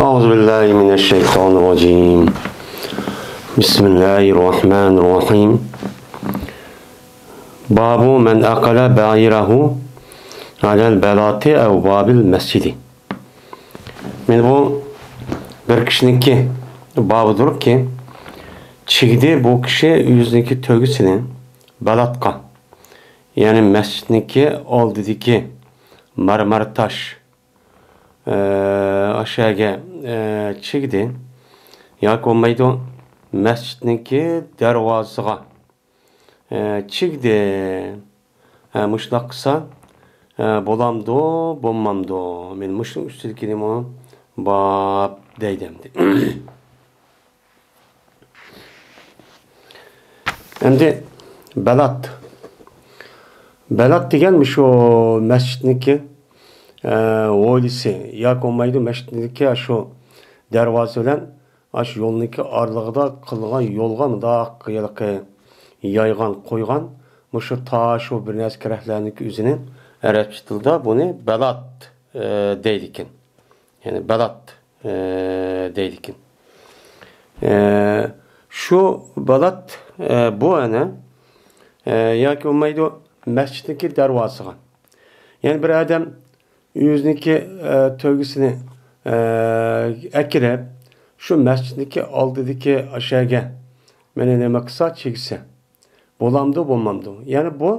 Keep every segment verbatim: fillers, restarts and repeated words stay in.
أعوذ بالله من الشيطان الرجيم. بسم الله الرحمن الرحيم. باب من أقل بعيره على البلاط أو باب المسجد. مانا بۇ بىر كىشىنىڭكى بابىدۇركى، چىگدى بۇ كىشى ئۆزىنىڭكى تۆگىسىنى بەلاتقا، يەنى مەسچىتنىڭكى ئالدىدىكى مەرمەر تاش، ئە، ئاشەگە، ئە، چىگدى ياكى بولمايدۇ مەسچىتنىڭكى دەرۋازىسىغا، ئە، چىگدى. ئە، مۇشۇنداق قىلسا، ئە، بولامدۇ، بولمامدۇ؟ مەن مۇشۇنىڭ ئۈستىدىكىنىمۇ باب دەيدۇ ئەمدى. ئەمدى بەلات. بەلات دېگەن مۇشۇ مەسچىتنىڭكى، ئە، ھويلىسى ياكى بولمايدۇ مەسچىتنىڭكى شۇ دەرۋازىسى بىلەن ئاشۇ يولنىڭكى ئارىلىقىدا قىلغان يولغا مۇنداق ھېلىقى يايغان قويغان مۇشۇ تاش، شۇ بىر نەرسە كېرەكلەرنىڭكى ئۆزىنى ئەرەبچە تىلدا بۇنى بەلات، ئە، دەيدىكەن. يەنى بەلات، ئە، دەيدىكەن. ئە، شۇ بەلات، ئە، بۇ ئەنە، ئە، ياكى بولمايدۇ مەسچىتنىڭكى دەرۋازىسىغا. يەنى بىر ئادەم ئۆزىنىڭكى، ئە، تۆگىسىنى، ئە، ئەكىرىپ، شۇ مەسچىتنىڭكى ئالدىدىكى ئاشەگە مانا نېمە قىلسا، چىگسە، بولامدۇ، بولمامدۇ؟ يەنى بۇ،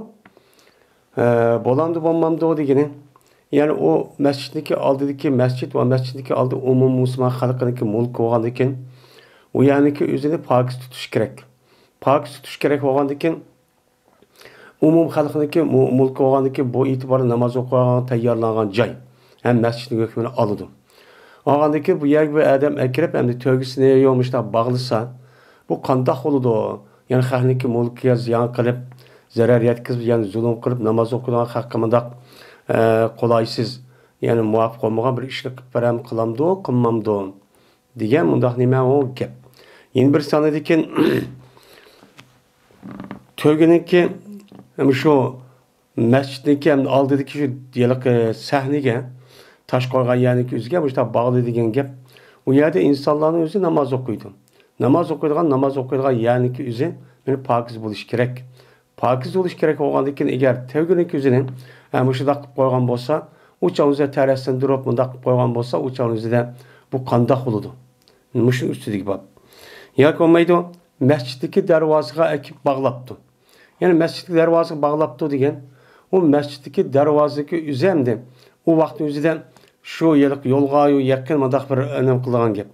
ئە، بولامدۇ، بولمامدۇ دېگىنى، يەنى ئۇ مەسچىتنىڭكى ئالدىدىكى مەسچىت ۋە مەسچىتنىڭكى ئالدى ئومۇمىي مۇسۇلمان خەلقىنىڭكى مۈلكى بولغاندىكىن، ئۇ يەرنىڭكى ئۆزىنى پاكىز تۇتۇش كېرەك. پاكىز تۇتۇش كېرەك بولغاندىكىن، ئومۇم خەلقنىڭكى مۇ-، مۈلكى بولغاندىكىن، بۇ ئېتىبارلىق ناماز ئوقۇيدىغان تەييارلانغان جاي ھەم مەسچىتنىڭ ھۆكمىنى ئالىدۇ. ئالغاندىكىن بۇ يەرگە بىر ئادەم ئەكىرىپ، ئەمدى تۆگىسىنى يو مۇشۇنداق باغلىسا، بۇ قانداق بولىدۇ؟ يەنى خەقنىڭكى مۈلكىگە زىيان قىلىپ، زەرەر يەتكۈزۈپ، يەنى زۇلۇم قىلىپ، ناماز ئوقۇيدىغان خەققە مۇنداق، ئە، قولايسىز، يەنى مۇۋاپىق بولمىغان بىر ئىشنى قىلىپ بېرەم، قىلامدۇ، قىلمامدۇ؟ دېگەن مۇنداق نېمە ئۇ گەپ. يەنە بىر سانىدىكىن تۆگىنىڭكى، مۇشۇ مەسچىتنىڭكى ھەم ئالدىدىكى شۇ ھېلىقى سەھنىگە، تاش قويغان يەرنىڭكى ئۆزىگە مۇشۇنداق باغلى دېگەن گەپ. ئۇ يەردە ئىنسانلارنىڭ ئۆزى ناماز ئوقۇيدۇ. ناماز ئوقۇيدىغان، ناماز ئوقۇيدىغان يەرنىڭكى ئۆزى مانا پاكىز بولۇشى كېرەك. پاكىز بولۇشى كېرەك بولغاندىكىن، ئەگەر تۆگىنىڭكى ئۆزىنى، ئە، مۇشۇنداق قىلىپ قويغان بولسا، ئۇ چاغ ئۆزى تەرەتسىندۈرۈپ مۇنداق قىلىپ قويغان بولسا، ئۇ چاغ ئۆزىدە بۇ قانداق بولىدۇ؟ مۇشۇنىڭ ئۈستىدىكى باب. ياكى بولمايدۇ، مەسچىتتىكى دەرۋازىغا ئەكىپ باغلاپتۇ. يەنى مەسچىتتىكى دەرۋازىغا باغلاپتۇ دېگەن، ئۇ مەسچىتتىكى دەرۋازىدىكى ئۆزى ئەمدى ئۇ ۋاقىتنىڭ ئۆزىدە شۇ ھېلىقى يولغا يېقىن مۇنداق بىر نېمە قىلىدىغان گەپ.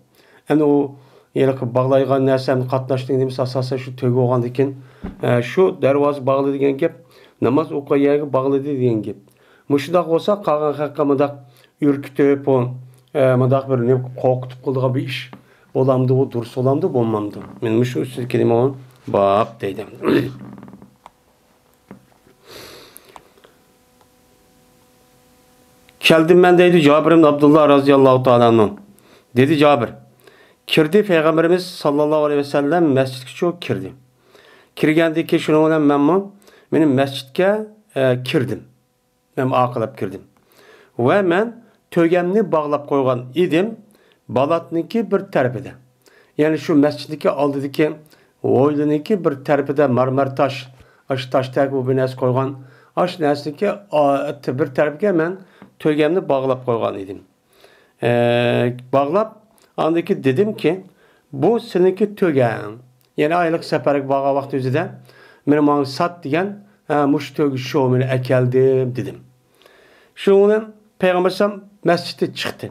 ئەمدى ئۇ ھېلىقى باغلايدىغان نەرسە ئەمدى قاتناشنىڭ نېمىسى ئاساسەن شۇ تۆگە بولغاندىكىن، ئە، شۇ دەرۋازا باغلى دېگەن گەپ، ناماز ئوقۇغان يەرگە باغلىدى دېگەن گەپ. مۇشۇنداق بولسا قالغان خەققە مۇنداق ئۈركۈتۈپ، ئۇ، ئە، مۇنداق بىر نېمە قورقۇتۇپ قىلىدىغان بىر ئىش بولامدۇ، ئۇ دۇرۇس بولامدۇ، بولمامدۇ؟ مانا مۇشۇ ئۈستىدىكى نېمە ئۇ باب دەيدۇ. كەلدىم مەن دەيدۇ جابىر ئىبن ئابدۇللا رازىياللاھۇ تائالا ئەنھۇ. دېدى جابىر، كىردى پەيغەمبىرىمىز ساللاللاھۇ ئەلەيھى ۋەسەللەم مەسچىتكىچۇ كىردى. كىرگەندىن كېيىن شۇنىڭ بىلەن مەنمۇ مېنىڭ مەسچىتكە، ئە، كىردىم. مەن ئارقىلاپ كىردىم. ۋە مەن تۆگەمنى باغلاپ قويغان ئىدىم بالاتنىڭكى بىر تەرىپىدە. يەنى شۇ مەسچىتنىڭكى ئالدىدىكى ھويلىنىڭكى بىر تەرىپىدە مەرمەر تاش، ئاشۇ تاش تەگە بۇ بىر نەرسە قويغان، ئاشۇ نەرسىنىڭكى، ئا، بىر تەرىپىگە مەن تۆگەمنى باغلاپ قويغان ئىدىم. ئە، باغلاپ، ئاندىن كېيىن دېدىمكى، بۇ سېنىڭكى تۆگەڭ. يەنى ئايلىق سەپەرگە بارغان ۋاقتى ئۆزىدە، مېنى ماڭا سات دېگەن، ھە، مۇشۇ تۆگە شۇ، مېنى ئەكەلدىم دېدىم. شۇنىڭ بىلەن پەيغەمبەر ئەلەيھىسسالام مەسچىتتىن چىقتى.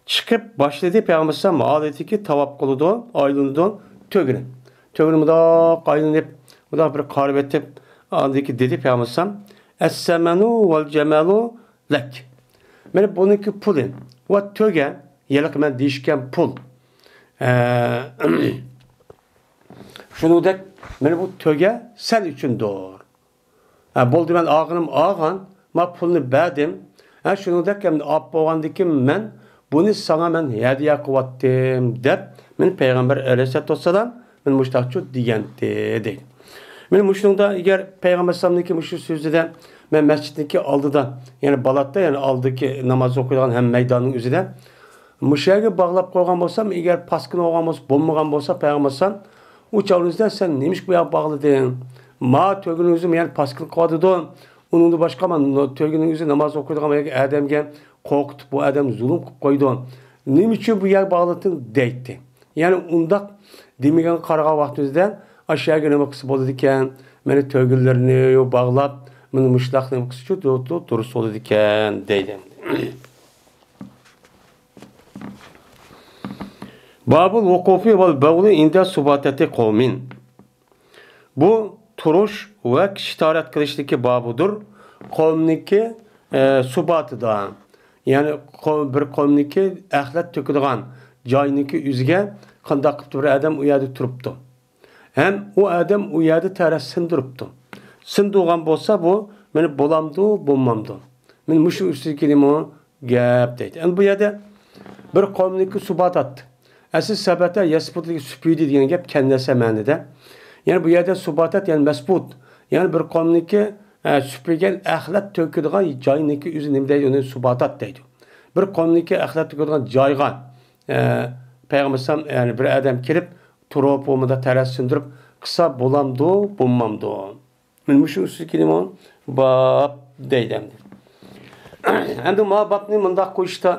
چىقىپ باشلىدى، پەيغەمبەر ئەلەيھىسسالام ھالىتىكى تاۋاپ قىلىدۇ، ئايلىنىدۇ تۆگىنى. تۆگىنى مۇنداق ئايلىنىپ، مۇنداق بىر قارىۋېتىپ، ئاندىن كېيىن دېدى پەيغەمبەر ئەلەيھىسسالام، ئەسسەمەنۇ ۋەل جەمەلۇ لەك. مانا بۇنىڭكى پۇلى ۋە تۆگە، ھېلىقى مەن دېيىشكەن پۇل. ئە، شۇنىڭدەك مانا بۇ تۆگە سەن ئۈچۈندۇر. ھە، بولدى، مەن ئالغىنىم ئالغان، ما پۇلنى بەردىم. ھە، شۇنىڭدەك ئەمدى ئاپ بولغاندىكىن مەن بۇنى ساڭا مەن ھەدىيە قىلىۋاتتىم دەپ، مېنى پەيغەمبەر ئەلەيھىسسالاتۇ ۋەسسالام مېنى مۇشۇنداقچۇ دېگەنتى دەيدۇ. مانا مۇشۇنىڭدا ئەگەر پەيغەمبەر ئەلەيھىسسالامنىڭكى مۇشۇ سۆزىدە مەن مەسچىتنىڭكى ئالدىدا، يەنى بالاتتا، يەنى ئالدىكى ناماز ئوقۇيدىغان ھەم مەيداننىڭ ئۆزىدە مۇشۇ يەرگە باغلاپ قويغان بولسام، ئەگەر پاسكىنا بولغان بولسا، بولمىغان بولسا، پەيغەمبەر ئەلەيھىسسالام، ئۇ چاغدا سەن نېمىشقا بۇ يەرگە باغلىدىڭ؟ ما تۆگىنىڭ ئۆزى يەنە پاسكىنا قىلىۋاتىدۇ. ئۇنىڭدىن باشقا مانا تۆگىنىڭ ئۆزى ناماز ئوقۇيدىغان بىر ئادەمگە قورقۇتۇپ، بۇ ئادەم زۇلۇم قىلىپ قويىدۇ. نېمە ئۈچۈن بۇ يەرگە باغلىدىڭ؟ دەيتتى. يەنى ئۇنداق دېمىگەنگە قارىغان ۋاقتىمىزدا، ئاشۇ يەرگە نېمە قىلسا بولىدىكەن؟ مانا تۆگىلىرىنى باغلاپ، مانا مۇشۇنداق نېمە قىلسىچۇ، دۇ-، دۇ-، دۇرۇس بولىدىكەن، دەيدۇ. بابۇل ۋۇقۇفى ۋەل بەۋلى ئىندە سۇباتەتى قومىن. بۇ تۇرۇش ۋە كىشى تاھارەت قىلىشتىكى بابىدۇر، قومنىڭكى، ئە، سۇباتىدا. يەنى قوم-، بىر قومنىڭكى ئەخلەت تۆكىدىغان جاينىڭكى ئۆزىگە قانداق قىلىپتۇ بىر ئادەم ئۇ يەردە تۇرۇپتۇ. ھەم ئۇ ئادەم ئۇ يەردە تەرەت سىندۇرۇپتۇ. سىندۇرغان بولسا بۇ، مانا بولامدۇ، بولمامدۇ؟ مانا مۇشۇ ئۈستىدىكىنىمۇ گەپ دەيدۇ. ئەمدى بۇ يەردە بىر قومنىڭكى سۇباتات. ئەسلى سەبەتە يەسبۇتلۇقى سۈپۈيدى دېگەن گەپ كەندەسە مەنىدە. يەنى بۇ يەردە سۇباتات، يەنى مەسبۇت. يەنى بىر قومنىڭكى، ئە، سۈپۈرگەن ئەخلەت تۆكىدىغان جاينىڭكى ئۆزى نېمە دەيدۇ؟ ئۇنى سۇباتات دەيدۇ. بىر قومنىڭكى ئەخلەت تۆكىدىغان جايغا، ئە، پەيغەمبەر ئەلەيھىسسالام، يەنى بىر ئادەم كىرىپ، تۇرۇپ، بولمىدا تەرەت سىندۇرۇپ قىلسا بولامدۇ، بولمامدۇ؟ مانا مۇشۇ ئۈستىدىكىنىمۇ باب دەيدۇ ئەمدى. ئەمدى ما بابنى مۇنداق قويۇشتا،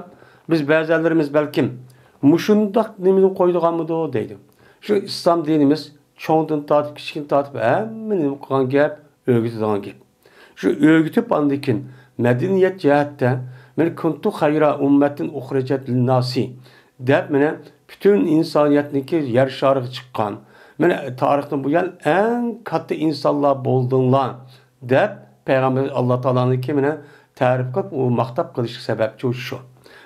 بىز بەزەنلىرىمىز بەلكىم مۇشۇنداق نېمىنى قويىدىغانمىدۇ دەيدۇ. شۇ ئىسلام دىنىمىز چوڭدىن تارتىپ، كىچىكتىن تارتىپ ھەممە نېمە قىلغان گەپ، ئۆگىتىدىغان گەپ. شۇ ئۆگىتىپ، ئاندىن كېيىن مەدەنىيەت جەھەتتە، مانا كۇنتۇ خەيرا ئۇممەتىن ئۇخرىجەت لىنناسى دەپ، مانا پۈتۈن ئىنسانىيەتنىڭكى يەر شارىغا چىققان، مانا تارىختىن بۇيان ئەڭ كاتتا ئىنسانلار بولدۇڭلار دەپ، پەيغەمبەر ئاللا تائالانىڭكى مانا تەرىپ قىلىپ، ئۇ ماختاپ قىلىشقا سەۋەبچى شۇ.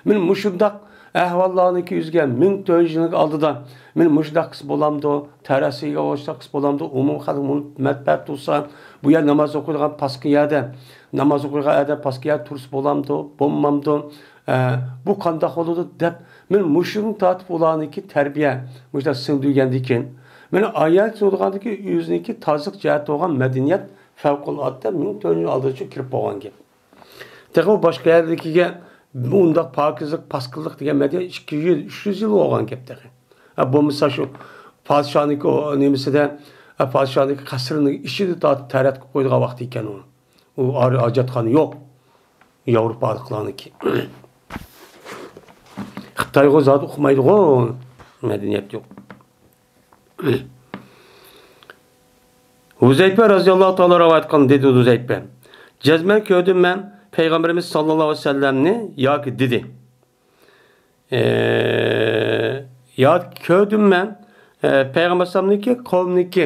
مانا مۇشۇنداق ئەھۋاللارنىڭكى يۈزىگە مىڭ تۆت يۈز يىلنىڭ ئالدىدا مانا مۇشۇنداق قىلسا بولامدۇ؟ تەرەتسىگە ئوخشاش قىلسا بولامدۇ؟ ئومۇمىي خەلق مۇنپەت تۇرسا، بۇ يەر ناماز ئوقۇيدىغان پاسكىنا يەردە، ناماز ئوقۇيدىغان ئادەم پاسكىنا يەردە تۇرسا بولامدۇ؟ بولمامدۇ؟ ئە، بۇ قانداق بولىدۇ؟ دەپ، مانا مۇشۇدىن تارتىپ ئۇلارنىڭكى تەربىيە، مۇشۇنداق سىڭدۈرگەندىن كېيىن، مانا ئايەت سۆزلىگەندىكى ئۆزىنىڭكى تازىلىق جەھەتتە بولغان مەدەنىيەت فەۋقۇلئاددە مىڭ تۆت يۈز يىل ئالدىچە كىرىپ بولغان گەپ. تېخى ئۇ باشقا يەردىكىگە ئۇنداق پاكىزلىق، پاسكىنىلىق دېگەن مەدەنىيەت ئىككى يۈز، ئۈچ يۈز يىل بولغان گەپ تېخى. ھە، بولمىسا شۇ پادىشاھنىڭكى ئۇ نېمىسىدە، ھە، پادىشاھنىڭكى قەسرىنىڭ ئىچىدە تارتىپ تەرەت قىلىپ قويىدىغان ۋاقتى ئىكەن ئۇ. ئۇ ئارا ھاجەتخانا يوق. ياۋروپالىقلارنىڭكى. خىتايغا زادى ئۇقمايدىغۇ، مەدەنىيەت يوق. ھۇزەيپە رەزىياللاھۇ تائالا رىۋايەت قىلغان، دېدى ھۇزەيپە. جەزمەن كۆردۈم مەن پەيغەمبىرىمىز ساللاللاھۇ ئەلەيھى ۋەسەللەمنى ياكى دېدى. ئە، يا كۆردۈم مەن، ئە، پەيغەمبەر ئەلەيھىسسالامنىڭكى قومنىڭكى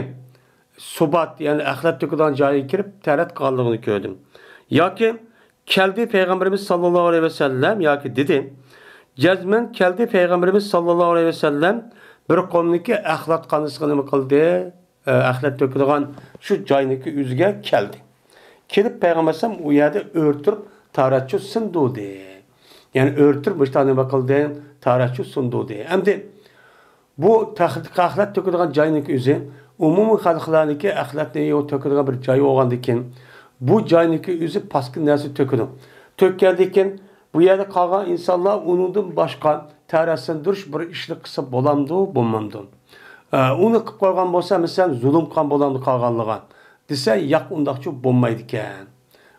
سۇبات، يەنى ئەخلەت تۆكىدىغان جايىغا كىرىپ تەرەت قىلغانلىقىنى كۆردۈم. ياكى كەلدى پەيغەمبىرىمىز ساللاللاھۇ ئەلەيھى ۋەسەللەم ياكى دېدى. جەزمەن كەلدى پەيغەمبىرىمىز ساللاللاھۇ ئەلەيھى ۋەسەللەم بىر قومنىڭكى ئەخلەتخانىسىغا نېمە قىلدى؟ ئە، ئەخلەت تۆكىدىغان شۇ جاينىڭكى ئۆزىگە كەلدى. كېلىپ پەيغەمبەر ئەلەيھىسسالام ئۇ يەردە ئۆرە تۇرۇپ تارەتچۇ سىندۇردى. يەنى ئۆرە تۇرۇپ مۇشۇنداق نېمە قىلدى؟ تارەتچۇ سىندۇردى. ئەمدى بۇ تەخ-، ئەخلەت تۆكىدىغان جاينىڭكى ئۆزى ئومۇمىي خەلقلەرنىڭكى ئەخلەتنى تۆكىدىغان بىر جاي بولغاندىكىن، بۇ جاينىڭكى ئۆزى پاسكىنا نەرسە تۆكىدۇ. تۆككەندىكىن، بۇ يەردە قالغان ئىنسانلار ئۇنىڭدىن باشقا تەرەت سىندۇرۇش بىر ئىشنى قىلسا بولامدۇ، بولمامدۇ؟ ئە، ئۇنى قىلىپ قويغان بولسا، مەسىلەن، زۇلۇم قىلغان بولامدۇ قالغانلىرىغا؟ دېسە، ياق، ئۇنداقچۇ بولمايدىكەن.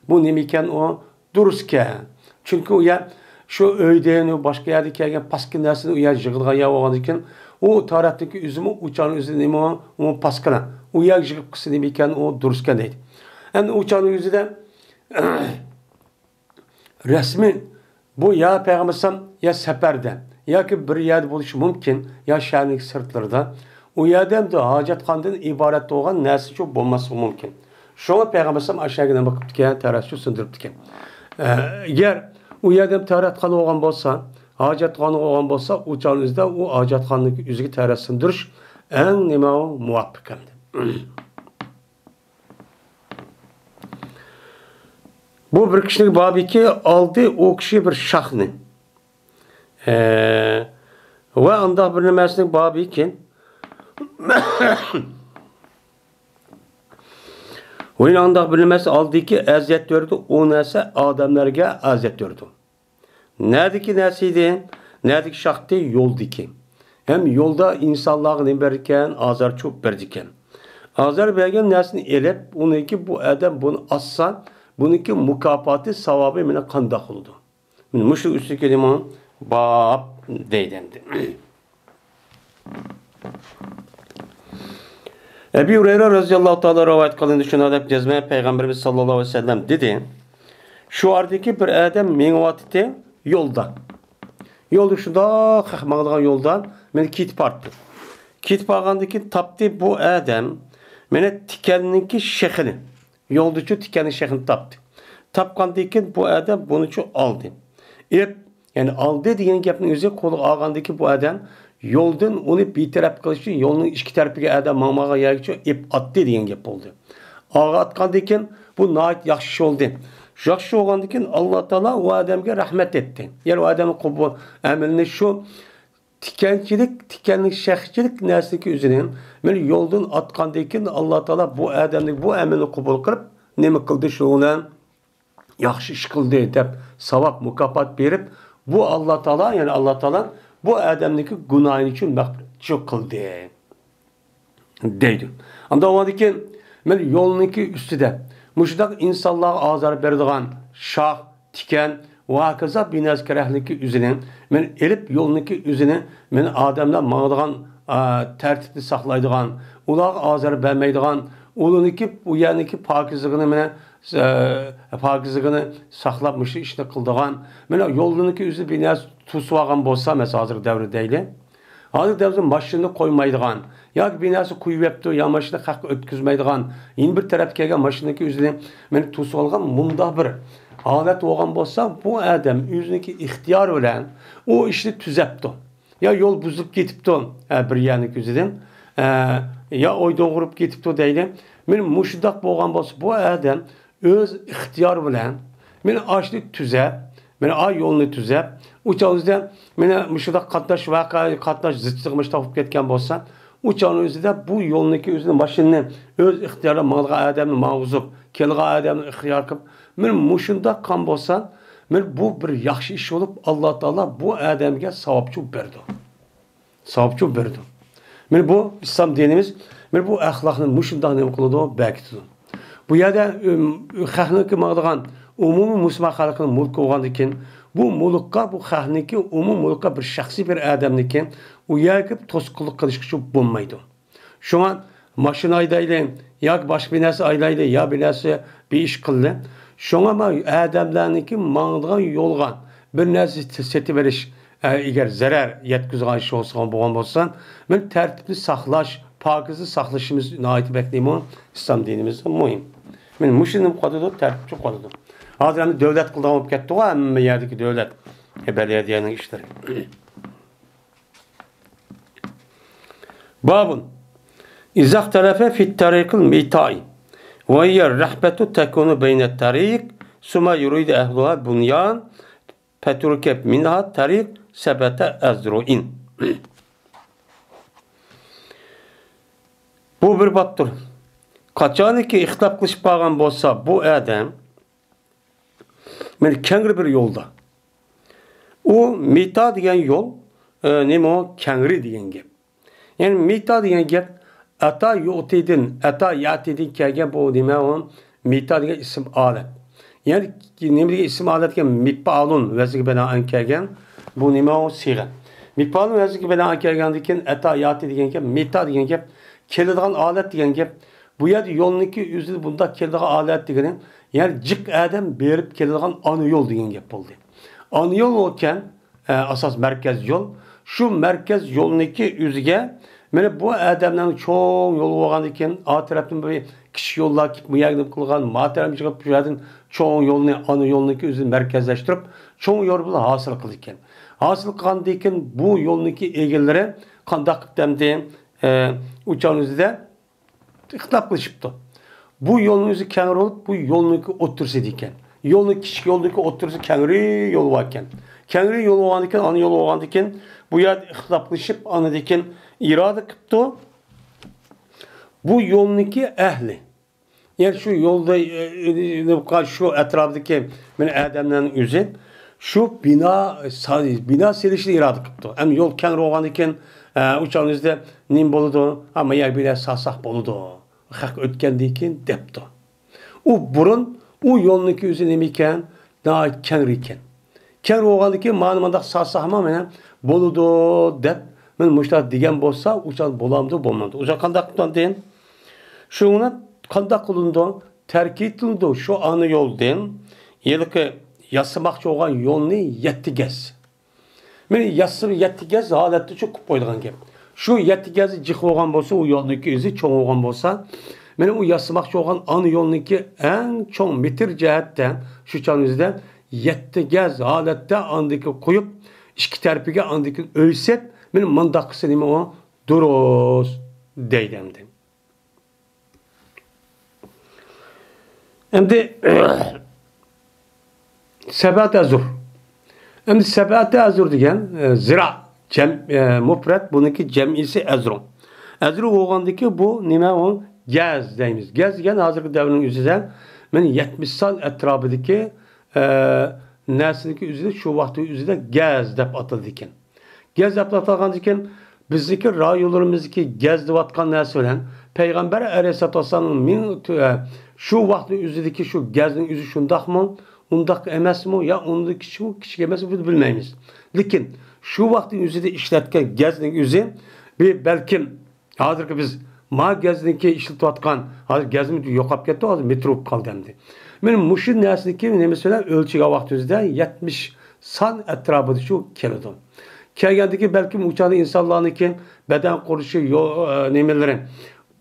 بۇ نېمىكەن ئۇ؟ دۇرۇسكەن. چۈنكى ئۇ يەر شۇ ئۆيدىن، باشقا يەردىن كەلگەن پاسكىنا نەرسىنى ئۇ يەر يىغىدىغان يەر بولغاندىكىن، ئۇ تارەتنىڭكى ئۆزىمۇ، ئۇ چاغنىڭ ئۆزىدە نېمە، ئۇ پاسكىنا. ئۇ يەرگە يىغىپ قىلسا نېمىكەن ئۇ؟ دۇرۇسكەن دەيدۇ. ئەمدى ئۇ چاغنىڭ ئۆزىدە رەسمىي بۇ يا پەيغەمبەر ئەلەيھىسسالام يا سەپەردە ياكى بىر يەردە بولۇشى مۇمكىن، يا شەھەرنىڭ سىرتلىرىدا. ئۇ يەردە ئەمدى ھاجەتخانىدىن ئىبارەت بولغان نەرسىچۇ بولماسلىقى مۇمكىن. شۇڭا پەيغەمبەر ئەلەيھىسسالام ئاشۇ يەرگە نېمە قىپتىكەن؟ تەرەتچۇ سىندۇرۇپتىكەن. ئە، ئەگەر ئۇ يەردە تارەتخانا بولغان بولسا، ھاجەتخانا بولغان بولسا، ئۇ چاغنىڭ ئۆزىدە ئۇ ھاجەتخانىنىڭ ئۆزىگە تەرەت سىندۇرۇش ئەڭ نېمە مۇۋاپىق ئەمدى. بۇ بىر كىشىنىڭ بابىكى ئالدى ئۇ كىشى بىر شاخنى. ئە، ۋە ئانداق بىر نېمەسىنىڭ بابىكى. ۋە ئانداق بىر نېمەسى ئالدىكى ئەزىيەت بېرىدۇ، ئۇ نەرسە ئادەملەرگە ئەزىيەت بېرىدۇ. نەدىكى نەرسە ئىدى؟ نەدىكى شاختى؟ يولدىكى. ھەم يولدا ئىنسانلارغا نېمە بېرىدىكەن؟ ئازار چوپ بېرىدىكەن. ئازار بەرگەن نەرسىنى ئېلىپ، ئۇنىڭكى بۇ ئادەم بۇنى ئاتسا، بۇنىڭكى مۇكاپاتى، ساۋابى مانا قانداق بولىدۇ؟ مانا مۇشۇ ئۈستىدىكى نېمە؟ باب دەيدۇ ئەمدى. ئەبى ھۇرەيرە رەزىياللاھۇ تائالا رىۋايەت قىلىندى، شۇنداق دەپ جەزمەن پەيغەمبىرىمىز ساللاللاھۇ ئەلەيھى ۋەسەللەم دېدى، شۇ ئارىدىكى بىر ئادەم مېڭىۋاتىتتى يولدا. يولدا شۇنداق خەق ماڭىدىغان يولدا مانا كېتىپ باراتتى. كېتىپ بارغاندىن كېيىن تاپتى بۇ ئادەم مانا تىكەننىڭكى شېخىنى. يولدىچۇ تىكەننىڭ شېخىنى تاپتى. تاپقاندىن كېيىن بۇ ئادەم بۇنىچۇ ئالدى. ئېلىپ، يەنى ئالدى دېگەن گەپنىڭ ئۆزى، قولىغا ئالغاندىن كېيىن بۇ ئادەم يولدىن ئۇنى بىتەرەپ قىلىش ئۈچۈن يولنىڭ ئىككى تەرىپىگە ئادەم ماڭمىغان يەرگىچۇ ئېلىپ ئاتتى دېگەن گەپ بولدى. ئالغا ئاتقاندىن كېيىن بۇ ناھايىتى ياخشى ئىش بولدى. ياخشى بولغاندىن كېيىن ئاللا تائالا ئۇ ئادەمگە رەھمەت ئېيتتى. يەنى ئۇ ئادەمنىڭ قوبۇل ئەمىلىنى شۇ تىكەنچىلىك، تىكەنلىك، شېخچىلىك نەرسىنىڭكى ئۆزىنى مانا يولدىن ئاتقاندىن كېيىن، ئاللا تائالا بۇ ئادەمنىڭ بۇ ئەمىلىنى قوبۇل قىلىپ، نېمە قىلدى؟ شۇنىڭ بىلەن ياخشى ئىش قىلدى دەپ ساۋاب، مۇكاپات بېرىپ، بۇ ئاللا تائالا، يەنى ئاللا تائالا بۇ ئادەمنىڭكى گۇناھىنى ئۈچۈن مەغپىرەت قىلدى. دەيدۇ. ئاندىن ئۇنىڭدىن كېيىن مانا يولنىڭكى ئۈستىدە مۇشۇنداق ئىنسانلارغا ئازار بېرىدىغان شاخ، تىكەن ۋە ھاكازا بىنەرسە كېرەكلىكى ئۆزىنى مانا ئېلىپ، يولنىڭكى ئۆزىنى مانا ئادەملەر ماڭىدىغان، ئا، تەرتىپنى ساقلايدىغان، ئۇلارغا ئازار بەرمەيدىغان، ئۇلارنىڭكى، ئۇ يەرنىڭكى پاكىزلىقىنى مانا، ئە، پاكىزلىقىنى ساقلاپ مۇشۇ ئىشنى قىلىدىغان، مانا يولنىڭكى ئۆزىنى بىنەرسە توسۇۋالغان بولسا، مەسىلەن، ھازىرقى دەۋردە دەيلى. ھازىر دەۋزە ماشىنىنى قويمايدىغان ياكى بىناسى قويۇۋەپتۇ، يا ماشىنا خەققە ئۆتكۈزمەيدىغان، يەنە بىر تەرەپكە كەلگەن ماشىنىنىڭكى ئۆزىنى مېنى توسۇۋالغان مۇنداق بىر ھالەت بولغان بولسا، بۇ ئادەم ئۆزىنىڭكى ئىختىيارى بىلەن ئۇ ئىشنى تۈزەپتۇ. يا يول بۇزۇلۇپ كېتىپتۇ، ھە، بىر يەرنىڭكى ئۆزىدىن، ھە، يا ئويدۇڭغۇرۇپ كېتىپتۇ دەيلى. مانا مۇشۇنداق بولغان بولسا، بۇ ئادەم ئۆز ئىختىيارى بىلەن مانا ئاشۇنى تۈزەپ، مانا ئا يولنى تۈزەپ، ئۇ چاغ ئۆزىدە مانا مۇشۇنداق قاتناش ۋەقە، قاتناش زىچلىقى مۇشۇنداق بولۇپ كەتكەن بولسا، ئۇ چاغنىڭ ئۆزىدە بۇ يولنىڭكى ئۆزىنى، ماشىنىنى ئۆز ئىختىيارى بىلەن ماڭىدىغان ئادەمنى ماڭغۇزۇپ، كېلىدىغان ئادەمنى ئىختىيار قىلىپ، مانا مۇشۇنداق قىلغان بولسا، مانا بۇ بىر ياخشى ئىش بولۇپ، ئاللا تائالا بۇ ئادەمگە ساۋابچۇ بېرىدۇ. ساۋابچۇ بېرىدۇ. مانا بۇ ئىسلام دىنىمىز، مانا بۇ ئەخلاقنى مۇشۇنداق نېمە قىلىدۇ؟ بەكىتىدۇ. بۇ يەردە، ئۆم، خەقنىڭكى ماڭىدىغان ئومۇمىي مۇسۇلمان خەلقىنىڭ مۈلكى بولغاندىكىن، بۇ مۈلۈككە، بۇ خەقنىڭكى ئومۇمىي مۈلۈككە بىر شەخسىي بىر ئادەمنىكى ئۇ يەرگە توسقۇنلۇق قىلىشقىچۇ بولمايدۇ. شۇڭا ماشىنا ھەيدەيلى ياكى باشقا بىر نەرسە ئايلايلى، يا بىر نەرسە بىر ئىش قىلدى. شۇڭا ما ئادەملەرنىڭكى ماڭىدىغان يولغا بىر نەرسە سېتىۋېلىش، ئە، ئەگەر زەرەر يەتكۈزىدىغان ئىش بولسا، بولغان بولسا، مانا تەرتىپنى ساقلاش، پاكىزنى ساقلىشىمىز ناھايىتى بەك نېمە؟ ئىسلام دىنىمىزدا مۇھىم. مانا مۇشۇ نېمە قىلىدۇ؟ تەرتىپچۇ قىلىدۇ. ھازىر ئەمدى دۆلەت قىلىدىغان بولۇپ كەتتىغۇ، ھەممە يەردىكى دۆلەت. ئە، بەلەدىيەنىڭ ئىشلىرى. بابۇن. ئىزا ئىختەلەفە فىت تەرىقىل مىتائى. ۋە ھىيە رەھبەتۇ تەكۇنۇ بەينەت تەرىق. سۇمە يۇرىدۇ ئەھلۇھا بۇنيان. فەتۇركەب مىنھا تەرىق سەبەتە ئەزرۇئىن. بۇ بىر بابتۇر. قاچانكى ئىختىلاپ قىلىشىپ قالغان بولسا، بۇ ئادەم مانا كەڭرى بىر يولدا. ئۇ مىتا دېگەن يول، ئە، نېمە ئۇ؟ كەڭرى دېگەن گەپ. يەنى مىتا دېگەن گەپ ئەتا يۇئتىدىن، ئەتا يەتىدىن كەلگەن بۇ نېمە ئۇ؟ مىتا دېگەن ئىسىم ئالەت. يەنى نېمە دېگەن ئىسىم ئالەت دېگەن؟ مىپئالۇن ۋەزنىگە بىنائەن كەلگەن. بۇ نېمە ئۇ؟ سىغە. مىپئالۇن ۋەزنىگە بىنائەن كەلگەندىن كېيىن ئەتا يەتى دېگەن گەپ، مىتا دېگەن گەپ، كېلىدىغان ئالەت دېگەن گەپ. بۇ يەردە يولنىڭكى ئۆزىدە بۇنداق كېلىدىغان ئالەت دېگىنى، يەنى جىق ئادەم بېرىپ كېلىدىغان ئانا يول دېگەن گەپ بولدى. ئانا يول ئىكەن، ئە، ئاساس مەركەز يول. شۇ مەركەز يولنىڭكى ئۆزىگە، مانا بۇ ئادەمنىڭ چوڭ يولى بولغاندىكىن، ئا تەرەپتىن بىر كىچىك يوللار كېلىپ، بۇ يەرگە نېمە قىلغان، ما تەرەپتىن چىقىپ، شۇ يەردىن چوڭ يولنى، ئانا يولنىڭكى ئۆزىنى مەركەزلەشتۈرۈپ، چوڭ يول بىلەن ھاسىل قىلىدىكەن. ھاسىل قىلغاندىن كېيىن بۇ يولنىڭكى ئىگىلىرى قانداق قىلىپ ئەمدى، ئە، ئۇ چاغنىڭ ئۆزىدە ئىختىلاپ قىلىشىپتۇ. بۇ يولنىڭ ئۆزى كەڭرى بولۇپ، بۇ يولنىڭكى ئوتتۇرىسى دېگەن. يولنىڭ، كىچىك يولنىڭكى ئوتتۇرىسى كەڭرى يول باركەن. كەڭرى يول بولغاندىكىن، ئانا يول بولغاندىكىن، بۇ يەردە ئىختىلاپ قىلىشىپ، ئاندىن كېيىن ئىرادە قىپتۇ. بۇ يولنىڭكى ئەھلى. يەنى شۇ يولدا، ئە، ئە، شۇ ئەتراپىدىكى مانا ئادەملەرنىڭ ئۆزى شۇ بىنا، سا-، بىنا سېلىشنى ئىرادە قىپتۇ. ئەمما يول كەڭرى بولغاندىكىن، ئە، ئۇ چاغنىڭ ئۆزىدە نېمە بولىدۇ؟ ئا، مايا بىلە سالساق بولىدۇ. خەق ئۆتكەندىن كېيىن دەپتۇ. ئۇ بۇرۇن ئۇ يولنىڭكى ئۆزى نېمە ئىكەن؟ ناھايىتى كەڭرى ئىكەن. كەڭرى بولغاندىن كېيىن مانا مۇنداق سالساقمۇ مانا بولىدۇ دەپ، مانا مۇشۇنداق دېگەن بولسا، ئۇ چاغ بولامدۇ، بولمامدۇ؟ ئۇ چاغ قانداق قىلىدۇ؟ شۇڭا قانداق قىلىنىدۇ؟ تەركىب قىلىنىدۇ. شۇ ئانا يولدىن ھېلىقى ياسىماقچى بولغان يولنى يەتتە گەز. مانا ياسىما يەتتە گەز ھالەتتە چوقۇپ قويىدىغان گەپ. شۇ يەتتە گەز جىق بولغان بولسا، ئۇ يولنىڭكى ئۆزى چوڭ بولغان بولسا، مانا ئۇ ياسىماقچى بولغان ئانا يولنىڭكى ئەڭ چوڭ مېتىر جەھەتتە شۇ چاغنىڭ ئۆزىدە يەتتە گەز ھالەتتە ئاندىكى قويۇپ، ئىككى تەرىپىگە ئاندىكى ئۆي سېپ، مانا مۇنداق قىلسا نېمە ئۇ؟ دۇرۇس دەيدۇ ئەمدى. ئەمدى سەبئەتە ئەزرۇ. ئەمدى سەبئەتە ئەزرۇ دېگەن، ئە، زىرا، جەم-، ئە، مۇپرەت، بۇنىڭكى جەمئىسى ئەزرۇ. ئەزرۇ بولغاندىكى بۇ نېمە ئۇ؟ گەز دەيمىز. گەز دېگەن ھازىرقى دەۋرنىڭ ئۆزىدە مانا يەتمىش سان ئەتراپىدىكى، ئە، نەرسىنىڭكى ئۆزىدە شۇ ۋاقىتنىڭ ئۆزىدە گەز دەپ ئاتىلىدىكەن. گەز دەپ ئاتالغاندىكىن، بىزنىڭكى رايونلىرىمىزدىكى گەز دەۋاتقان نەرسە بىلەن پەيغەمبەر ئەلەيھىسسالاتۇ ۋەسسالامنىڭ مىڭ، شۇ ۋاقىتنىڭ ئۆزىدىكى شۇ گەزنىڭ ئۆزى شۇنداقمۇ، ئۇنداق ئەمەسمۇ، يا ئۇندىن كىچىكمۇ، كىچىك ئەمەسمۇ، بۇنى بىلمەيمىز. لېكىن شۇ ۋاقىتنىڭ ئۆزىدە ئىشلەتكەن گەزنىڭ ئۆزى بىر بەلكىم ھازىرقى بىز ما گەزنىڭكى ئىشلىتىۋاتقان، ھازىر گەزمۇ يوقاپ كەتتى، ھازىر مېتىر بولۇپ قالدى ئەمدى. مانا مۇشۇ نەرسىنىڭكى نېمىسى بىلەن ئۆلچىگەن ۋاقتىمىزدا يەتمىش سان ئەتراپىدا شۇ كېلىدۇ. كەلگەندىكى بەلكىم ئۇ چاغدا ئىنسانلارنىڭكى بەدەن قۇرۇلۇشى يو-، ئە، نېمىلىرى،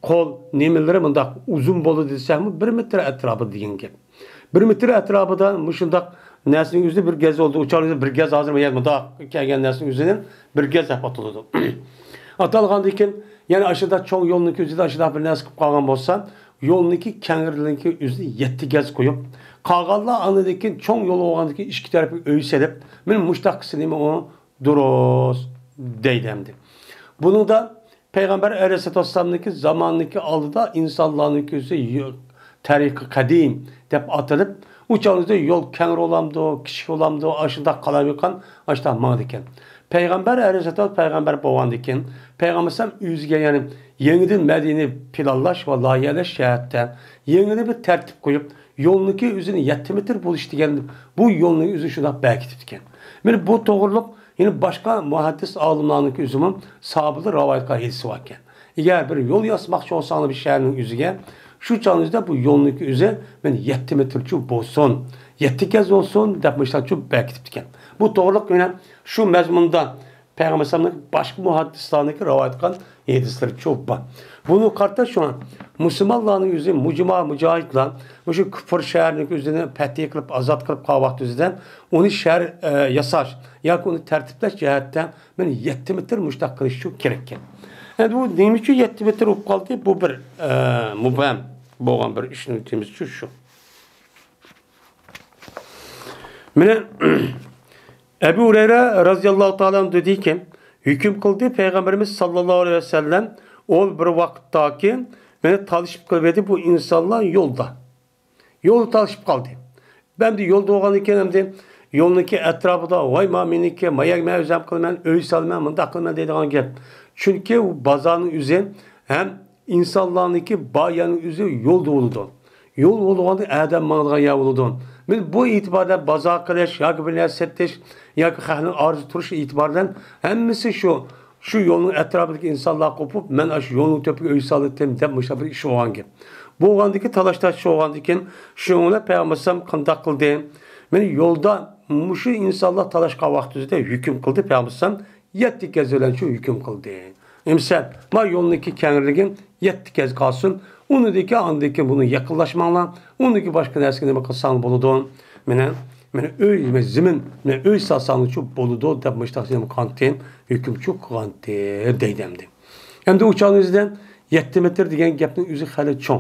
قول نېمىلىرى مۇنداق ئۇزۇن بولىدۇ دېسەكمۇ، بىر مېتىر ئەتراپىدا دېگەن گەپ. بىر مېتىر ئەتراپىدا مۇشۇنداق نەرسىنىڭ ئۆزى بىر گەز بولىدۇ. ئۇ چاغدا بىر گەز ھازىر مۇنداق كەلگەن نەرسىنىڭ ئۆزىنى بىر گەز دەپ ئاتىلىدۇ. ئاتالغاندىن كېيىن، يەنە ئاشۇنداق چوڭ يولنىڭكى ئۆزىدە ئاشۇنداق بىر نەرسە قىلىپ قالغان بولسا، يولنىڭكى كەڭرىلىكى ئۆزىنى يەتتە گەز قويۇپ، قالغانلار ئاندىن كېيىن چوڭ يول بولغاندىن كېيىن ئىككى تەرەپكە ئۆي سېلىپ، مانا مۇشۇنداق قىلسا نېمە ئۇ؟ دۇرۇس دەيدۇ ئەمدى. بۇنىڭدا پەيغەمبەر ئەلەيھىسسالاتۇ ۋەسسالامنىڭكى زامانىنىڭكى ئالدىدا ئىنسانلارنىڭكى ئۆزى يو-، تەرىقى قەدىم دەپ ئاتىلىپ، ئۇ چاغدا يول كەڭرى بولامدۇ، كىچىك بولامدۇ، ئاشۇنداق قالايمىقان، ئاشۇنداق ماڭىدىكەن. پەيغەمبەر ئەلەيھىسسالام پەيغەمبەر بولغاندىكىن، پەيغەمبەر ئەلەيھىسسالام ئۆزىگە، يەنى يېڭىدىن مەدەنىي پىلانلاش ۋە لايىھەلەش جەھەتتە يېڭىدىن بىر تەرتىپ قويۇپ، يولنىڭكى ئۆزىنى يەتتە مېتىر بولۇش دېگەن بۇ يولنىڭ ئۆزىنى شۇنداق بەركىتىپتىكەن. مانا بۇ توغرىلىق يەنە باشقا مۇھەددىس ئالىملارنىڭكى ئۆزىمۇ ساھابىلەر رىۋايەت قىلغان ھەدىسى باركەن. ئەگەر بىر يول ياسىماقچى بولساڭلار بىر شەھەرنىڭ ئۆزىگە، شۇ چاغنىڭ ئۆزىدە بۇ يولنىڭكى ئۆزى مانا يەتتە مېتىرچە بولسۇن، يەتتە گەز بولسۇن دەپ مۇشۇنداقچە بەركىتىپتىكەن. بۇ توغرىلىق يەنە شۇ مەزمۇندا پەيغەمبەر ئەلەيھىسسالامنىڭ باشقا مۇھەددىسلارنىڭكى رىۋايەت قىلغان ھەدىسلىرى چوپان. بۇنى قارىتا شۇڭا مۇسۇلمانلارنىڭ ئۆزى مۇجما-، مۇجاھىدلار مۇشۇ كۇفر شەھەرنىڭ ئۆزىنى پەتھى قىلىپ، ئازاد قىلىپ قالغان ۋاقتى ئۆزىدە ئۇنى شەھەر، ئە، ياساش ياكى ئۇنى تەرتىپلەش جەھەتتە مانا يەتتە مېتىر مۇشۇنداق قىلىش شۇ كېرەككەن. ئەمدى بۇ نېمە ئۈچۈن يەتتە مېتىر بولۇپ قالدى؟ بۇ بىر، ئە، مۇبھەم بولغان بىر ئىشنىڭ تېمىسى شۇ. مانا، ئەبۇ ھۇرەيرە رازىياللاھۇ تائالا ئەنھۇ دېدىكى، ھۆكۈم قىلدى پەيغەمبىرىمىز ساللاللاھۇ ئەلەيھى ۋەسەللەم، ئۇ بىر ۋاقىتتاكى مانا تالىشىپ قېلىۋىدى بۇ ئىنسانلار يولدا. يولدا تالىشىپ قالدى. ئەمدى يولدا بولغاندىن كېيىن ئەمدى يولنىڭكى ئەتراپىدا، ۋاي، ما مېنىڭكى، ما يەرگە مەن ئۆزۈم قىلىمەن، ئۆي سالىمەن، مۇنداق قىلىمەن دەيدىغان گەپ. چۈنكى ئۇ بازارنىڭ ئۆزى ھەم ئىنسانلارنىڭكى بار يەرنىڭ ئۆزى يولدا بولىدۇ. يول بولغاندا ئادەم ماڭىدىغان يەر بولىدۇ. مانا بۇ ئېتىباردا بازار قىلىش ياكى بىر نەرسە سېتىش ياكى خەقنىڭ ئارىسىدا تۇرۇش ئېتىبارى بىلەن ھەممىسى شۇ، شۇ يولنىڭ ئەتراپىدىكى ئىنسانلار قوپۇپ، مەن ئاشۇ يولنىڭ تۆپىگە ئۆي سالدىم دەپ مۇشۇنداق بىر ئىش بولغان گەپ. بولغاندىكىن تالاش تارتىش بولغاندىكىن شۇنىڭ بىلەن پەيغەمبەر ئەلەيھىسسالام قانداق قىلدى؟ مانا يولدا مۇشۇ ئىنسانلار تالاشقان ۋاقتىدا ھۆكۈم قىلدى پەيغەمبەر ئەلەيھىسسالام. يەتتە گەز بىلەن شۇ ھۆكۈم قىلدى. ئەمىسە، ما يولنىڭكى كەڭرىلىكى يەتتە گەز قالسۇن. ئۇنىڭدىكى، ئاندىكى بۇنى يېقىنلاشماڭلار. ئۇنىڭدىكى باشقا نەرسىگە نېمە قىلساڭ بولىدۇ. مانا، مانا ئۆي، مانا زېمىن، مانا ئۆي سالساڭلارچۇ بولىدۇ دەپ مۇشۇنداق نېمە قىلغانتى، ھۆكۈمچۇ قىلغانتى دەيدۇ ئەمدى. ئەمدى ئۇ چاغنىڭ ئۆزىدە يەتتە مېتىر دېگەن گەپنىڭ ئۆزى خېلى چوڭ.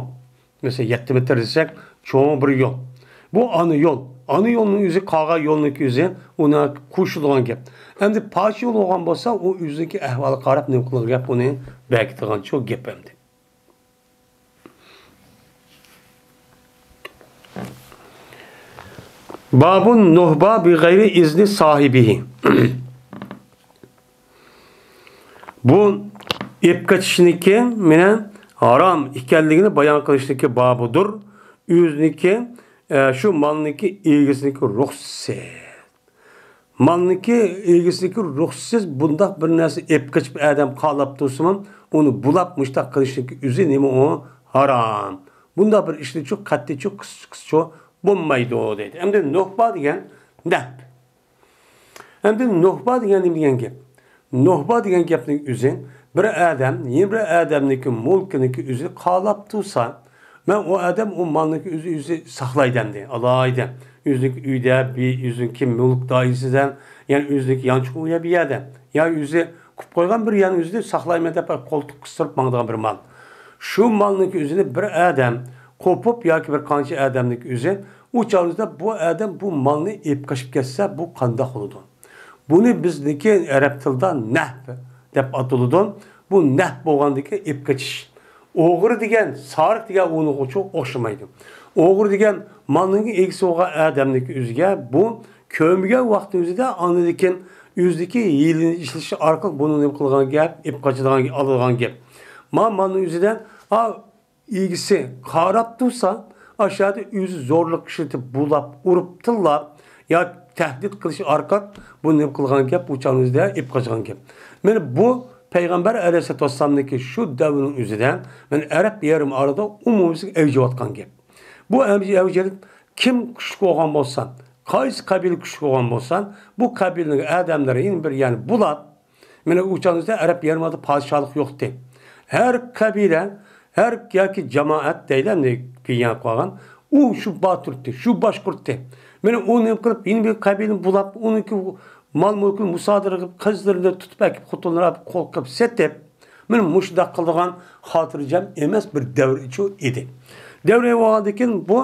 مەسىلەن، يەتتە مېتىر دېسەك، چوڭ بىر يول. بۇ ئانا يول. ئانا يولنىڭ ئۆزى، قالغان يولنىڭكى ئۆزى، ئۇنىڭ قوشۇلغان گەپ. ئەمدى پاچ يول بولغان بولسا، ئۇ ئۆزىنىڭكى ئەھۋالىغا قاراپ نېمە قىلغان گەپ، ئۇنى بەركىتىدىغان شۇ گەپ ئەمدى. باب النهبة بغير إذن صاحبه. بۇ ئېلىپ قېچىشنىڭكى مانا ھارام ئىكەنلىكىنى بايان قىلىشنىڭكى بابىدۇر. ئۆزىنىڭكى، ئە، شۇ مالنىڭكى ئىگىسىنىڭكى رۇخسىسى. مالنىڭكى ئىگىسىنىڭكى رۇخسىسىز بۇنداق بىر نەرسە ئېلىپ قېچىپ ئادەم قالاپ تۇرسىمۇ، ئۇنى بۇلاپ مۇشتاق قىلىشنىڭكى ئۆزى نېمە ئۇ؟ ھارام. بۇنداق بىر ئىشنىچۇ قەتئىيچۇ قىسچۇ بولمايدۇ دەيدۇ. ئەمدى نۇھبا دېگەن نەھب. ئەمدى نۇھبا دېگەن نېمە دېگەن گەپ؟ نۇھبا دېگەن گەپنىڭ ئۆزى بىر ئادەم يەنە بىر ئادەمنىڭكى مۈلكىنىڭكى ئۆزى قالاپ تۇرسا، مەن ئۇ ئادەم ئۇ مالنىڭكى ئۆزى، ئۆزى ساقلايدۇ ئەمدى، ئالايدۇ. ئۆزىنىڭكى ئۆيدە، بىر ئۆزىنىڭكى مۈلۈك دائىرىسىدە، يەنى ئۆزىنىڭكى يانچۇق ئۇ يەر بۇ يەردە. يا ئۆزى قۇرۇپ قويغان بىر يەرنىڭ ئۆزىدە ساقلايمەن دەپ قولتۇق قىستۇرۇپ ماڭىدىغان بىر مال. شۇ مالنىڭكى ئۆزىنى بىر ئادەم قوپۇپ ياكى بىر قانچە ئادەمنىڭكى ئۆزى ئۇ چاغدا بۇ ئادەم بۇ مالنى ئېلىپ قېچىپ كەتسە، بۇ قانداق بولىدۇ؟ بۇنى بىزنىڭكى ئەرەب تىلىدا نەھب دەپ ئاتىلىدۇ. بۇ نەھب بولغاندىكى ئېلىپ قېچىش. ئوغرى دېگەن، سارىق دېگەن ئۇنىڭغا ئوخشىمايدۇ. ئوغرى دېگەن مالنىڭ ئىگىسى بولغان ئادەمنىڭكى ئۆزىگە بۇ كۆرمىگەن ۋاقتى ئۆزىدە ئاندىن كېيىن ئۆزىدىكى ھىيلىنى ئىشلىتىش ئارقىلىق بۇنى نېمە قىلغان گەپ؟ ئېلىپ قاچىدىغان، ئالىدىغان گەپ. ما مالنىڭ ئۆزىدە، ئا، ئىگىسى قاراپ تۇرسا، ئاشۇ يەردە ئۆزى زورلۇق ئىشلىتىپ، بۇلاپ، ئۇرۇپ، تىللاپ ياكى تەھدىت قىلىش ئارقىلىق بۇ نېمە قىلغان گەپ، ئۇ چاغنىڭ ئۆزىدە ئېلىپ قاچىدىغان گەپ. مانا بۇ پەيغەمبەر ئەلەيھىسسالاتۇ ۋەسسالامنىڭكى شۇ دەۋرنىڭ ئۆزىدە، مانا ئەرەب يېرىم ئارىدا ئومۇميۈزلۈك ئەۋجىۋاتقان گەپ. بۇ ئەۋج-، ئەۋجىدە كىم كۈچلۈك بولغان بولسا، قايسى قەبىلە كۈچلۈك بولغان بولسا، بۇ قەبىلىنىڭ ئادەملىرى يەنە بىر يەرنى بۇلاپ، مانا ئۇ چاغدا ئەرەب يېرىم ئارىدا پادىشاھلىق يوقتى. ھەر قەبىلە، ھەر ياكى جامائەت دەيلى، ئەمدى كېيىن قالغان، ئۇ شۇ باتۇرتتى، شۇ باشقۇرتتى. مانا ئۇ نېمە قىلىپ، يەنە بىر قەبىلىنى بۇلاپ، ئۇنىڭكى مال-مۈلكىنى مۇسادىرە قىلىپ، قىزلىرىنى تۇتۇپ ئەكىپ، خوتۇنلار ئەپ قول قىلىپ سېتىپ، مانا مۇشۇنداق قىلىدىغان خاتىرجەم ئەمەس بىر دەۋرچۇ ئىدى. دەۋر بولغاندىن كېيىن بۇ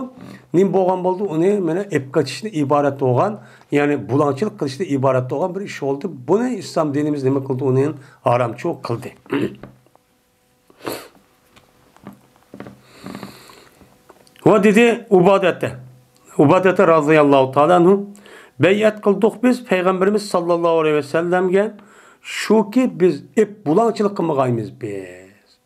نېمە بولغان بولدى؟ ئۇنى مانا ئېلىپ قېچىشتىن ئىبارەت بولغان، يەنى بۇلاڭچىلىق قىلىشتىن ئىبارەت بولغان بىر ئىش بولدى. بۇنى ئىسلام دىنىمىز نېمە قىلدى؟ ئۇنى ھارامچۇ قىلدى. ۋە دېدى ئۇبادەتە، ئۇبادەتە رازىياللاھۇ تائالا ئەنھۇ، بەيئەت قىلدۇق بىز پەيغەمبىرىمىز ساللاللاھۇ ئەلەيھى ۋەسەللەمگە، شۇكى بىز ئېپ بۇلاڭچىلىق قىلمىغايمىز بىز.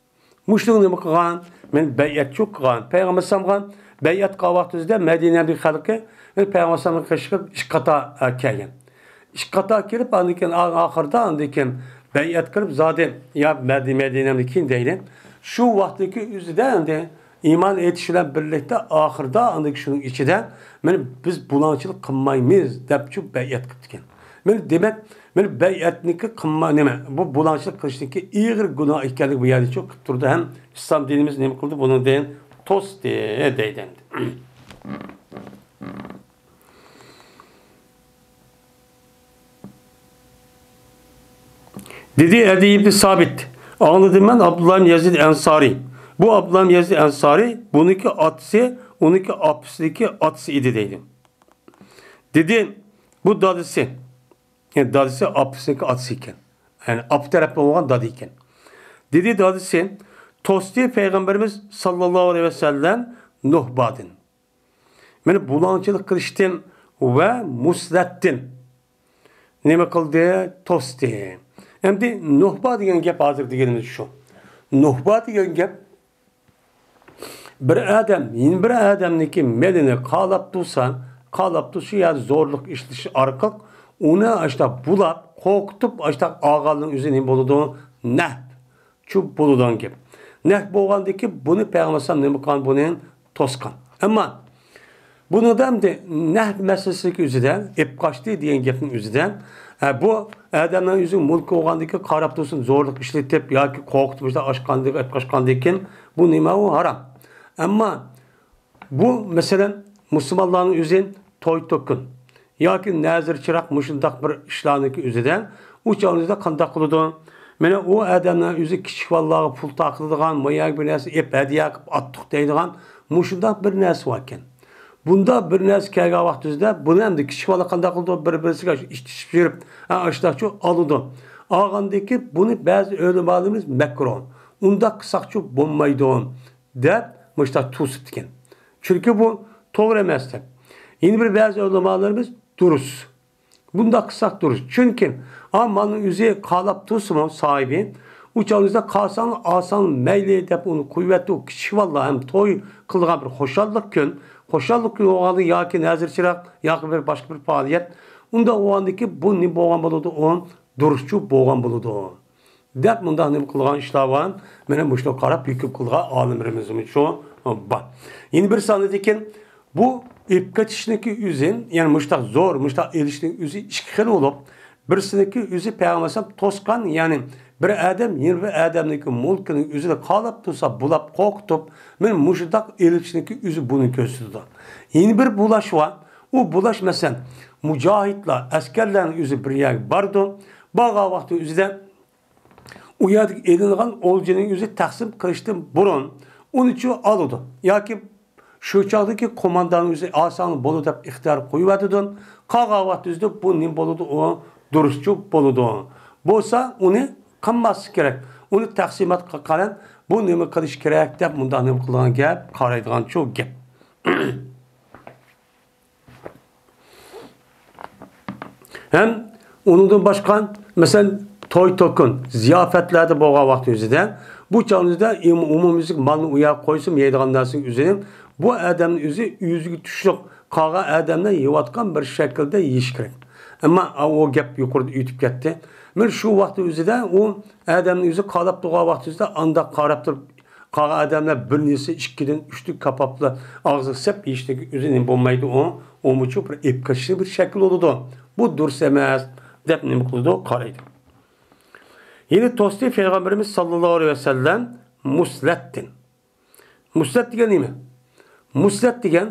مۇشۇنى نېمە قىلغان؟ مەن بەيئەتچۇ قىلغان. پەيغەمبەر ئەلەيھىسسالامغا بەيئەت قىلغان ۋاقتىمىزدا مەدىنەدىكى خەلقى، مەن پەيغەمبەر ئەلەيھىسسالامغا قېشىشىپ ئىككى قاتا، ئە، كەلگەن. ئىككى قاتا كېلىپ، ئاندىن كېيىن ئا-، ئاخىرىدا، ئاندىن كېيىن بەيئەت قىلىپ، زادى يا مەدى-، مەدىنەمدىن كېيىن دەيلى. شۇ ۋاقىتتىكى ئۆزىدە ئەمدى ئىمان ئېيتىش بىلەن بىرلىكتە ئاخىرىدا، ئاندىن كېيىن شۇنىڭ ئىچىدە، مانا بىز بۇلاڭچىلىق قىلمايمىز دەپچۇ بەيئەت قىپتىكەن. مانا دېمەك، مانا بەيئەتنىكى قىلما-، نېمە، بۇ بۇلاڭچىلىق قىلىشنىڭكى ئېغىر گۇناھ ئىكەنلىكى بۇ يەردىچۇ قىپ تۇرىدۇ ھەم ئىسلام دىنىمىز نېمە قىلدى؟ بۇنىڭدىن توستى دەيدۇ ئەمدى. دېدى ئەدى ئىبنى سابىت، ئاڭلىدىم مەن ئابدۇللا ئىبن يەزىد ئەنسارى. بۇ ئابدۇللا ئىبن يەزىد ئەنسارى، بۇنىڭكى ئاتىسى، ئۇنىڭكى ئاپىسىنىڭكى ئاتىسى ئىدى دەيدۇ. دېدى، بۇ دادىسى، يەنى دادىسى ئاپىسىنىڭكى ئاتىسى ئىكەن. يەنى ئاپا تەرەپتىن بولغان دادا ئىكەن. دېدى دادىسى، توستى پەيغەمبىرىمىز ساللاللاھۇ ئەلەيھى ۋەسەللەم نۇھبادىن. مانا بۇلاڭچىلىق قىلىشتىن ۋە مۇسلەتتىن نېمە قىلدى؟ توستى. ئەمدى نۇھبا دېگەن گەپ ھازىر دېگىنىمىز شۇ. نۇھبا دېگەن گەپ بىر ئادەم يەنە بىر ئادەمنىڭكى مېلىنى قالاپ تۇرسا، قالاپ تۇرسا يا زورلۇق ئىشلىتىش ئارقىلىق ئۇنى ئاشتا بۇلاپ، قورقۇتۇپ، ئاشتا ئالغاننىڭ ئۆزى نېمە بولىدۇ؟ نەھب. چۇ بولىدىغان گەپ. نەھب بولغاندىكى بۇنى پەيغەمبەر ئەلەيھىسسالام نېمە قىلغان؟ بۇنى توسقان. ئەمما بۇنىڭدا ئەمدى نەھب مەسىلىسىدىكى ئۆزىدە، ئېپ قاچتى دېگەن گەپنىڭ ئۆزىدە، ئە، بۇ ئادەمنىڭ ئۆزى مۈلكى بولغاندىكى قاراپ تۇرسۇن، زورلۇق ئىشلىتىپ ياكى قورقۇتۇپ، ئاشقاندىن، ئېپ قاچقاندىن كېيىن بۇ نېمە ئۇ؟ ھارام. ئەمما بۇ، مەسىلەن، مۇسۇلمانلارنىڭ ئۆزى توي-توكۇن ياكى نەزىر-چىراغ مۇشۇنداق بىر ئىشلارنىڭكى ئۆزىدە ئۇ چاغنىڭدا قانداق قىلىدۇ؟ مانا ئۇ ئادەمنىڭ ئۆزى كىچىك بالىلارغا پۇل تارقىتىدىغان، ماياگە بىر نەرسە ئېپ ھەدىيە قىلىپ ئاتتۇق دەيدىغان مۇشۇنداق بىر نەرسە باركەن. بۇنداق بىر نەرسە كەلگەن ۋاقتىمىزدا بۇنى ئەمدى كىچىك بالا قانداق قىلىدۇ؟ بىر-، بىرسىگە ئىتىشىپ يۈرۈپ، ھە، ئاشۇنداقچۇ ئالىدۇ. ئالغاندىكى بۇنى بەزى ئۆلىمالىرىمىز مەكرۇھ. ئۇنداق قىلساقچۇ بولمايدۇ. دەپ مۇشۇنداق توسۇپتىكەن. چۈنكى بۇ توغرا ئەمەس دەپ. يەنە بىر بەزى ئۆلىمالىرىمىز دۇرۇس. بۇنداق قىلساق دۇرۇس. چۈنكى، ئا، مالنىڭ ئۆزى قالاپ تۇرسىمۇ ساھىبى، ئۇ چاغدا قالساڭ، ئالساڭ مەيلى دەپ ئۇنى قويۇۋەتتى. ئۇ كىچىك بالىلار ھەم توي قىلىدىغان بىر خۇشاللىق كۈن. خۇشاللىق كۈنى بولغاندا ياكى نەزىر چىراغ، ياكى بىر باشقا بىر پائالىيەت. ئۇنداق بولغاندىكى بۇ نېمە بولغان بولىدۇ؟ ئۇ دۇرۇسچۇ بولغان بولىدۇ. دەپ مۇنداق نېمە قىلغان ئىشلار بار. مانا مۇشۇنى قاراپ ھۆكۈم قىلغان ئالىملىرىمىزمۇ شۇ بار. يەنە بىر ساندىكىن بۇ ئېلىپ كېتىشنىڭكى ئۆزى، يەنى مۇشتاق زور، مۇشتاق ئېلىشنىڭ ئۆزى ئىككى خىل بولۇپ، بىرسىنىڭكى ئۆزى پەيغەمبەر ئەلەيھىسسالام توسقان، يەنى بىر ئادەم يەنە بىر ئادەمنىڭكى مۈلكىنىڭ ئۆزىنى قالاپ تۇرسا بۇلاپ قورقۇتۇپ، مانا مۇشۇنداق ئېلىشنىڭكى ئۆزى بۇنى كۆرسىتىدۇ. يەنە بىر بۇلاش بار. ئۇ بۇلاش مەسىلەن، مۇجاھىدلار، ئەسكەرلەرنىڭ ئۆزى بىر يەرگە بارىدۇ. بارغان ۋاقتى ئۆزىدە ئۇ يەردىكى ئېلىنغان ئولجىنىڭ ئۆزى تەقسىم قىلىشتىن بۇرۇن ئۇنىچۇ ئالىدۇ. ياكى شۇ چاغدىكى قومانداننىڭ ئۆزى ئالساڭ بولىدۇ دەپ ئىختىيار قويۇۋەتىدۇ. قالغان ۋاقىت ئۆزىدە بۇ نېمە بولىدۇ؟ ئۇ دۇرۇسچۇ بولىدۇ. بولسا ئۇنى قىلماسلىق كېرەك. ئۇنى تەقسىماتقا قارا، بۇ نېمە قىلىش كېرەك دەپ مۇنداق نېمە قىلىدىغان گەپ، قارايدىغانچۇ گەپ. ھەم ئۇنىڭدىن باشقا، مەسىلەن، توي-توكۇن، زىياپەتلەردە بولغان ۋاقتى ئۆزىدە، بۇ چاغنىڭ ئۆزىدە ئومۇميۈزلۈك مالنى ئۇ يەرگە قويسىمۇ يەيدىغان نەرسىنىڭ ئۆزىنى، بۇ ئادەمنىڭ ئۆزى ئۆزىگە تۇشلۇق، قالغان ئادەملەر يەۋاتقان بىر شەكىلدە يېيىش كېرەك. ئەمما ئا، ئۇ گەپ يۇقىرىدا ئۆتۈپ كەتتى. مەن شۇ ۋاقتى ئۆزىدە ئۇ ئادەمنىڭ ئۆزى قالاپ تۇرغان ۋاقتى ئۆزىدە ئانداق قاراپ تۇرۇپ، قالغان ئادەملەر بىر نېسى ئىككىدىن، ئۈچتىن كاپاپلا ئاغزىغا سەپ يېيىشتىكى ئۆزى نېمە بولمايدۇ ئۇ؟ ئۇمۇچۇ بىر ئېلىپ كېتىشنىڭ بىر شەكلى بولىدۇ. بۇ دۇرۇس ئەمەس، دەپ نېمە قىلىدۇ؟ قارايدۇ. يەنە توستى پەيغەمبىرىمىز ساللاللاھۇ ئەلەيھى ۋەسەللەم مۇسلەتتىن. مۇسلەت دېگەن نېمە؟ مۇسلەت دېگەن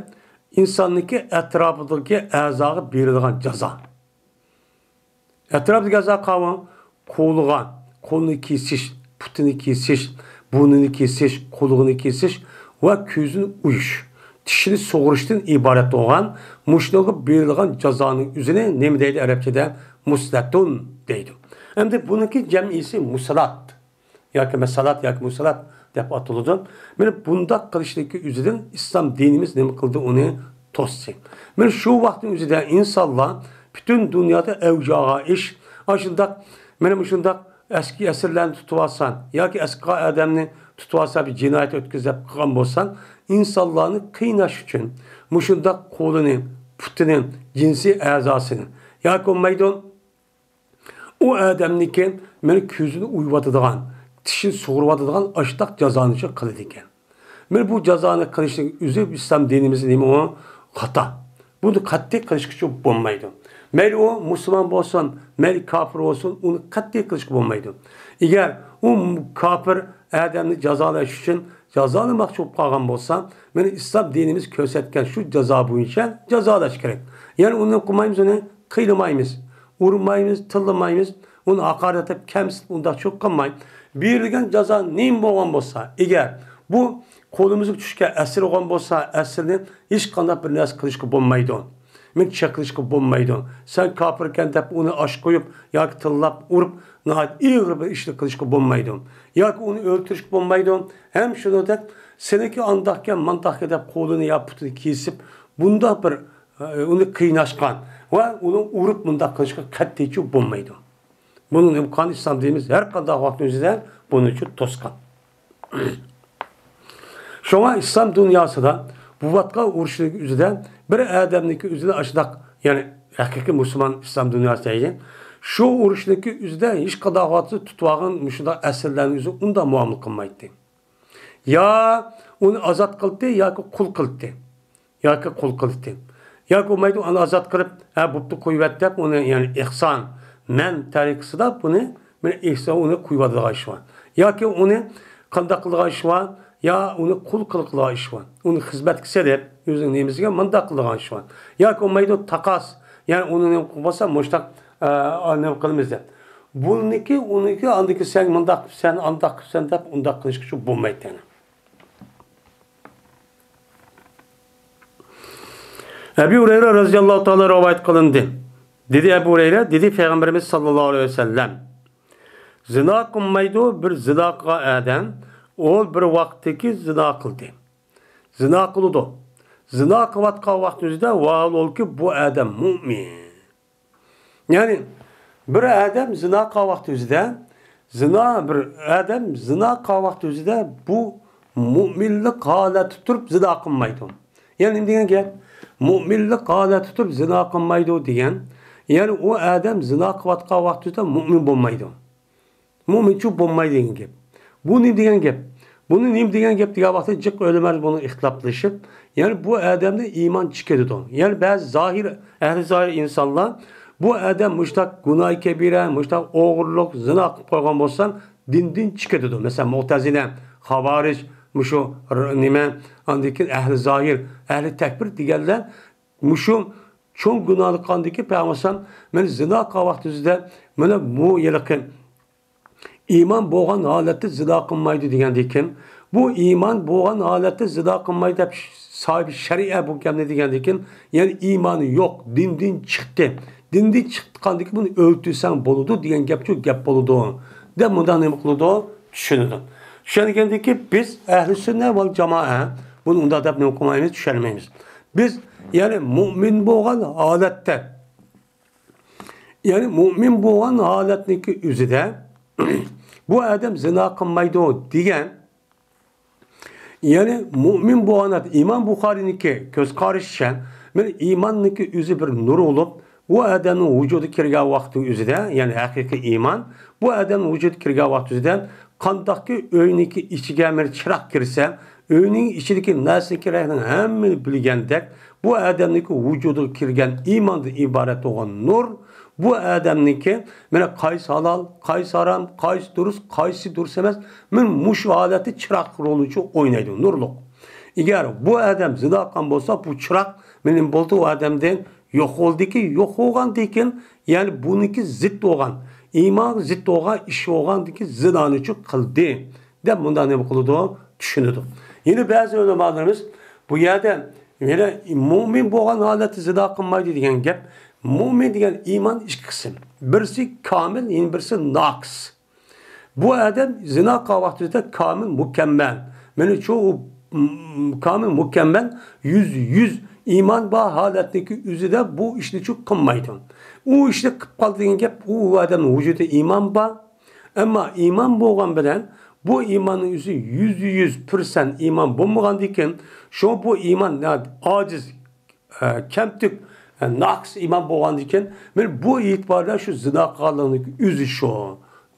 ئىنساننىڭكى ئەتراپىدىكى ئەزاغا بېرىلىدىغان جازا. ئەتراپتىكى ئەزا قاۋان، قولىغا، قولىنى كېسىش، پۇتىنى كېسىش، بۇرنىنى كېسىش، قۇلىقىنى كېسىش ۋە كۆزىنى ئويۇش، چىشىنى سۇغۇرۇشتىن ئىبارەت بولغان مۇشۇنىڭغا بېرىلغان جازانىڭ ئۆزىنى نېمە دەيدۇ ئەرەبچىدە؟ مۇسلەتۇن دەيدۇ. ئەمدى بۇنىڭكى جەمئىيسى مۇسلات. ياكى مەسالات ياكى مۇسالات دەپ ئاتىلىدۇ. مانا بۇنداق قىلىشنىڭكى ئۆزىدىن ئىسلام دىنىمىز نېمە قىلدى؟ ئۇنى توستى. مانا شۇ ۋاقىتنىڭ ئۆزىدە ئىنسانلار پۈتۈن دۇنيادا ئەۋج ئالغان ئىش، ئاشۇنداق، مانا مۇشۇنداق ئەسكى ئەسىرلەرنى تۇتۇۋالسا ياكى ئەسكى ئادەمنى تۇتۇۋالسا، بىر جىنايەت ئۆتكۈزۈپ قىلغان بولسا، ئىنسانلارنى قىيناش ئۈچۈن مۇشۇنداق قولىنى، پۇتىنى، جىنسىي ئەزاسىنى ياكى بولمايدۇ، ئۇ ئادەمنىڭكى مانا كۆزىنى ئويۇۋاتىدىغان، چىشىنى سۇغۇرۇۋاتىدىغان ئاشتاق جازانى شۇ قىلىدىكەن. مانا بۇ جازانى قىلىشنىڭ ئۆزى ئىسلام دىنىمىزدا نېمە ئۇ؟ خاتا. بۇنى قەتئىي قىلىشقىچۇ بولمايدۇ. مەيلى ئۇ مۇسۇلمان بولسۇن، مەيلى كاپىر بولسۇن، ئۇنى قەتئىي قىلىشقا بولمايدۇ. ئەگەر ئۇ كاپىر ئادەمنى جازالاش ئۈچۈن جازالىماقچى بولۇپ قالغان بولسا، مانا ئىسلام دىنىمىز كۆرسەتكەن شۇ جازا بويىچە جازالاش كېرەك. يەنى ئۇنى قىلمايمىز، ئۇنى قىينىمايمىز، ئۇرمايمىز، تىللىمايمىز، ئۇنى ھاقارەتلەپ، كەمسىتىپ، ئۇنداق چوق قىلماي، بېرىلگەن جازا نېمە بولغان بولسا، ئەگەر بۇ قولىمىزغا چۈشكەن ئەسىر بولغان بولسا، ئەسىرنى ھېچقانداق بىر نەرسە قىلىشقا بولمايدۇ. مېنى چېقىلىشقا بولمايدۇ. سەن كاپىركەن دەپ ئۇنى ئاش قويۇپ ياكى تىللاپ ئۇرۇپ، ناھايىتى ئېغىر بىر ئىشنى قىلىشقا بولمايدۇ. ياكى ئۇنى ئۆلتۈرۈشكە بولمايدۇ. ھەم شۇنىڭدەك سېنىڭكى ئانداقكەن، مانداقكەن دەپ قولىنى يا پۇتىنى كېسىپ، بۇنداق بىر، ئە، ئۇنى قىيناشقان ۋە ئۇنى ئۇرۇپ مۇنداق قىلىشقا قەتئىيچۇ بولمايدۇ. بۇنىڭ ئىمكانى ئىسلام دىنىمىز ھەر قانداق ۋاقىتنىڭ ئۆزىدە بۇنى ئۈچۈن توسقان. شۇڭا ئىسلام دۇنياسىدا بولۇۋاتقان ئۇرۇشنىڭ ئۆزىدە بىر ئادەمنىڭكى ئۆزىنى ئاشۇنداق، يەنى ھەقىقىي مۇسۇلمان ئىسلام دۇنياسى دەيلى، شۇ ئۇرۇشنىڭكى ئۆزىدە ھېچقانداق ۋاقىتتا تۇتۇۋالغان مۇشۇنداق ئەسىرلەرنىڭ ئۆزى ئۇنداق مۇئامىلە قىلمايتتى. يا ئۇنى ئازاد قىلتى ياكى قۇل قىلتى. ياكى قۇل قىلتى. ياكى بولمايدۇ، ئۇنى ئازاد قىلىپ، ھە، بوپتۇ، قويۇۋەت دەپ، ئۇنى، يەنى ئېھسان، مەن تەرىقىسىدا بۇنى، مانا ئېھسان، ئۇنى قويۇۋاتىدىغان ئىش بار. ياكى ئۇنى قانداق قىلىدىغان ئىش بار؟ يا ئۇنى قۇل قىلىدىغان ئىش بار. ئۇنى خىزمەتكە سېلىپ، ئۆزىنىڭ نېمىسىگە مۇنداق قىلىدىغان ئىش بار. ياكى بولمايدۇ، تاقاس، يەنى ئۇنى نېمە قىلىپ بولسا، مۇشتاق، ئە، نېمە قىلىمىز دەپ. بۇنىڭكى، ئۇنىڭكى، ئاندىكى سەن مۇنداق قىپسەن، ئانداق قىپسەن دەپ، ئۇنداق قىلىشقىچۇ بولمايدۇ يەنى. ئەبۇ ھۇرەيرە رەزىياللاھۇ تائالا رىۋايەت قىلىندى. دېدى ئەبۇ ھۇرەيرە، دېدى پەيغەمبىرىمىز ساللاللاھۇ ئەلەيھى ۋەسەللەم، زىنا قىلمايدۇ بىر زىنا قىلغان ئادەم، ئۇ بىر ۋاقىتتىكى زىنا قىلدى. زىنا قىلىدۇ. زىنا قىلىۋاتقان ۋاقتىمىزدا، ۋاھالولكى، بۇ ئادەم مۇئمىن. يەنى بىر ئادەم زىنا قىلغان ۋاقتىمىزدا، زىنا، بىر ئادەم زىنا قىلغان ۋاقتىمىزدا بۇ مۇئمىنلىق ھالەتتە تۇرۇپ زىنا قىلمايدۇ. يەنى نېمە دېگەن گەپ؟ مۇئمىنلىق ھالەتتە تۇرۇپ زىنا قىلمايدۇ دېگەن، يەنى ئۇ ئادەم زىنا قىلىۋاتقان ۋاقتىدا مۇئمىن بولمايدۇ. مۇئمىنچۇ بولمايدۇ دېگەن گەپ. بۇ نېمە دېگەن گەپ؟ بۇنى نېمە دېگەن گەپ دېگەن ۋاقىتتا جىق ئۆلىمالار بۇنى ئىختىلاپلىشىپ، يەنى بۇ ئادەمدە ئىمان چىقىدۇ. يەنى بەزى زاھىر، ئەھلى زاھىر ئىنسانلار بۇ ئادەم مۇشتاق گۇناھ كەبىرە، مۇشتاق ئوغرىلىق، زىنا قىلىپ قويغان بولسا، دىندىن چىقىدۇ. مەسىلەن، مۇئتەزىلە، خاۋارىج، مۇشۇ ر-، نېمە، ئاندىن كېيىن ئەھلى زاھىر، ئەھلى تەكبىر دېگەنلەر مۇشۇ چوڭ گۇناھلىق قاندىكى پەيغەمبەر ئەلەيھىسسالام، مەن زىنا قىلغان ۋاقتىدا مانا بۇ ھېلىقى ئىمان بولغان ھالەتتە زىنا قىلمايدۇ دېگەندىكىن، بۇ ئىمان بولغان ھالەتتە زىنا قىلمايدۇ دەپ ساھىبى شەرىئە بۇ گەپنى دېگەندىكىن، يەنى ئىمانى يوق، دىندىن چىقتى. دىندىن چىققاندىكىن بۇنى ئۆلتۈرسەڭ بولىدۇ دېگەن گەپچۇ گەپ بولىدۇ دەپ مۇنداق نېمە قىلىدۇ؟ چۈشىنىدۇ. چۈشەنگەندىكىن بىز ئەھلى سۈننە ۋەل جامائە بۇنى ئۇنداق دەپ نېمە قىلمايمىز، چۈشەنمەيمىز. بىز يەنى مۇئمىن بولغان ھالەتتە، يەنى مۇئمىن بولغان ھالەتنىڭكى ئۆزىدە بۇ ئادەم زىنا قىلمايدۇ دېگەن، يەنى مۇئمىن بولغان ھالەت، ئىمام بۇخارىنىڭكى كۆز قارىشىچە، مانا ئىماننىڭكى ئۆزى بىر نۇر بولۇپ، بۇ ئادەمنىڭ ۋۇجۇدىغا كىرگەن ۋاقتى ئۆزىدە، يەنى ھەقىقىي ئىمان، بۇ ئادەمنىڭ ۋۇجۇدىغا كىرگەن ۋاقتى ئۆزىدە، قانداقكى ئۆينىڭكى ئىچىگە بىر چىراغ كىرسە، ئۆينىڭ ئىچىدىكى نەرسىنىڭكى رەڭگىنى ھەممىنى بىلگەندەك، بۇ ئادەمنىڭكى ۋۇجۇدىغا كىرگەن ئىماندىن ئىبارەت بولغان نۇر، بۇ ئادەمنىڭكى، مانا، قايسى ھالال، قايسى ھارام، قايسى دۇرۇس، قايسى دۇرۇس ئەمەس، مانا مۇشۇ ھالەتتە چىراغ رولىنى ئوينايدۇ، نۇرلۇق. ئەگەر بۇ ئادەم زىنا قىلغان بولسا، بۇ چىراغ مانا بولدى، ئۇ ئادەمدىن يوق بولدىكى، يوق بولغاندىكىن، يەنى بۇنىڭكى زىت بولغان، ئىمانغا زىت بولغان ئىش بولغاندىكى زىنانىچۇ قىلدى دەپ مۇنداق نېمە قىلىدۇ؟ چۈشىنىدۇ. يەنە بەزى ئۆلىمالىرىمىز بۇ يەردە يەنە مۇئمىن بولغان ھالەتتە زىنا قىلمايدۇ دېگەن گەپ، مۇئمىن دېگەن ئىمان ئىككى قىسىم. بىرسى كامىل، يەنە بىرسى ناقىس. بۇ ئادەم زىنا قىلغان ۋاقتىدا كامىل، مۇكەممەل. مېنىڭچۇ ئۇ، م-، كامىل، مۇكەممەل، يۈز يۈز ئىمان بار ھالەتتىكى ئۆزىدە بۇ ئىشنىچۇ قىلمايدۇ. ئۇ ئىشنى قىلىپ قالدى دېگەن گەپ، ئۇ ئادەمنىڭ ۋۇجۇدىدا ئىمان بار. ئەمما ئىمان بولغان بىلەن بۇ ئىماننىڭ ئۆزى يۈزدە يۈز پىرسەنت ئىمان بولمىغاندىكىن، شۇ بۇ ئىمان ناھايىتى ئاجىز، ئە، كەمتۈك، ئە، ناقىس ئىمان بولغاندىكىن، مانا بۇ ئېتىباردا شۇ زىنا قىلغانلىقنىڭ ئۆزى شۇ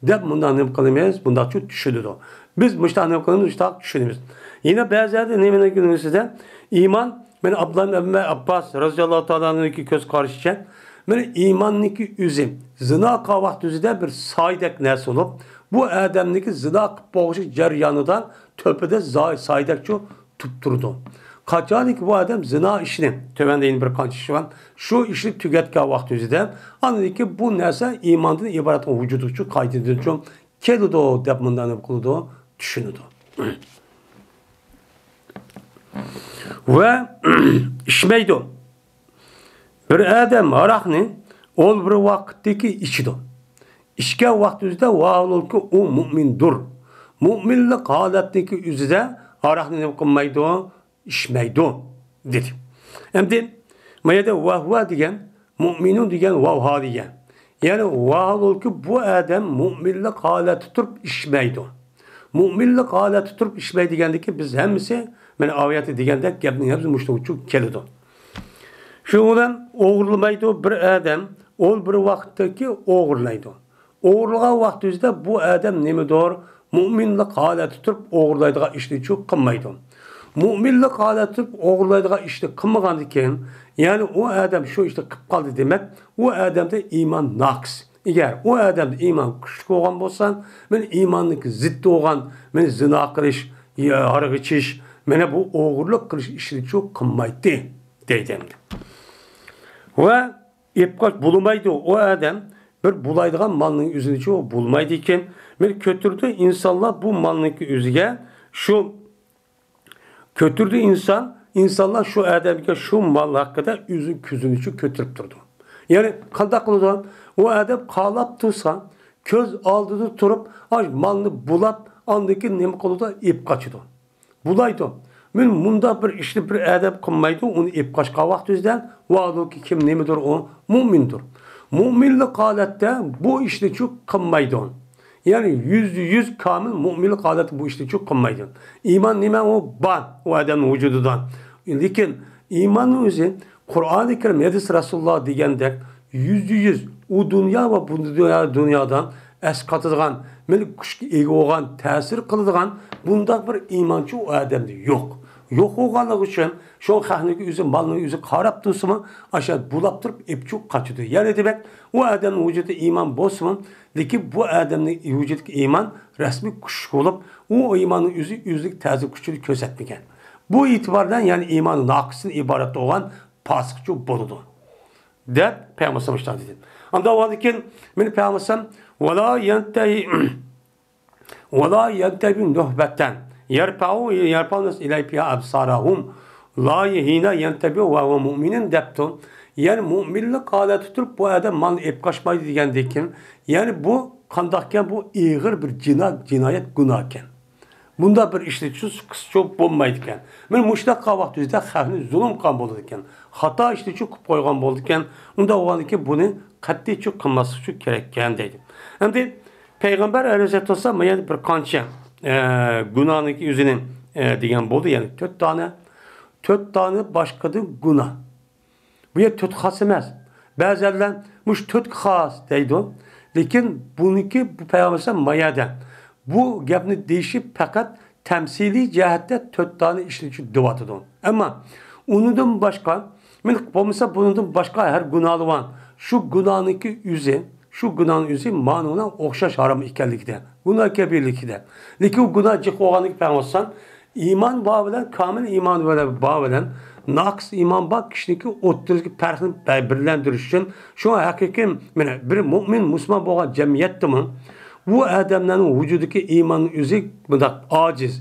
دەپ مۇنداق نېمە قىلىمىز؟ بۇنداقچۇ چۈشىنىدۇ. بىز مۇشتاق نېمە قىلىمىز؟ مۇشتاق چۈشىنىمىز. يەنە بەزىلەردە نېمىنى كۆرىمىز دە؟ ئىمان، مانا ئابدۇللا ئىبن ئابباس رازىياللاھۇ تائالا ئەنھۇنىڭكى كۆز قارىشىچە، مانا ئىماننىڭكى ئۆزى زىنا قىلغان ۋاقتى ئۆزىدە بىر سايدەك نەرسە بولۇپ، بۇ ئادەمنىڭكى زىنا قىلىپ بولۇش جەريانىدا تۆپىدە زاي-، سايدەكچۇ تۇرۇپ تۇرىدۇ. قاچانكى بۇ ئادەم زىنا ئىشىنى، تۆۋەندە يەنە بىر قانچە ئىش بار، شۇ ئىشنى تۈگەتكەن ۋاقتى ئۆزىدە، ئاندىن كېيىن بۇ نەرسە ئىماندىن ئىبارەت ۋۇجۇدقىچۇ قايتىدىنچۇ كېلىدۇ دەپ مۇنداق نېمە قىلىدۇ؟ چۈشىنىدۇ. ۋە ئىچمەيدۇ. بىر ئادەم ھاراقنى ئول بىر ۋاقىتتىكى ئىچىدۇ. ئىچكەن ۋاقتىمىزدا ۋاھالولكى ئۇ مۇئمىندۇر. مۇئمىنلىق ھالەتتىكى ئۆزىدە ھاراقنى نېمە قىلمايدۇ؟ ئىچمەيدۇ، دېدى. ئەمدى ما يەردە ۋەھۋە دېگەن، مۇئمىنۇن دېگەن، ۋەۋھا دېگەن. يەنى ۋاھالولكى بۇ ئادەم مۇئمىنلىق ھالەتتە تۇرۇپ ئىچمەيدۇ. مۇئمىنلىق ھالەتتە تۇرۇپ ئىچمەي دېگەندىكى بىز ھەممىسى، مانا ئايەتتە دېگەندەك گەپنىڭ ھەممىسى مۇشۇنىڭ ئۈچۈن كېلىدۇ. شۇنىڭ بىلەن ئوغرىلىمايدۇ، بىر ئادەم ئول بىر ۋاقىتتىكى ئوغرىلايدۇ. ئوغرىلىغان ۋاقتىمىزدا بۇ ئادەم نېمىدۇر؟ مۇئمىنلىق ھالەتتە تۇرۇپ ئوغرىلايدىغان ئىشنىچۇ قىلمايدۇ. مۇئمىنلىق ھالەتتە تۇرۇپ ئوغرىلايدىغان ئىشنى قىلمىغاندىكىن، يەنى ئۇ ئادەم شۇ ئىشنى قىلىپ قالدى دېمەك، ئۇ ئادەمدە ئىمان ناقىس. ئەگەر ئۇ ئادەمدە ئىمان كۈچلۈك بولغان بولسا، مانا ئىماننىڭ زىددى بولغان، مانا زىنا قىلىش، ھاراق ئىچىش، مانا بۇ ئوغرىلىق قىلىش ئىشىنىچۇ قىلمايتتى، دەيدۇ ئەمدى. ۋە ئېلىپ قاچ بولمايدۇ. ئۇ ئادەم بىر بۇلايدىغان مالنىڭ ئۆزىنىچۇ بولمايدىكەن. مانا كۆتۈردى ئىنسانلار بۇ مالنىڭكى ئۆزىگە شۇ كۆتۈردى ئىنسان، ئىنسانلار شۇ ئادەمگە شۇ مال ھەققىدە ئۆزى كۆزىنىچۇ كۆتۈرۈپ تۇرىدۇ. يەنى قانداق قىلىدۇ؟ ئۇ ئادەم قالاپ تۇرسا، كۆز ئالدىدا تۇرۇپ، ئاش مالنى بۇلاپ، ئاندىن كېيىن نېمە قىلىدۇ؟ ئېلىپ قاچىدۇ. بۇلايدۇ. مەن مۇنداق بىر ئىشنى بىر ئادەم قىلمايدۇ، ئۇنى ئېلىپ قاچقان ۋاقتى ئۆزىدە، ۋاھالۇكى كىم نېمىدۇر ئۇ مۇئمىندۇر. مۇئمىنلىق ھالەتتە بۇ ئىشنىچۇ قىلمايدۇ. يەنى يۈزدە يۈز كامىل مۇئمىنلىق ھالەتتە بۇ ئىشنىچۇ قىلمايدۇ. ئىمان نېمە؟ ئۇ بار، ئۇ ئادەمنىڭ ۋۇجۇدىدا. لېكىن ئىماننىڭ ئۆزى قۇرئانى كەرىم، ھەدىس رەسۇلۇللا دېگەندەك يۈزدە يۈز ئۇ دۇنيا ۋە بۇ دۇنيا، دۇنيادا ئەسقاتىدىغان، مەن كۈچكە ئىگە بولغان، تەسىر قىلىدىغان بۇنداق بىر ئىمانچۇ ئۇ ئادەمدە يوق. يوق بولغانلىقى ئۈچۈن شۇ خەقنىڭكى ئۆزى، مالنىڭ ئۆزى قاراپ تۇرسىمۇ، ئاشۇ بۇلاپ تۇرۇپ ئېپچۇ قاچىدۇ. يەنى دېمەك، ئۇ ئادەمنىڭ ۋۇجۇدىدا ئىمان بولسىمۇ، لېكىن بۇ ئادەمنىڭ ۋۇجۇدىدىكى ئىمان رەسمىي كۈچلۈك بولۇپ، ئۇ ئىماننىڭ ئۆزى ئۆزلۈك تەسىر كۈچىنى كۆرسەتمىگەن. بۇ ئېتىباردىن، يەنى ئىمانى ناقىستىن ئىبارەت بولغان پاسىقچۇ بولىدۇ، دەپ پەيغەمبەر ئەلەيھىسسالام مۇشۇنداق دېدى. ئاندىن ئاندىن كېيىن مېنى پەيغەمبەر ئەلەيھىسسالام، ۋەلا يەنتەھى، ۋەلا يەنتەھى نۇھبەتەن يەرپەئۇ، يەرپەئۇ ناس ئىلەيھى فىھا ئەبسارەھۇم لا ھىنا يەنتەبىھۇ ۋە ھۇۋە مۇئمىنۇن دەپتۇ. يەنى مۇئمىنلىق ھالەتتە تۇرۇپ بۇ ئادەم مالنى ئېلىپ قاچمايدۇ دېگەندىن كېيىن، يەنى بۇ قانداقكەن؟ بۇ ئېغىر بىر جىنا-، جىنايەت، گۇناھكەن. بۇنداق بىر ئىشنى چۈ-، قىلسىچۇ بولمايدىكەن. مەن مۇشۇنداق قىلغان ۋاقتىمىزدا خەقنى زۇلۇم قىلغان بولىدىكەن. خاتا ئىشنى چۈ قىلىپ قويغان بولىدىكەن. ئۇنداق بولغاندىكىن بۇنى قەتئىي چۈ قىلماسلىق چۈ كېرەككەن دەيدۇ. ئەمدى پەيغەمبەر ئەلەيھىسسالام ما يەردە بىر قانچە، ئە، گۇناھنىڭكى ئۆزىنى، ئە، دېگەن بولدى. يەنى تۆت دانە، تۆت دانە باشقىدىن گۇناھ. بۇ يەر تۆت خاس ئەمەس. بەزىلەر مۇشۇ تۆتكە خاس دەيدۇ. لېكىن بۇنىڭكى، بۇ پەيغەمبەر ما يەردە بۇ گەپنى دېيىشى پەقەت تەمسىلىي جەھەتتە تۆت دانە ئىشنى چۈ دېۋاتىدۇ. ئەمما ئۇنىڭدىن باشقا، مەن بولمىسا بۇنىڭدىن باشقا ھەر گۇناھلار بار. شۇ گۇناھنىڭكى ئۆزى، شۇ گۇناھنىڭ ئۆزى مانىڭ بىلەن ئوخشاش ھارام ئىكەنلىكىدە، گۇناھ كەبىرىلىكىدە. لېكىن ئۇ گۇناھ جىق بولغاندىكى پەيغەمبەر ئەلەيھىسسالام ئىمان بار بىلەن، كامىل ئىمان بار بىلەن، ناقىس ئىمان بار كىشىنىڭكى ئوتتۇرىسىدىكى پەرقنى بە-، بىرلەندۈرۈش ئۈچۈن، شۇڭا ھەقىقىي، مانا، بىر مۇئمىن، مۇسۇلمان بولغان جەمئىيەتتىمۇ بۇ ئادەملەرنىڭ ۋۇجۇدىدىكى ئىماننىڭ ئۆزى مۇنداق ئاجىز،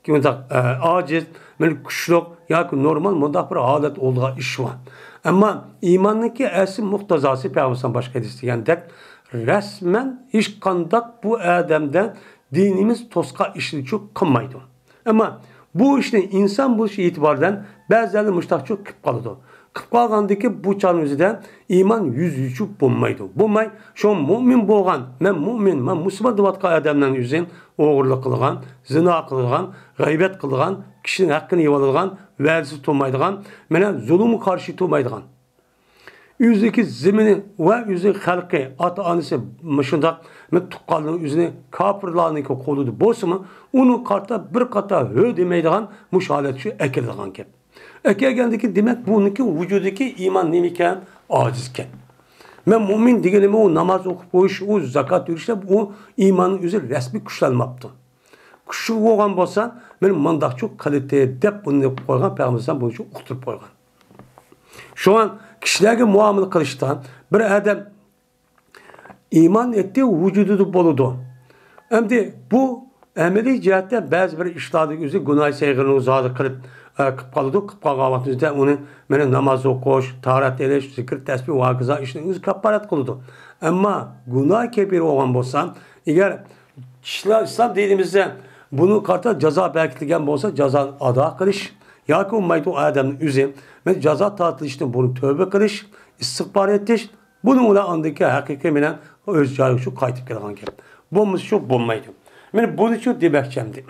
مۇنداق، ئە، ئاجىز، مانا، كۈچلۈك ياكى نورمال مۇنداق بىر ھالەت بولىدىغان ئىش بار. ئەمما ئىماننىڭكى ئەسلى مۇقتەزاسى پەيغەمبەر باشقا ھەدىس دېگەندەك، رەسمەن ھېچقانداق بۇ ئادەمدە دىنىمىز توسقان ئىشنى چۈ قىلمايدۇ. ئەمما بۇ ئىشنى ئىنسان بولۇش ئېتىبارىدىن بەزىلەر مۇشتاقچۇ قىلىپ قالىدۇ. قىلىپ قالغاندىكى بۇ چاغنىڭ ئۆزىدە ئىمان يۈز يۈزچۈ بولمايدۇ. بولماي، شۇ مۇئمىن بولغان، مەن مۇئمىن، مەن مۇسۇلمان دەۋاتقان ئادەملەرنىڭ ئۆزى ئوغرىلىق قىلغان، زىنا قىلغان، غەيۋەت قىلغان، كىشىنىڭ ھەققىنى يېۋالىدىغان، ۋەدىسى تۇرمايدىغان، مانا زۇلۇمغا قارشى تۇرمايدىغان. ئۆزىنىڭكى زېمىنى ۋە ئۆزىنىڭ خەلقى، ئاتا-ئانىسى، مۇشۇنداق مەن تۇغقانلىرى ئۆزىنى كاپىرلارنىڭكى قولىدا بولسىمۇ، ئۇنىڭغا قارىتا بىر قاتا ھۆ دېمەيدىغان مۇشۇ ھالەتكە ئەكېلىدىغان گەپ. ئەكەلگەندىكىن، دېمەك، بۇنىڭكى ۋۇجۇدىدىكى ئىمان نېمىكەن؟ ئاجىزكەن. مەن مۇئمىن دېگىنىمۇ، ئۇ ناماز ئوقۇپ قويۇش، ئۇ زاكات بېرىشلەر، ئۇ ئىماننىڭ ئۆزى رەسمىي كۈچلەنمەپتۇ. كۈچلۈك بولغان بولسا، مەن مۇنداقچۇ قىلىتى دەپ بۇنى قويغان، پەيغەمبەر بۇنىچۇ ئۇقتۇرۇپ قويغان. شۇڭا كىشىلەرگە مۇئامىلە قىلىشتا بىر ئادەم ئىمان ئېيتتى، ۋۇجۇدىدا بولىدۇ. ئەمدى بۇ ئەمەلىي جەھەتتە بەزى بىر ئىشلاردا ئۆزى گۇناھ سەيغىرنى زادى قىلىپ، ئە، قىلىپ قالىدۇ. قىلىپ قالغان ۋاقتىمىزدا ئۇنى، مانا، ناماز ئوقۇش، تاھارەت ئېلىش، زىكىر، تەسبىھ ۋە ھاكازا ئىشنى ئۆزى كاپپارەت قىلىدۇ. ئەمما گۇناھ كەبىرە بولغان بولسا، ئەگەر ئىسلام، ئىسلام دىنىمىزدە بۇنى قارىتا جازا بەكىتىلگەن بولسا، جازانى ئادا قىلىش ياكى بولمايدۇ ئادەمنىڭ ئۆزى، مانا، جازا تارتىلىشتىن بۇرۇن تۆبە قىلىش، ئىستىغپار ئېيتىش، بۇنىڭ بىلەن ئاندىكى ھەقىقىي مېنىڭ ئۆز جايىغا شۇ قايتىپ كېلىدىغان گەپ. بولمىسا شۇ بولمايدۇ. مانا بۇنى شۇ دېمەكچى ئەمدى.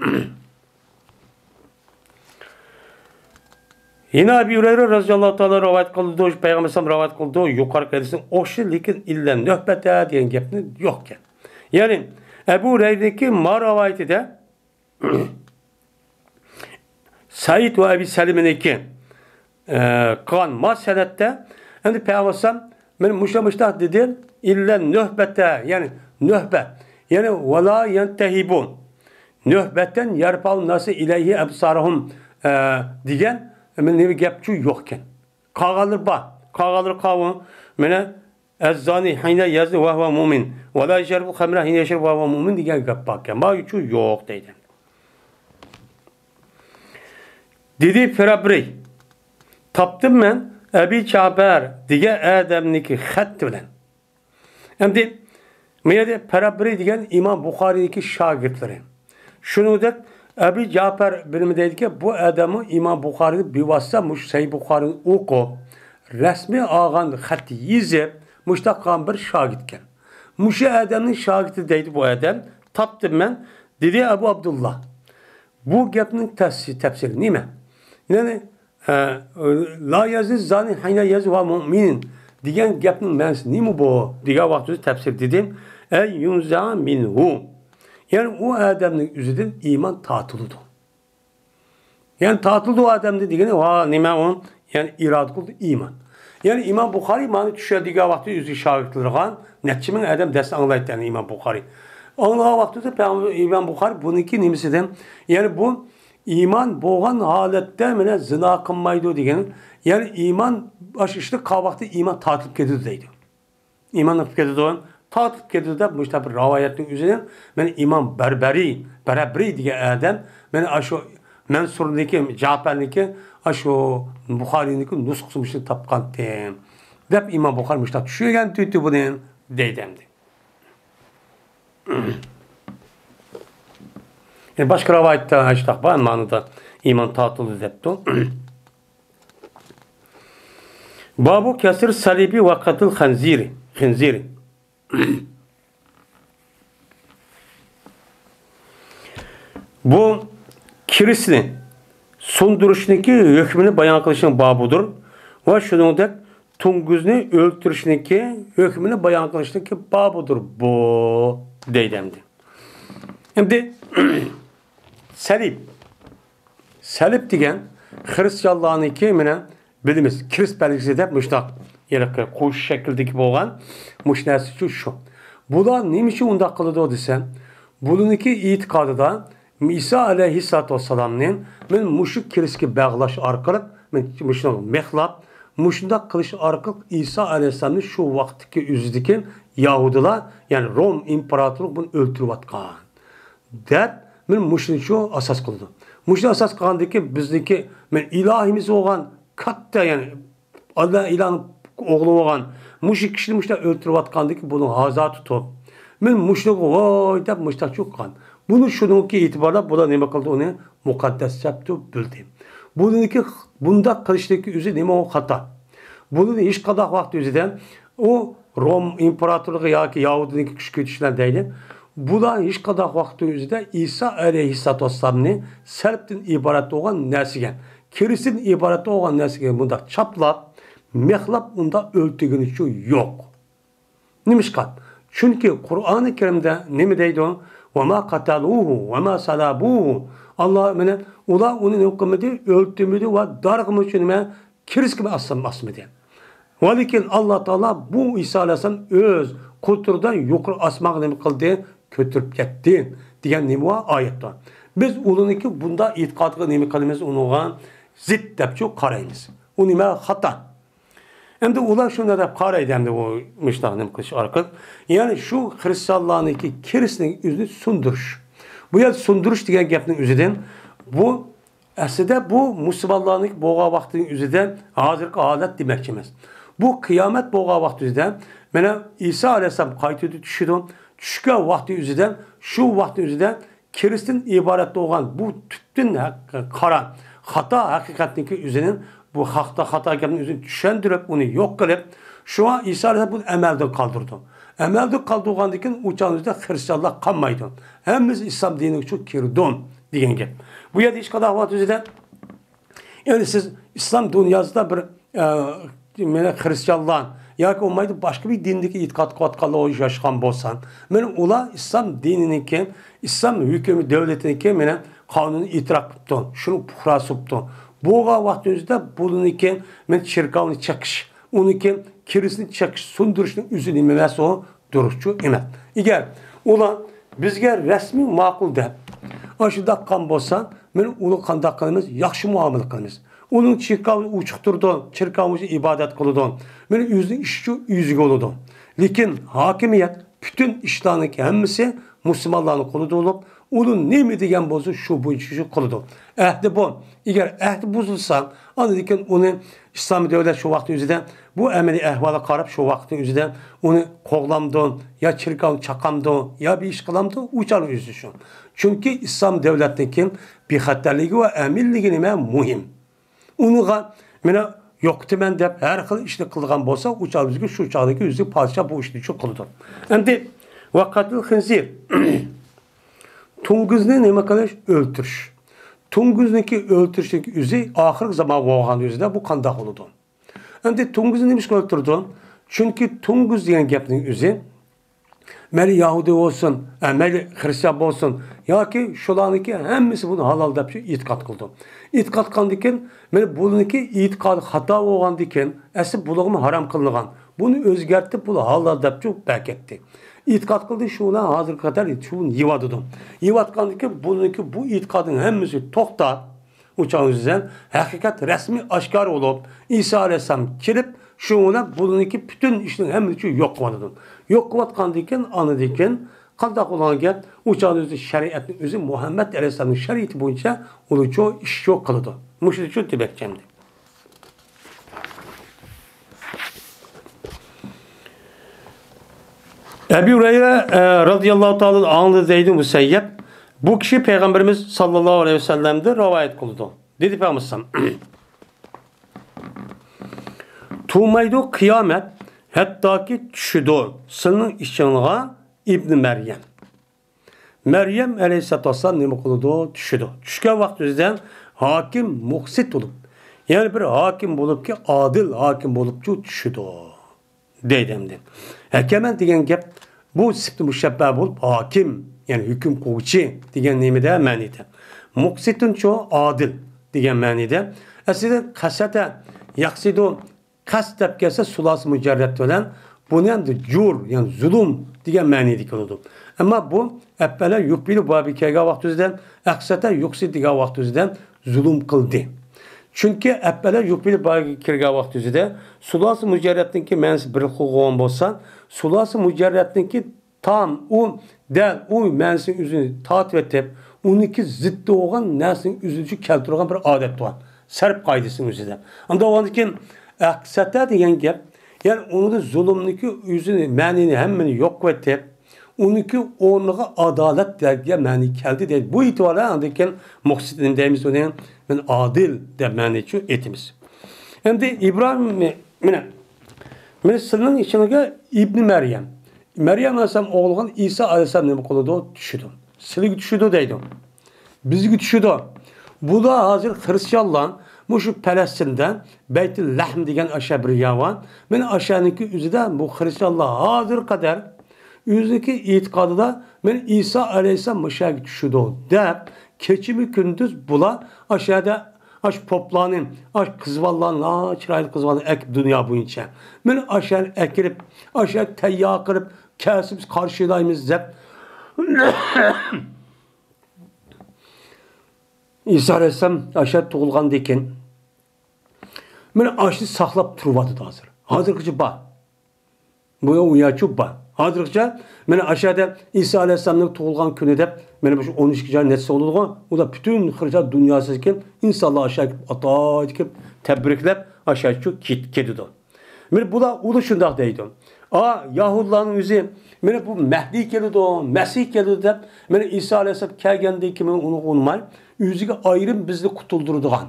يەنە ئەبۇ ھۇرەيرە رەزىياللاھۇ تائالا رىۋايەت قىلىدۇ، پەيغەمبەر ئەلەيھىسسالام رىۋايەت قىلىدۇ، يۇقىرىقى ھەدىسنىڭ ئوخشىشى، لېكىن ئىللە نۆھبەتە دېگەن گەپنى يوقكەن. يەنى ئەبۇ ھۇرەيرىنىڭكى ما رىۋايىتىدە سەئىد ۋە ئەبى سەلىمىنىڭكى، ئە، قىلغان ما سەنەدتە، ئەمدى پەيغەمبەر مانا مۇشۇ مۇشتاق دېدى، ئىللە نۆھبەتە، يەنى نۆھبە، يەنى ۋەلا يەنتەھىبۇ نۆھبەتەن يەرپەئۇ ناسى ئىلەيھى ئەبسارەھۇم، ئە، دېگەن، مانا نېمە گەپچۇ يوقكەن. قالغانلىرى بار. قالغانلىرى قاۋۇ، مانا، ئەززانى ھىنە يەزنى ۋە ھۇۋە مۇئمىن. ۋە لا يەشرەبۇل خەمرە ھىنە يەشرەب ۋە ھۇۋە مۇئمىن دېگەن گەپ باركەن. مايۇچۇ يوق دەيدۇ. دېدى فىرابرى، تاپتىم مەن ئەبى جەئپەر دېگەن ئادەمنىڭكى خەتى بىلەن. ئەمدى، ما يەردە پەرابرى دېگەن ئىمام بۇخارىنىڭكى شاگىرتلىرى. شۇنىڭدەك ئەبى جەپەر بىلىمى دەيدىكەن، بۇ ئادەممۇ ئىمام بۇخارىينى بىۋاسىتە مۇشۇ سەھىھ بۇخارىينى ئوقۇپ، رەسمىي ئالغان خەت يېزىپ، مۇشۇنداق قىلغان بىر شاگىرتكەن. مۇشۇ ئادەمنىڭ شاگىرتى دەيدۇ بۇ ئادەم، تاپتىم مەن، دېدى ئەبۇ ئابدۇللا. بۇ گەپنىڭ تەس-، تەپسىرى نېمە؟ يەنى، ئە، لا يزنى الزاني حين يزني وهو مؤمن دېگەن گەپنىڭ مەنىسى نېمە بۇ؟ دېگەن ۋاقتىدا تەپسىر دېدىم، ئەي يۇنزا مىنھۇ. يەنى ئۇ ئادەمنىڭ ئۆزىدىن ئىمان تارتىلىدۇ. يەنى تارتىلىدۇ ئادەمدىن دېگىنى، ۋا، نېمە ئۇ؟ يەنى ئىرادە قىلدى ئىمان. يەنى ئىمام بۇخارىي مانا چۈشەندۈرگەن ۋاقتى ئۆزىگە شاگىرتلىرىغا نەچچە مىڭ ئادەم دەرس ئاڭلايتتى، يەنى ئىمام بۇخارىي. ئاڭلىغان ۋاقتىدا پەيغەمبەر، ئىمام بۇخارىي بۇنىڭكى نېمىسىدىن؟ يەنى بۇ ئىمان بولغان ھالەتتە مانا زىنا قىلمايدۇ دېگەن. يەنى ئىمان، ئاشۇ ئىشنى قىلغان ۋاقتى ئىمان تارتىلىپ كېتىدۇ دەيدۇ. ئىمان قىلىپ كېتىدۇ، تارتىپ كېتىدۇ دەپ مۇشۇنداق بىر رىۋايەتنىڭ ئۆزىدىن مەن ئىمام بەربەرى، بەرەبرى دېگەن ئادەم، مەن ئاشۇ مەنسۇرنىڭكى، جەپەرنىڭكى، ئاشۇ بۇخارىينىڭكى نۇسخىسى مۇشۇنى تاپقانتىم دەپ ئىمام بۇخارىي مۇشۇنداق چۈشەنگەن تۇيۇتتى بۇنى دەيدۇ ئەمدى. يەنى باشقا رىۋايەتتە ئاشۇنداق بار مەنىدە ئىمان تارتىلدى دەپتۇ. بابۇ كەسر سەلىبى ۋە قەتل خەنزىرى. خىنزىرى. بۇ كىرىستنى سۇندۇرۇشنىڭكى ھۆكمىنى بايان قىلىشنىڭ بابىدۇر ۋە شۇنىڭدەك توڭگۇزنى ئۆلتۈرۈشنىڭكى ھۆكمىنى بايان قىلىشنىڭكى بابىدۇر بۇ دەيدۇ ئەمدى. ئەمدى سەلىب. سەلىب دېگەن خىرىستىيانلارنىڭكى مانا بىلىمىز، كىرىست بەلگىسى دەپ مۇشۇنداق ھېلىقى قوش شەكىلدىكى بولغان مۇشۇ نەرسىچۇ شۇ. بۇلار نېمە ئۈچۈن ئۇنداق قىلىدۇ دېسە، بۇلارنىڭكى ئېتىقادىدا ئىسا ئەلەيھىسسالاتۇ ۋەسسالامنى مەن مۇشۇ كىرىستكە باغلاش ئارقىلىق، مەن مۇشۇنى مىخلاپ، مۇشۇنداق قىلىش ئارقىلىق ئىسا ئەلەيھىسسالامنى شۇ ۋاقىتتىكى ئۆزىدىكى يەھۇدىيلار، يەنى روم ئىمپېراتورلۇقى بۇنى ئۆلتۈرۈۋاتقان دەپ، مەن مۇشۇنى شۇ ئاساس قىلىدۇ. مۇشۇنى ئاساس قىلغاندىكى بىزنىڭكى، مەن ئىلاھىمىز بولغان كاتتا، يەنى ئاللا ئىلاھنىڭ ئوغلى بولغان مۇشۇ كىشىنى مۇشۇنداق ئۆلتۈرۈۋاتقاندىكى بۇنى ھازا تۇتۇپ، مەن مۇشۇنىغا ۋاي دەپ مۇشۇنداق چۆككەن. بۇنى شۇنىڭكى ئېتىبارلاپ بۇلار نېمە قىلدى، ئۇنى مۇقەددەس دەپتۇ بىلدى. بۇنىڭكى بۇنداق قىلىشتىكى ئۆزى نېمە، ئۇ خاتا. بۇنى ھېچقانداق ۋاقىت ئۆزىدە ئۇ روم ئىمپېراتورلۇقى ياكى يەھۇدىينىڭكى كۈچ كۈچلەر دەيلى. بۇلار ھېچقانداق ۋاقىتنىڭ ئۆزىدە ئىسا ئەلەيھىسسالاتۇ ۋەسسالامنى سەلىبتىن ئىبارەت بولغان نەرسىگە، كىرىستتىن ئىبارەت بولغان نەرسىگە مۇنداق چاپلاپ، مىخلاپ، ئۇنداق ئۆلتۈرگىنىچۇ يوق. نېمىشقا؟ چۈنكى قۇرئانى كەرىمدە نېمە دەيدۇ؟ «وما قتلوه وما صلبوه». ئاللا مانا ئۇلار ئۇنى نېمە قىلمىدى؟ ئۆلتۈرمىدى ۋە دارغىمۇچۇ نېمە كىرىسكىمۇ ئاسمىدى. ۋەلىكىن ئاللا تائالا بۇ ئىسا ئەلەيھىسسالام ئۆز قۇدرىتىدە يۇقىرى ئاسمانغا نېمە قىلدى؟ كۆتۈرۈپ كەتتى دېگەن نېمە بار؟ ئايەت بار. بىز ئۇلارنىڭكى بۇنداق ئېتىقادىغا نېمە قىلىمىز؟ ئۇنىڭغا زىت دەپچۇ قارايمىز. ئۇ نېمە؟ خاتا. ئەمدى ئۇلار شۇنداق دەپ قارايدۇ، ئەمدى ئۇ مۇشۇنداق نېمە قىلىش ئارقىلىق. يەنى شۇ خىرىستىيانلارنىڭكى كىرىستنىڭ ئۆزىنى سۇندۇرۇش. بۇ يەردە سۇندۇرۇش دېگەن گەپنىڭ ئۆزىدىن بۇ ئەسلىدە بۇ مۇسۇلمانلارنىڭ بولغان ۋاقتىنىڭ ئۆزىدە ھازىرقى ھالەت دېمەكچى ئەمەس. بۇ قىيامەت بولغان ۋاقتى ئۆزىدە، مانا، ئىسا ئەلەيھىسسالام قايتىدۇ، چۈشىدۇ. چۈشكەن ۋاقتى ئۆزىدە، شۇ ۋاقتى ئۆزىدە كىرىستىن ئىبارەت بولغان بۇ پۈتۈن ھەق-، قارا، خاتا ھەقىقەتنىڭكى ئۆزىنىڭ، بۇ خاتا، خاتا گەپنىڭ ئۆزىنى چۈشەندۈرۈپ، ئۇنى يوق قىلىپ، شۇڭا ئىسا ئەلەيھىسسالام بۇنى ئەمەلدىن قالدۇرىدۇ. ئەمەلدىن قالدۇرغاندىن كېيىن ئۇ چاغنىڭ ئۆزىدە خىرىستىيانلار قالمايدۇ. ھەممىسى ئىسلام دىنىغا كىرىدۇ دېگەن گەپ. بۇ يەردە ھېچقانداق ۋاقىت ئۆزىدە، يەنى سىز ئىسلام دۇنياسىدا بىر، ئە، مانا خىرىستىيانلار ياكى بولمايدۇ باشقا بىر دىندىكى ئېتىقاد قىلىۋاتقانلار ياشىغان بولسا، مانا ئۇلار ئىسلام دىنىنىڭكى، ئىسلام ھۆكۈمى دۆلىتىنىڭكى مانا قانۇنىنى ئېتىراپ قىپتۇ، شۇنى پۇقراسى بوپتۇ. بولغان ۋاقتىمىزدا بۇنىڭكى مانا چېركاۋنى چېقىش، ئۇنىڭكى كىرىستنى چېقىش، سۇندۇرۇشنىڭ ئۆزى نېمە ئەمەس ئۇ؟ دۇرۇسچۇ ئەمەس. ئەگەر ئۇلار بىزگە رەسمىي ماقۇل دەپ ئاشۇنداق قىلغان بولسا، مانا ئۇلارغا قانداق قىلىمىز؟ ياخشى مۇئامىلە قىلىمىز. ئۇنىڭ چېركاۋى ئۇچۇقتۇرىدۇ، چېركاۋ ئۈچۈن ئىبادەت قىلىدۇ. مانا ئۆزىنىڭ ئىشىچۇ ئۆزىگە بولىدۇ. لېكىن ھاكىمىيەت، پۈتۈن ئىشلارنىڭكى ھەممىسى مۇسۇلمانلارنىڭ قولىدا بولۇپ، ئۇلار نېمە دېگەن بولسا، شۇ بويىچە شۇ قىلىدۇ. ئەھدى بۇ. ئەگەر ئەھدى بۇزۇلسا، ئاندىن كېيىن ئۇنى ئىسلامىي دۆلەت شۇ ۋاقىتنىڭ ئۆزىدە بۇ ئەمەلىي ئەھۋالغا قاراپ شۇ ۋاقىتنىڭ ئۆزىدە ئۇنى قوغلامدۇ، يا چېركاۋنى چاقامدۇ، يا بىر ئىش قىلامدۇ، ئۇ چاغنىڭ ئۆزىدە شۇ. چۈنكى ئىسلام دۆلەتنىڭكى بىخەتەرلىكى ۋە ئەمىنلىكى نېمە مۇھىم. ئۇنىڭغا مېنى يوقىتىمەن دەپ ھەر خىل ئىشنى قىلىدىغان بولسا، ئۇ چاغ بىزگە شۇ چاغدىكى ئۆزى پادىشاھ بۇ ئىشنى شۇ قىلىدۇ. ئەمدى ۋەقەتىل خىنزىر. توڭگۇزنى نېمە قىلىش؟ ئۆلتۈرۈش. توڭگۇزنىڭكى ئۆلتۈرۈشنىڭ ئۆزى ئاخىرقى زامان بولغان ئۆزىدە بۇ قانداق بولىدۇ؟ ئەمدى توڭگۇزنى نېمىشقا ئۆلتۈرىدۇ؟ چۈنكى توڭگۇز دېگەن گەپنىڭ ئۆزى مەيلى يەھۇدىي بولسۇن، ئە، مەيلى خرىستىيان بولسۇن ياكى شۇلارنىڭكى ھەممىسى بۇنى ھالال دەپ شۇ ئېتىقاد قىلىدۇ. ئېتىقاد قىلغاندىكىن، مەيلى بۇنىڭكى ئېتىقادى خاتا بولغاندىكىن، ئەسلى بۇلارغىمۇ ھارام قىلىنغان. بۇنى ئۆزگەرتىپ، بۇنى ھالال دەپ شۇ بەركەتتى. ئېتىقاد قىلدى، شۇ بىلەن ھازىرغا قەدەر شۇنى يېۋاتىدۇ. يېۋاتقاندىكىن، بۇنىڭكى بۇ ئېتىقادنىڭ ھەممىسى توختاپ، ئۇ چاغ يۈزىسەن ھەقىقەت رەسمىي ئاشكارا بولۇپ، ئىسا ئەلەيھىسسالام كېلىپ، شۇنىڭ بىلەن بۇنىڭكى پۈتۈن ئىشنىڭ ھەممىسى يوق قىلىۋاتىدۇ. يوق قىلىۋاتقاندىكىن، ئاندىكىن قانداق بولغان گەپ؟ ئۇ چاغدا ئۆزى شەرىئەتنىڭ ئۆزى مۇھەممەد ئەلەيھىسسالامنىڭ شەرىئىتى بويىچە ئۇلىچۇ ئىش يوق قىلىدۇ. مۇشۇنىچۇ دېمەكچى ئەمدى. ئەبۇ ھۇرەيرە، ئە، رازىياللاھۇ تائالا ئاڭلىدى دەيدۇ مۇسەييەب. بۇ كىشى پەيغەمبىرىمىز ساللاللاھۇ ئەلەيھى ۋەسەللەمدىن رىۋايەت قىلىدۇ. دېدى پەيغەمبەر ئەلەيھىسسالام، تۇرمايدۇ قىيامەت، ھەتتاكى چۈشىدۇ سىلىنىڭ ئىچىڭلارغا ئىبنى مەريەم. مەريەم ئەلەيھىسسالاتۇ ۋەسسالام نېمە قىلىدۇ؟ چۈشىدۇ. چۈشكەن ۋاقتىمىزدا ھاكىم مۇقسىت بولۇپ، يەنى بىر ھاكىم بولۇپكى، ئادىل ھاكىم بولۇپچۇ چۈشىدۇ. دەيدۇ ئەمدى. ھەكەمەن دېگەن گەپ بۇ سىپىتى مۇشەببە بولۇپ، ھاكىم، يەنى ھۆكۈم قىلغۇچى دېگەن نېمىدە مەنىدە. مۇقسىتۇنچۇ ئادىل دېگەن مەنىدە. ئەسلىدە قەسەتە يەقسىدۇ، قەست دەپ كەلسە سۇلاسى مۇجەررەت بىلەن بۇنى ئەمدى جۇر، يەنى زۇلۇم دېگەن مەنىدە كېلىدۇ. ئەمما بۇ ئەپئەلە يۇفئىلۇ بابى كەلگەن ۋاقتىمىزدا، ئەقسەتە يۇقسى دېگەن ۋاقتىمىزدا زۇلۇم قىلدى. چۈنكى ئەپئەلە يۇفئىلۇ بابى كىرگەن ۋاقتىمىزدا سۇلاسى مۇجەررەتنىڭكى مەنىسى بىر خىل بولغان بولسا، سۇلاسى مۇجەررەتنىڭكى تام، ئۇ دەل ئۇ مەنىسىنىڭ ئۆزىنى تارتىۋېتىپ، ئۇنىڭكى زىتى بولغان نەرسىنىڭ ئۆزىنى كەلتۈرىدىغان بىر ئادەت بار. سەرپ قائىدىسىنىڭ ئۆزىدە. ئاندىن ئۇنىڭدىن كېيىن ئەقسەتە دېگەن گەپ، يەنى ئۇنىڭدا زۇلۇمنىڭكى ئۆزىنى، مەنىنى ھەممىنى يوق قىلىۋېتىپ، ئۇنىڭكى ئورنىغا ئادالەت دېگەن مەنى كەلدى دەيدۇ. بۇ ئېتىبار بىلەن ئاندىن كېيىن مۇقسىت نېمە دەيمىز ئۇنى؟ مانا ئادىل دەپ مەنىچۇ ئېيتىمىز. ئەمدى ئىبراھىم، مانا، مانا سىلىنىڭ ئىچىڭىزگە ئىبنى مەريەم. مەريەم ئەلەيھىسسالام ئوغلىغا ئىسا ئەلەيھىسسالام نېمە قىلىدۇ؟ چۈشىدۇ. سىلىگە چۈشىدۇ دەيدۇ. بىزگە چۈشىدۇ. بۇلار ھازىر خرىستىيانلار مۇشۇ پەلەستىندە بەيتۇل لەھم دېگەن ئاشۇ بىر يەر بار. مانا ئاشۇنىڭكى ئۆزىدە بۇ خرىستىيانلار ھازىرغا قەدەر ئۆزىنىڭكى ئېتىقادىدا مانا ئىسا ئەلەيھىسسالام مۇشۇ يەرگە چۈشىدۇ دەپ كېچىمۇ كۈندۈز بۇلار ئاشۇ يەردە ئاشۇ پوپلارنى، ئاشۇ قىزۋاللارنى، ھا، چىرايلىق قىزۋاللارنى ئەكىپ دۇنيا بويىچە. مانا ئاشۇ يەرنى ئەكىرىپ، ئاشۇ يەرنى تەييار قىلىپ، كەلسە بىز قارشى ئالايمىز دەپ. ئىسا ئەلەيھىسسالام ئاشۇ يەردە تۇغۇلغاندىن كېيىن، مانا ئاشۇنى ساقلاپ تۇرۇۋاتىدۇ ھازىر. ھازىرغىچە بار. بۇ يەر، ئۇ يەرچۇ بار. ھازىرغىچە مانا ئاشۇ يەردە ئىسا ئەلەيھىسسالامنىڭ تۇغۇلغان كۈنى دەپ، مانا مۇشۇ ئون ئىككى جاي نەچچە بولىدىغۇ، ئۇلار پۈتۈن خىرىجان دۇنياسىدىكى ئىنسانلار ئاشۇ يەرگە ئاتايدىكى تەبرىكلەپ، ئاشۇ يەرچۇ كېت-، كېتىدۇ. مانا بۇلار، ئۇلار شۇنداق دەيدۇ. ئا، يەھۇدىيلارنىڭ ئۆزى، مانا بۇ مەھدىي كېلىدۇ، مەسىھ كېلىدۇ دەپ، مانا ئىسا ئەلەيھىسسالام كەلگەندىن كېيىن ئۇنى ئۇنىماي، ئۆزىگە ئايرىم بىزنى قۇتۇلدۇرىدىغان،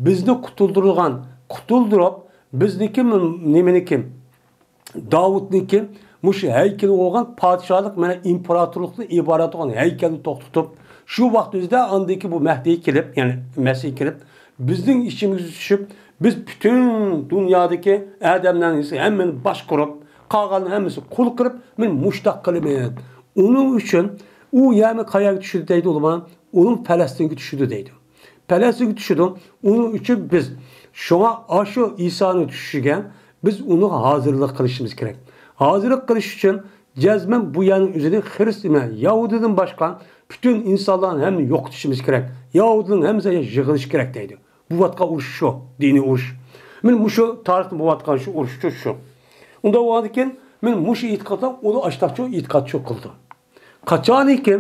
بىزنى قۇتۇلدۇرىدىغان، قۇتۇلدۇرۇپ، بىزنىكى نېمىنىكى؟ داۋۇتنىڭكى مۇشۇ ھەيكىلى بولغان پادىشاھلىق، مانا ئىمپېراتورلۇقتىن ئىبارەت بولغان ھەيكەلنى توختىتىپ، شۇ ۋاقىت ئۆزىدە ئاندىكى بۇ مەھدىي كېلىپ، يەنى مەسىھ كېلىپ، بىزنىڭ ئىچىمىزگە چۈشۈپ، بىز پۈتۈن دۇنيادىكى ئادەملەرنىڭ ھەممىنى باشقۇرۇپ، قالغاننىڭ ھەممىسى قۇل قىلىپ، مەن مۇشتاق قىلىمەن. ئۇنىڭ ئۈچۈن ئۇ يەرنى قەيەرگە چۈشىدۇ دەيدۇ ئۇلىما؟ ئۇنىڭ پەلەستىنگە چۈشىدۇ دەيدۇ. پەلەستىنگە چۈشىدۇ. ئۇنىڭ ئۈچۈن بىز، شۇڭا ئاشۇ ئىسانىڭ چۈشۈشىگە بىز ئۇنىڭغا ھازىرلىق قىلىشىمىز كېرەك. ھازىرلىق قىلىش ئۈچۈن جەزمەن بۇ يەرنىڭ ئۆزىنى خىرىس-، نېمە، يەھۇدىيدىن باشقا پۈتۈن ئىنسانلارنى ھەممىنى يوقىتىشىمىز كېرەك. يەھۇدىينىڭ ھەممىسى يىغىلىشى كېرەك دەيدۇ. بولۇۋاتقان ئۇرۇش شۇ، دىنىي ئۇرۇش. مانا مۇشۇ تارىختا بولۇۋاتقان شۇ ئۇرۇش شۇ، شۇ. ئۇنداق بولغاندىكىن، مانا مۇشۇ ئېتىقادتا ئۇلار ئاشتاقچۇ ئېتىقادچۇ قىلىدۇ. قاچانكى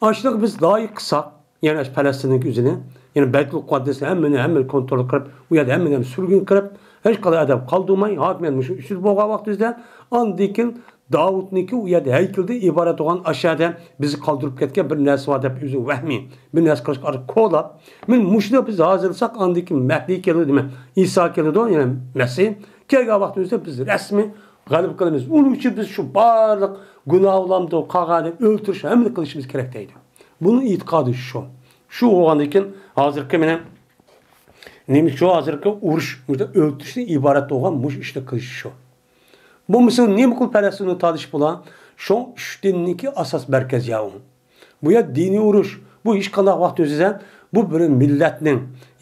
ئاشتاق بىز لايىق قىلساق، يەنى ئاشۇ پەلەستىننىڭ ئۆزىنى، يەنى بەيتۇل مۇقەددەسنى ھەممىنى، ھەممىنى كونترول قىلىپ، ئۇ يەردە ھەممىنى ھەم سۈرگۈن قىلىپ، ھېچقانداق ئادەم قالدۇرماي، ھاكىمىيەت مۇشۇ ئۈچ يىل بولغان ۋاقتىمىزدا، ئاندىن كېيىن داۋۇتنىڭكى ئۇ يەردە ھەيكىلدىن ئىبارەت بولغان ئاشۇ يەردە بىزنى قالدۇرۇپ كەتكەن بىر نەرسە بار دەپ ئۆزى ۋەھمىي بىر نەرسە قىلىشقا كولاپ، مەن مۇشۇنى بىز ھازىرلىساق، ئاندىن كېيىن مەھدىي كېلىدۇ، دېمە، ئىسا كېلىدۇ، يەنى مەسىھ. كەلگەن ۋاقتىمىزدا بىز رەسمىي غەلىبە قىلىمىز. ئۇنىڭ ئۈچۈن بىز شۇ بارلىق گۇناھلارنى، قالغاننى ئۆلتۈرۈش، ھەممىنى قىلىشىمىز كېرەك دەيدۇ. بۇنىڭ ئېتىقادى شۇ. شۇ بولغاندىن كېيىن ھازىرقى مېنىڭ نېمە شۇ ھازىرقى ئۇرۇش، مۇشۇ ئۆلتۈرۈشتىن ئىبارەت بولغان مۇشۇ ئىشنى قىلىش شۇ. بولمىسا نېمە قىلىپ پەلەستىننى تالىشىپ بولا؟ شۇڭ ئۈچ دىننىڭكى ئاساس مەركەز يا ئۇ. بۇ يەر دىنىي ئۇرۇش. بۇ ھېچقانداق ۋاقىت ئۆزىدە بۇ بىر مىللەتنىڭ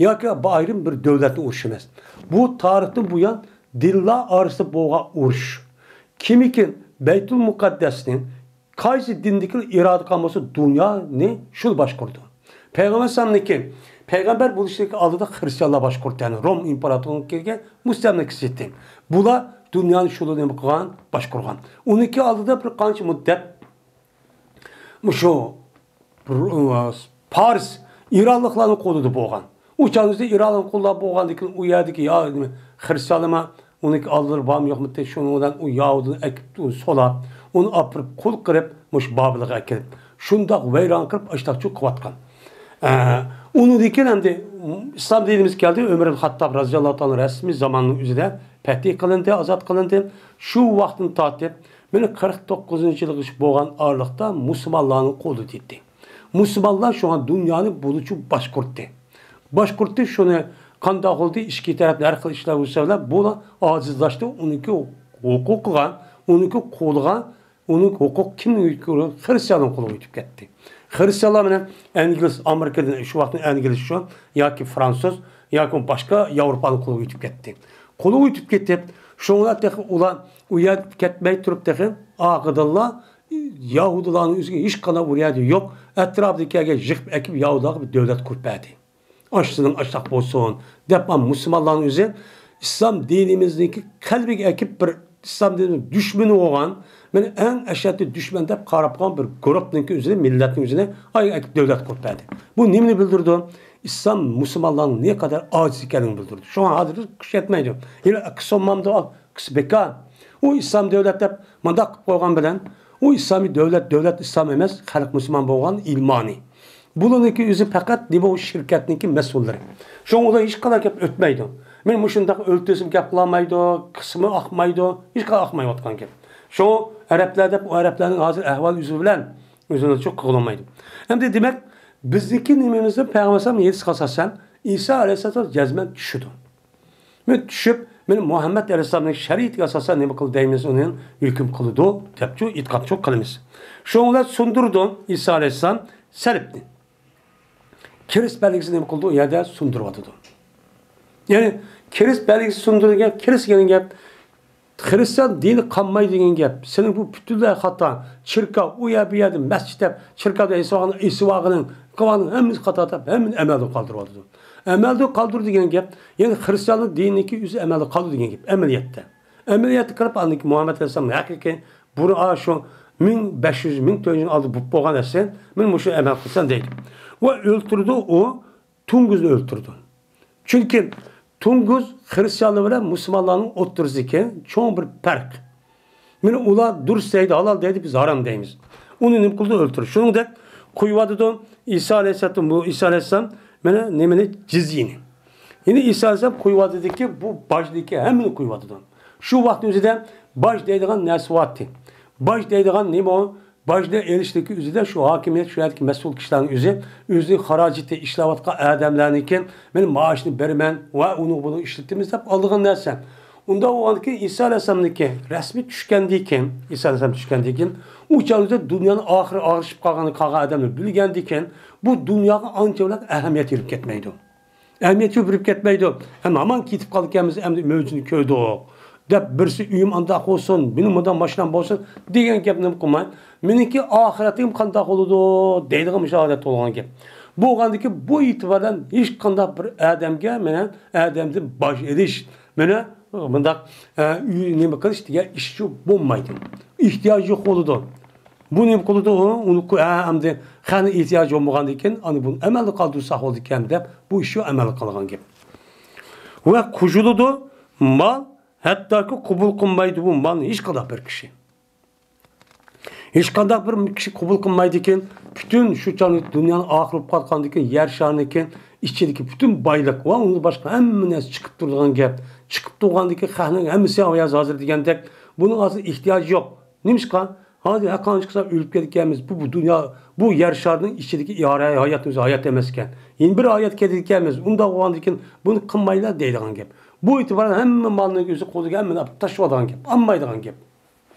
ياكى بۇ ئايرىم بىر دۆلەتنىڭ ئۇرۇشى ئەمەس. بۇ تارىختىن بۇيان دىنلار ئارىسىدا بولغان ئۇرۇش. كىمكى بەيتۇل مۇقەددەسنى قايسى دىندىكىلەر ئىرادە قىلغان بولسا، دۇنيانى شۇلا باشقۇرىدۇ. پەيغەمبەر ئەلەيھىسسالامنىڭكى پەيغەمبەر بولۇشىنىڭكى ئالدىدا خرىستىيانلار باشقۇردى، يەنى روم ئىمپېراتورىنىڭكى مۇستەملىكىسى ئىدى. بۇلار دۇنيانى شۇلا نېمە قىلغان، باشقۇرغان. ئۇنىڭكى ئالدىدا بىر قانچە مۇددەت مۇشۇ پارس، ئىرانلىقلارنىڭ قولىدا بولغان. ئۇ چاغدا ئىرانلىق قولدا بولغاندىن كېيىن ئۇ يەردىكى يا نېمە، خرىستىيانلارمۇ ئۇنىڭكى ئالدىلىرى بارمۇ يوقمۇ، شۇنىڭ بىلەن ئۇ يەھۇدىينى ئەكىپ سولاپ، ئۇنى ئاپىرىپ قۇل قىلىپ مۇشۇ بابىلغا ئەكىرىپ، شۇنداق ۋەيران قىلىپ ئاشتاقچۇ قىلىۋاتقان. ئە، ئۇنىڭدىن كېيىن ئەمدى ئىسلام دىنىمىز كەلدى. ئۆمەر ئىبن خاتتاب رازىياللاھۇ تائالا رەسمىي زاماننىڭ ئۆزىدە پەتھى قىلىندى، ئازاد قىلىندى. شۇ ۋاقىتتىن تارتىپ مانا قىرىق توققۇزىنچى يىلغىچە بولغان ئارىلىقتا مۇسۇلمانلارنىڭ قولىدا ئىدى. مۇسۇلمانلار شۇڭا دۇنيانى بۇلىچۇ باشقۇرتتى. باشقۇرتتى شۇنى قانداق قىلدى، ئىچكى تەرەپتە ھەر خىل ئىشلار بولسا، بۇلار ئاجىزلاشتى، ئۇنىڭكى ھوقۇقىغا، ئۇنىڭكى قولىغا، ئۇنىڭ ھوقۇق كىمنىڭ قولىغا؟ خرىستىياننىڭ قولىغا ئۆتۈپ كەتتى. خرىستىيانلار مانا ئەنگلىس، ئامېرىكىدىن شۇ ۋاقىتنىڭ ئەنگلىسى شۇ، ياكى فرانسۇز، ياكى باشقا ياۋروپانىڭ قولىغا ئۆتۈپ كەتتى. قولىغا ئۆتۈپ كېتىپ، شۇڭلار تېخى ئۇلار ئۇ يەردە كەتمەي تۇرۇپ تېخى ئارقىدىنلا يەھۇدىيلارنىڭ ئۆزىگە ھېچقانداق ئۇ يەردە يوق، ئەتراپىدىكىگە يىغىپ ئەكىپ يەھۇدىيلارغا بىر دۆلەت قۇرۇپ بەردى. ئاشۇ سىزنىڭ ئاشۇنداق بولسۇن دەپ، مانا مۇسۇلمانلارنىڭ ئۆزى ئىسلام دىنىمىزنىڭكى قەلبىگە ئەكىپ بىر ئىسلام دىنىنىڭ دۈشمىنى بولغان، مانا ئەڭ ئەشەددىي دۈشمەن دەپ قاراپ قالغان بىر گۇرۇپنىڭكى ئۆزىنى، مىللەتنىڭ ئۆزىنى ئايىغا ئەكىپ دۆلەت قۇرۇپ بەردى. بۇ نېمىنى بىلدۈرىدۇ؟ ئىسلام مۇسۇلمانلارنىڭ نەقەدەر ئاجىز ئىكەنلىكىنى بىلدۈرىدۇ. شۇڭا ھازىر كۈچ يەتمەيدۇ. يەنە ئىقتىساد مامدۇ، ئىقتىساد بىكار. ئۇ ئىسلام دۆلەت دەپ مۇنداق قىلىپ قويغان بىلەن، ئۇ ئىسلامىي دۆلەت، دۆلەت ئىسلام ئەمەس، خەلق مۇسۇلمان بولغان ئىلمانى. بۇلارنىڭكى ئۆزى پەقەت نېمە، ئۇ شىركەتنىڭكى مەسئۇللىرى. شۇڭا ئۇلار ھېچقانداق گەپ ئۆتمەيدۇ. مەن مۇشۇنداق ئۆلتۈرسىمۇ گەپ قىلالمايدۇ، قىسمى ئاقمايدۇ، ھېچقانداق ئاقمايۋاتقان گەپ. شۇڭا ئەرەبلەر دەپ، ئۇ ئەرەبلەرنىڭ ھازىر ئەھۋال ئۆزى بىلەن ئۆزىنى چوق قىلالمايدۇ. ئەمدى دېمەك، بىزنىڭكى نېمىمىزدە پەيغەمبەر ئەلەيھىسسالام ھەدىسكە ئاساسەن، ئىسا ئەلەيھىسسالام جەزمەن چۈشىدۇ. مەن چۈشۈپ، مەن مۇھەممەد ئەلەيھىسسالامنىڭ شەرىئىتىگە ئاساسەن نېمە قىل دەيمىز، ئۇنى ھۆكۈم قىلىدۇ، دەپچۇ ئېتىقادچۇ قىلىمىز. شۇنىڭ بىلەن سۇندۇرىدۇ ئىسا ئەلەيھىسسالام سەلىبنى. كىرىست بەلگىسىنى نېمە قىلىدۇ؟ ئۇ يەردە سۇندۇرۇۋاتىدۇ. يەنى كىرىست بەلگىسى سۇندۇرۇلغان، كىرىست دېگەن گەپ خىرىستىيان دىنى قالمايدۇ دېگەن گەپ. سېنىڭ بۇ پۈتۈنلەي خاتا. چېركاۋ، ئۇ يەر، بۇ يەردە مەسچىت دەپ، چېركاۋدا ئېسىۋالغان، ئېسىۋالغىنىڭ، قىلغاننىڭ ھەممىسى خاتا دەپ، ھەممىنى ئەمەلدىن قالدۇرۇۋاتىدۇ. ئەمەلدىن قالدۇر دېگەن گەپ، يەنى خىرىستىيانلىق دىنىنىڭكى ئۆزى ئەمەلدىن قالدۇر دېگەن گەپ، ئەمەلىيەتتە. ئەمەلىيەتتە قاراپ، ئاندىن كېيىن مۇھەممەد ئەلەيھىسسالام ھەقىقىي بۇرۇن، ئا، شۇ مىڭ بەش يۈز، مىڭ تۆت يۈز يىل ئالدى بولۇپ بولغان نەرسە، مەن مۇشۇ ئەمەل قىلسام دەيدۇ. ۋە ئۆلتۈرىدۇ ئۇ. تۇڭگۇزنى ئۆلتۈردى. چۈنكى تۇڭگۇز خىرىستىيانلار بىلەن مۇسۇلمانلارنىڭ ئوتتۇرىسىدىكى چوڭ بىر پەرق. مانا ئۇلار دۇرۇس دەيدۇ، ھالال دەيدۇ، بىز ھارام دەيمىز. ئۇنى نېمە قىلدى؟ ئۆلتۈردى. شۇنىڭدەك قويۇۋاتىدۇ، ئىسا ئەلەيھىسسالام، بۇ ئىسا ئەلەيھىسسالام مانا نېمىنى؟ جىزيىنى. يەنى ئىسا ئەلەيھىسسالام قويۇۋاتىدۇكى بۇ باجدىكى ھەممىنى قويۇۋاتىدۇ. شۇ ۋاقىتنىڭ ئۆزىدە باج دەيدىغان نەرسە بارتى. باج دەيدىغان نېمە ئۇ؟ باجنى ئېلىشتىكى ئۆزىدە شۇ ھاكىمىيەت، شۇ يەردىكى مەسئۇل كىشىلەرنىڭ ئۆزى ئۆزىنىڭ خىراجىتى، ئىشلەۋاتقان ئادەملەرنىڭكى، مەن مائاشنى بېرىمەن ۋە ئۇنى بۇنى ئىشلىتىمىز دەپ ئالىدىغان نەرسە. ئۇنداق بولغاندىكىن ئىسا ئەلەيھىسسالامنىڭكى رەسمىي چۈشكەندىكىن، ئىسا ئەلەيھىسسالام چۈشكەندىكىن، ئۇ چاغدا دۇنيانىڭ ئاخىرى ئاغرىشىپ قالغانلىقى، قالغان ئادەملەر بىلگەندىكىن، بۇ دۇنياغا ئانچە ئەھمىيەت بېرىپ كەتمەيدۇ. ئەھمىيەت بېرىپ كەتمەيدۇ. ھەم ھامان كېتىپ قالىدىكەنمىز، ئەمدى مۆجىزىنى كۆردۇق دەپ، بىرسى ئۆيۈم ئانداق بولسۇن، مېنىڭ مۇنداق ماشىنام بولسۇن دېگەن گەپنى قىلماي، مېنىڭكى ئاخىرىتىم قانداق بولىدۇ دەيدىغان مۇشۇ ھالەت بولغان گەپ. بولغاندىكىن بۇ ئېتىباردىن ھېچقانداق بىر ئادەمگە مانا ئادەمدىن باج ئېلىش، مانا مۇنداق، ئە، ئۆي نېمە قىلىش دېگەن ئىش شۇ بولمايدۇ. ئېھتىياج يوق بولىدۇ. بۇ نېمە قىلىدۇ؟ ئۇ، ئۇنى قو-، ھە، ئەمدى خەقنىڭ ئېھتىياجى بولمىغاندىن كېيىن، ئانا بۇنى ئەمەلدە قالدۇرساق بولىدىكەن دەپ، بۇ ئىشنى ئەمەلگە قىلغان گەپ. ۋە قوشۇلىدۇ مال، ھەتتاكى قوبۇل قىلمايدۇ بۇ مالنى ھېچقانداق بىر كىشى. ھېچقانداق بىر كىشى قوبۇل قىلمايدىكەن. پۈتۈن شۇ چاغنى دۇنيانىڭ ئاخىرى بولۇپ قالغاندىكىن، يەر شارىنىڭكى ئىچىدىكى پۈتۈن بايلىق ۋە ئۇندىن باشقا ھەممە نەرسە چىقىپ تۇرىدىغان گەپ. چىقىپ تۇرغاندىكىن خەقنىڭ ھەممىسى ھازىر، ھازىر دېگەندەك، بۇنىڭ ھازىر ئېھتىياجى يوق. نېمىشقا؟ ھازىر ھەققانى چىقسا ئۆلۈپ كېتىدىكەنمىز. بۇ، بۇ دۇنيا، بۇ يەر شارىنىڭ ئىچىدىكى ئىدارە ھاياتىمىز ھايات ئەمەسكەن. يەنە بىر ھايات كېلىدىكەنمىز. ئۇنداق بولغاندىكىن بۇنى قىلمايلا دەيدىغان گەپ. بۇ ئېتىبارەن ھەممە مالنىڭ ئۆزى قولىدىكى ھەممىنى ئاپ تاشلىۋالىدىغان گەپ. ئالمايدىغان گەپ.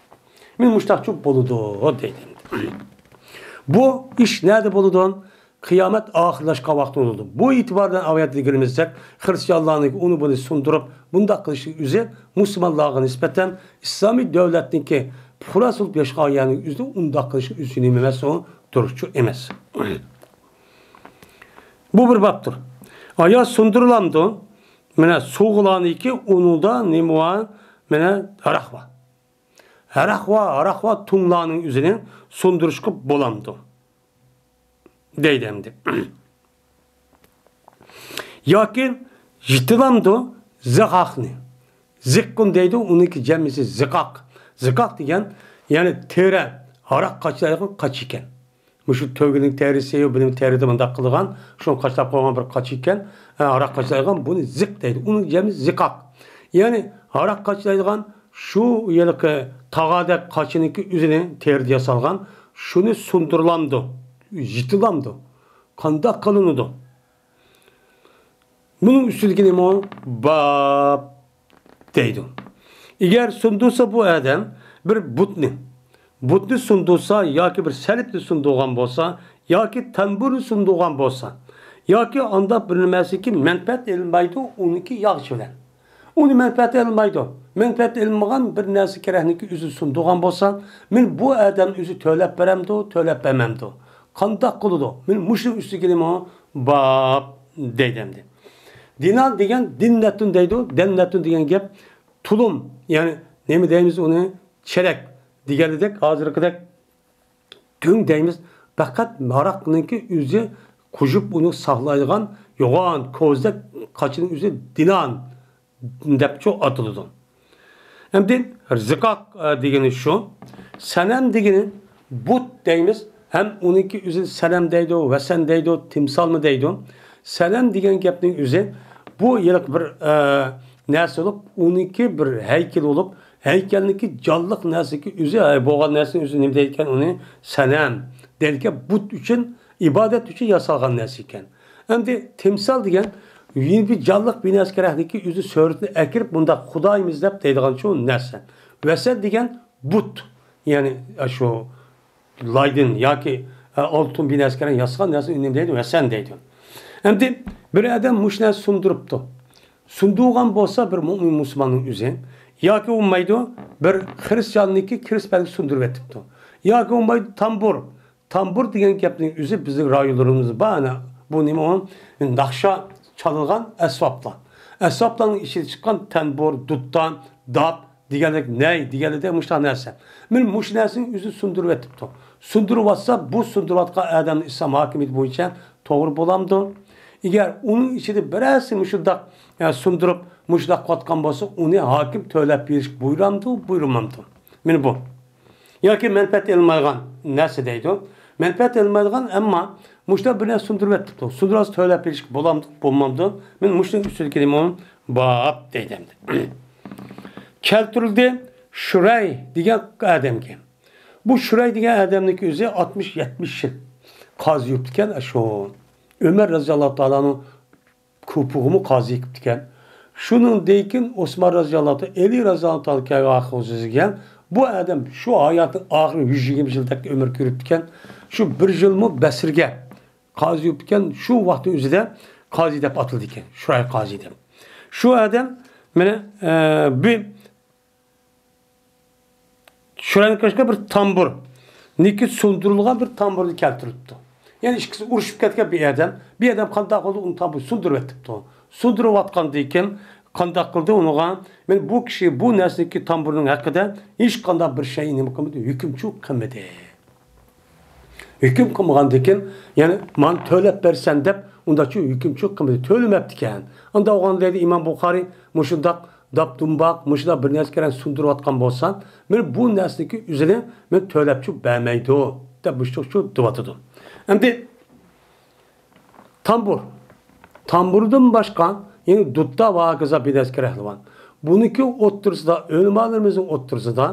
مەن مۇشتاقچۇ بولىدۇ دەيدۇ. بۇ ئىش نەدە بولىدۇ؟ قىيامەت ئاخىرلاشقان ۋاقتىدا بولىدۇ. بۇ ئېتىبار بىلەن ئايەتنى دېگىنىمىزدەك، خىرىستىيانلارنىڭ ئۇنى بۇنى سۇندۇرۇپ، بۇنداق قىلىشى ئۆزى مۇسۇلمانلارغا نىسبەتەن ئىسلامىي دۆلەتنىڭكى پۇقراسى بولۇپ ياشىغان يەرنىڭ ئۆزىدە ئۇنداق قىلىشى ئۆزى نېمە ئەمەس، ئۇ دۇرۇسچۇ ئەمەس. بۇ بىر بابتۇر. ئايەت سۇندۇرۇلامدۇ؟ مانا سوغۇلانىكى ئۇنىڭدا نېمە بار؟ مانا ھاراق بار. ھاراق ۋە، ھاراق ۋە تۇڭلارنىڭ ئۆزىنى سۇندۇرۇشقا بولامدۇ؟ دەيدۇ ئەمدى. ياكى يىتىلامدۇ زىقاقنى؟ زىققۇن دەيدۇ، ئۇنىڭكى جەمئىسى زىقاق. زىقاق دېگەن، يەنى تېرە، ھاراق قاچىلايدىغان قاچا ئىكەن. مۇشۇ تۆگىنىڭ تېرىسى، بىلىم تېرىدە مۇنداق قىلىدىغان، شۇنى قاچىلاپ قويغان بىر قاچا ئىكەن، ھە، ھاراق قاچىلايدىغان، بۇنى زىق دەيدۇ. ئۇنىڭ جەمى زىقاق. يەنى ھاراق قاچىلايدىغان شۇ ھېلىقى تاغادەك قاچىنىڭكى ئۆزىنى تېرىدە ياسالغان، شۇنى سۇندۇرۇلامدۇ، يىتىلامدۇ، قانداق قىلىنىدۇ؟ بۇنىڭ ئۈستىدىكى نېمە ئۇ؟ باب دەيدۇ. ئەگەر سۇندۇرسا بۇ ئادەم بىر بۇتنى، بۇتنى سۇندۇرسا ياكى بىر سەلىپنى سۇندۇرغان بولسا ياكى تەمبۇرنى سۇندۇرغان بولسا ياكى ئانداق بىر نېمەسىكى مەنپەئەت ئېلىنمايدۇ ئۇنىڭكى ياغىچى بىلەن. ئۇنى مەنپەئەت ئېلىنمايدۇ. مەنپەئەت ئېلىنمىغان بىر نەرسە كېرەكنىكى ئۆزى سۇندۇرغان بولسا، مەن بۇ ئادەم ئۆزى تۆلەپ بېرەمدۇ، تۆلەپ بەرمەمدۇ؟ قانداق قىلىدۇ؟ مەن مۇشۇنىڭ ئۈستىگە نېمە باب دەيدۇ ئەمدى. دىنار دېگەن دىننەتۇن دەيدۇ. دەننەتۇن دېگەن گەپ تۇلۇم، يەنى نېمە دەيمىز ئۇنى؟ چېلەك دېگەنلىدەك، ھازىرقىدەك تۈڭ دەيمىز. پەقەت ھاراقنىڭكى ئۆزى قوشۇپ ئۇنى ساقلايدىغان يوغان كوزىدەك قاچىنىڭ ئۆزى دىنان دەپچۇ ئاتىلىدۇ. ئەمدى زىقاق، ئە، دېگىنى شۇ. سەنەم دېگىنى بۇت دەيمىز. ھەم ئۇنىڭكى ئۆزى سەنەم دەيدۇ، ۋەسەن دەيدۇ، تىمسالمۇ دەيدۇ. سەنەم دېگەن گەپنىڭ ئۆزى بۇ ھېلىقى بىر، ئە، نەرسە بولۇپ، ئۇنىڭكى بىر ھەيكىلى بولۇپ، ھەيكەلنىڭكى جانلىق نەرسىكى ئۆزى، ھە، بولغان نەرسىنىڭ ئۆزى نېمە دەيدىكەن ئۇنى؟ سەنەم دەيدىكەن، بۇت ئۈچۈن، ئىبادەت ئۈچۈن ياسالغان نەرسە ئىكەن. ئەمدى تىمسال دېگەن يەنە بىر جانلىق بىر نەرسە كېرەكلىكى ئۆزى سۈرىتىنى ئەكىرىپ مۇنداق خۇدايىمىز دەپ دەيدىغان شۇ نەرسە. ۋەسەن دېگەن بۇت، يەنى شۇ لايدىن ياكى، ئە، ئالتۇن بىر نەرسە كېرەك ياسىغان نەرسىنى نېمە دەيدۇ؟ ۋەسەن دەيدۇ. ئەمدى بىر ئادەم مۇشۇ نەرسە سۇندۇرۇپتۇ. سۇندۇرغان بولسا بىر مۇئمىن مۇسۇلماننىڭ ئۆزى. ياكى بولمايدۇ، بىر خرىستىياننىڭكى كرېست بەلگىسى سۇندۇرۇپ ئېتىپتۇ. ياكى بولمايدۇ، تامبۇر. تامبۇر دېگەن گەپنىڭ ئۆزى بىزنىڭ رايونلىرىمىزدا بار، ئەنە، بۇ نېمە ئۇ؟ ناخشا چالىدىغان ئەسۋابلار. ئەسۋابلارنىڭ ئىچىدە چىققان تەمبۇر، دۇتتا، داپ دېگەنلىك، نەي دېگەنلىكتە مۇشۇنداق نەرسە. مانا مۇشۇ نەرسىنى ئۆزى سۇندۇرۇۋېتىپتۇ. سۇندۇرۇۋاتسا، بۇ سۇندۇرۇۋاتقان ئادەمنىڭ ئىسلام ھاكىمىيىتى بويىچە توغرا بولامدۇ؟ ئەگەر ئۇنىڭ ئىچىدە بىرەرسى مۇشۇنداق، يا، سۇندۇرۇپ، مۇشۇنداق قىلىۋاتقان بولسا، ئۇنى ھاكىم تۆلەپ بېرىشكە بۇيرامدۇ، بۇيرۇمامدۇ؟ مانا بۇ. ياكى مەنپەئەت ئېلىنمايدىغان نەرسە دەيدۇ. مەنپەئەت ئېلىنمايدىغان، ئەمما مۇشۇنداق بىر نەرسە سۇندۇرۇپ ئېتىپتۇ. سۇندۇرسا تۆلەپ بېرىشكە بولامدۇ، بولمامدۇ؟ مانا مۇشۇنىڭ ئۈستىدىكى نېمە ئۇ؟ باب دەيدۇ ئەمدى. كەلتۈرۈلدى شۇرەي دېگەن ئادەمگە. بۇ شۇرەي دېگەن ئادەمنىڭكى ئۆزى ئاتمىش يەتمىش يىل قازى يۈرۈپتىكەن، شۇ ئۆمەر رەزىياللاھۇ تائالانىڭ كوپۇغىمۇ قازى قىپتىكەن. شۇنىڭدىن كېيىن ئوسمان رەزىياللاھۇ تائالا، ئەلى رەزىياللاھۇ تائالا كەلگەن ئاخىرغا سۆزلىگەن، بۇ ئادەم شۇ ھاياتىنىڭ ئاخىرى يۈز يىگىرمە يىلدەك ئۆمۈر كۆرۈپتىكەن. شۇ بىر يىلمۇ بەسرىگە قازى بوپتىكەن، شۇ ۋاقىتنىڭ ئۆزىدە قازى دەپ ئاتىلىدىكەن، شۇرەي قازى دەپ. شۇ ئادەم مانا، ئە، بىر شۇرەينى كۆرسەتكەن بىر تامبۇرنىڭكى سۇندۇرۇلغان بىر تامبۇرنى كەلتۈرۈپتۇ. يەنى ئىككىسى ئۇرۇشۇپ كەتكەن بىر ئادەم، بىر ئادەم قانداق قىلدى، ئۇنى تامبۇر سۇندۇرۇۋېتىپتۇ. سۇندۇرۇۋاتقاندىن كېيىن قانداق قىلدى ئۇنىڭغا؟ مانا بۇ كىشى بۇ نەرسىنىڭكى تامبۇرنىڭ ھەققىدە ھېچقانداق بىر شەيئى نېمە قىلمىدى، ھۆكۈمچۇ قىلمىدى. ھۆكۈم قىلمىغاندىكىن، يەنى مانا تۆلەپ بەرسەن دەپ ئۇنداقچۇ ھۆكۈمچۇ قىلمىدى، تۆلىمەپتىكەن. ئاندا ئوغان دەيدۇ ئىمام بۇخارىي، مۇشۇنداق داپدۇمباق، مۇشۇنداق بىر نەرسە كېرەن سۇندۇرۇۋاتقان بولسا، مانا بۇ نەرسىنىڭكى ئۆزىنى مانا تۆلەپچۇ بەرمەيدۇ دەپ مۇشۇنداقچۇ دېۋاتىدۇ. ئەمدى تامبۇر. تامبۇردىن باشقا، يەنى دۇتتا ۋە ھاكازا بىر نەرسە كېرەكلىك بار. بۇنىڭكى ئوتتۇرىسىدا، ئۆلىمالىرىمىزنىڭ ئوتتۇرىسىدا،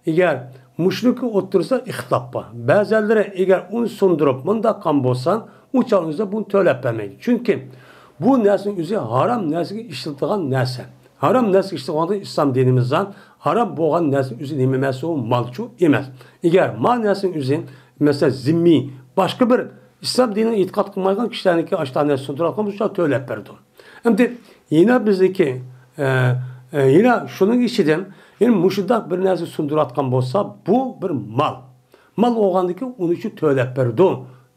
ئەگەر مۇشۇنىڭكى ئوتتۇرىسىدا ئىختىلاپ بار. بەزەنلىرى ئەگەر ئۇنى سۇندۇرۇپ مۇنداق قىلغان بولسا، ئۇ چاغنىڭ ئۆزىدە بۇنى تۆلەپ بەرمەيدۇ. چۈنكى بۇ نەرسىنىڭ ئۆزى ھارام نەرسىگە ئىشلىتىدىغان نەرسە. ھارام نەرسىگە ئىشلىتىدىغان ئىسلام دىنىمىزدا ھارام بولغان نەرسىنىڭ ئۆزى نېمە ئەمەس، ئۇ مالچۇ ئەمەس. ئەگەر ما نەرسىنىڭ ئۆزى، مەسىلەن، زىممىي، باشقا بىر ئىسلام دىنىغا ئېتىقاد قىلمايدىغان كىشىلەرنىڭكى ئاشۇنداق نەرسە سۇندۇرۇۋاتقان بولسا، تۆلەپ بەردۇ. ئەمدى يەنە بىزنىڭكى، ئە، ئە، يەنە شۇنىڭ ئىچىدىن، يەنە مۇشۇنداق بىر نەرسە سۇندۇرۇۋاتقان بولسا، بۇ بىر مال. مال بولغاندىكىن ئۇنى شۇ تۆلەپ بەردۇ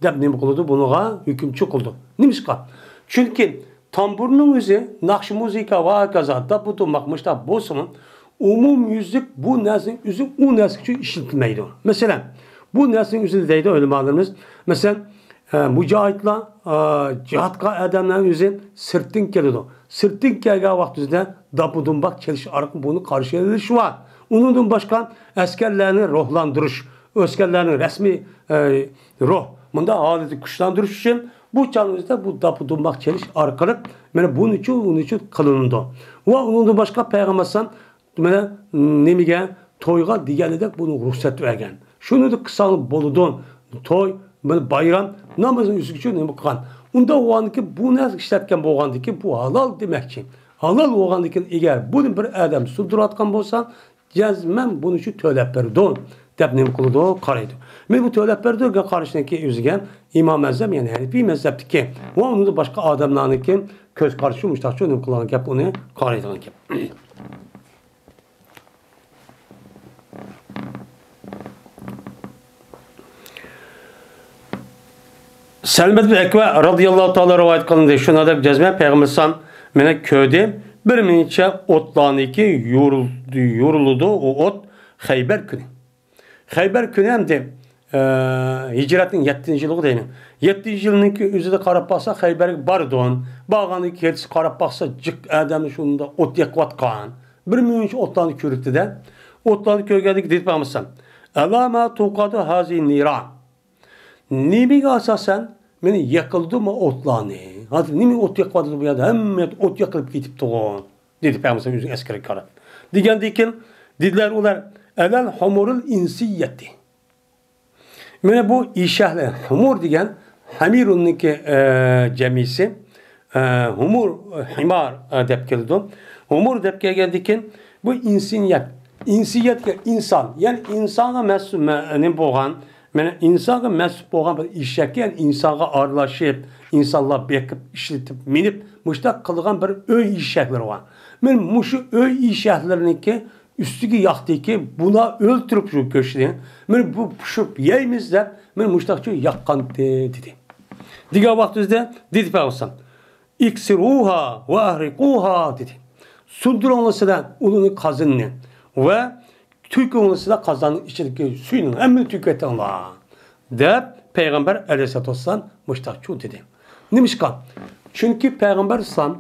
دەپ نېمە قىلىدۇ؟ بۇنىڭغا ھۆكۈمچى قىلىدۇ. نېمىشقا؟ چۈنكى تامبۇرنىڭ ئۆزى، ناخشا مۇزىكا ۋە ھاكازا، داپۇ دۇمباق مۇشتاق بولسىمۇ، ئومۇميۈزلۈك بۇ نەرسىنىڭ ئۆزى ئۇ نەرسە ئۈچۈن ئىشلىتىلمەيدۇ. مەسىلەن، بۇ نەرسىنىڭ ئۆزىنى دەيدۇ ئۆلىمالىرىمىز. مەسىلەن، ئە، مۇجاھىدلار، ئە، جىھادقا ئادەملەرنىڭ ئۆزى سىرتتىن كېلىدۇ. سىرتتىن كەلگەن ۋاقتىمىزدا داپۇ دۇمباق چېلىش ئارقىلىق بۇنى قارشى ئېلىش بار. ئۇنىڭدىن باشقا ئەسكەرلەرنى روھلاندۇرۇش، ئەسكەرلەرنىڭ رەسمىي، ئە، روھ، مۇنداق ھالىتى كۈچلەندۈرۈش ئۈچۈن بۇ چاغنىڭ ئۆزىدە بۇ داپۇ دۇمباق چېلىش ئارقىلىق مانا بۇنىچۇ، ئۇنىچۇ قىلىنىدۇ. ۋە ئۇنىڭدىن باشقا پەيغەمبەر ئەلەيھىسسالام مانا نېمىگە، تويغا دېگەنىدەك بۇنى رۇخسەت بەرگەن. شۇنى قىلساڭ بولىدۇ. توي، بىر بايرام، نامازنى ئۆزگىچە نېمە قىلغان. ئۇنداق بولغاندىكىن بۇ نەرسە ئىشلەتكەن بولغاندىكىن بۇ ھالال دېمەكچى. ھالال بولغاندىكىن ئەگەر بۇنى بىر ئادەم سۇندۇرۇۋاتقان بولسا، جەزمەن بۇنى شۇ تۆلەپ بەردۇ دەپ نېمە قىلىدۇ، قارايدۇ. مەن بۇ تۆلەپ بەردۇ دېگەن قاراشنىڭكى ئۆزىگە ئىمام ئەزەم، يەنى ھەنىپىي مەزھەپتىكى ۋە ئۇنىڭدىن باشقا ئادەملەرنىڭكى كۆز قارىشى مۇشتاقچۇ نېمە قىلغان گەپ، ئۇنى قارايدىغان گەپ. سەلمەت بىن ئەكۋە رازىياللاھۇ تائالا رىۋايەت قىلىندى. شۇنىڭدەك جەزمەن پەيغەمبەر ئەلەيھىسسالام مېنى كۆردى. بىر نەچچە ئوتلارنىڭكى يورۇل-، يورۇلىدۇ، ئۇ ئوت خەيبەر كۈنى. خەيبەر كۈنى ئەمدى، ئە، ھىجرەتنىڭ يەتتىنچى يىلىغۇ دەيمەن. يەتتىنچى يىلنىڭكى ئۆزىدە قاراپ باقسا، خەيبەرگە بارىدۇ. بارغاندىن كېيىن قاراپ باقسا، جىق ئادەمنى شۇنداق ئوت يېقىۋاتقان. بىر مۇنچە ئوتلارنى كۆرۈپتۇ-دە. ئوتلارنى كۆرگەندىن كېيىن دېدى پەيغەمبەر ئەلەيھىسسالام، «ئەلا ما توقادۇ ھازىھىن نىران.» نېمىگە ئاساسەن مېنى يېقىلدىمۇ ئوتلارنى؟ ھازىر نېمە ئوت يېقىۋاتىدۇ بۇ يەردە؟ ھەممە يەردە ئوت يېقىلىپ كېتىپتىغۇ، دېدى پەيغەمبەر ئۆزىنىڭ ئەسكىرىگە قاراپ. دېگەندىن كېيىن دېدىلەر ئۇلار، «ئەلەل ھۇمۇرۇل ئىنسىييەتى.» مانا بۇ ئېشەكلەر، ھۇمۇر دېگەن ھەمىرۇننىڭكى، ئە، جەمئىسى، ئە، ھۇمۇر، ھىمار، ئە، دەپ كېلىدۇ. ھۇمۇر دەپ كەلگەندىن كېيىن بۇ ئىنسىيەت، ئىنسىيەتكە ئىنسان، يەنى ئىنسانغا مەس-، مە-، نېمە بولغان، مانا ئىنسانغا مەنسۇپ بولغان بىر ئېشەككە، يەنى ئىنسانغا ئارىلىشىپ، ئىنسانلار بېقىپ، ئىشلىتىپ، مىنىپ، مۇشۇنداق قىلىدىغان بىر ئۆي ئېشەكلىرى بار. مانا مۇشۇ ئۆي ئېشەكلىرىنىڭكى ئۈستىگە ياقتىكى بۇلار ئۆلتۈرۈپ شۇ گۆشنى، مانا بۇ پىشۇرۇپ يەيمىز دەپ، مانا مۇشۇنداقچۇ ياققانتى، دېدى. دېگەن ۋاقتىمىزدا دېدى پەيغەمبەر ئەلەيھىسسالام، «ئىكسىروھا ۋە ئەھرىقۇھا» دېدى. سۇندۇرۇڭلار سىلەر ئۇنىڭ قازىنىنى ۋە تۆكۈڭلار سىلەر قازاننىڭ ئىچىدىكى سۈيىنىڭ ھەممىنى تۆكۈۋېتىڭلار، دەپ پەيغەمبەر ئەلەيھىسسالاتۇ ۋەسسالام مۇشتاقچۇ دېدى. نېمىشقا؟ چۈنكى پەيغەمبەر ئەلەيھىسسالام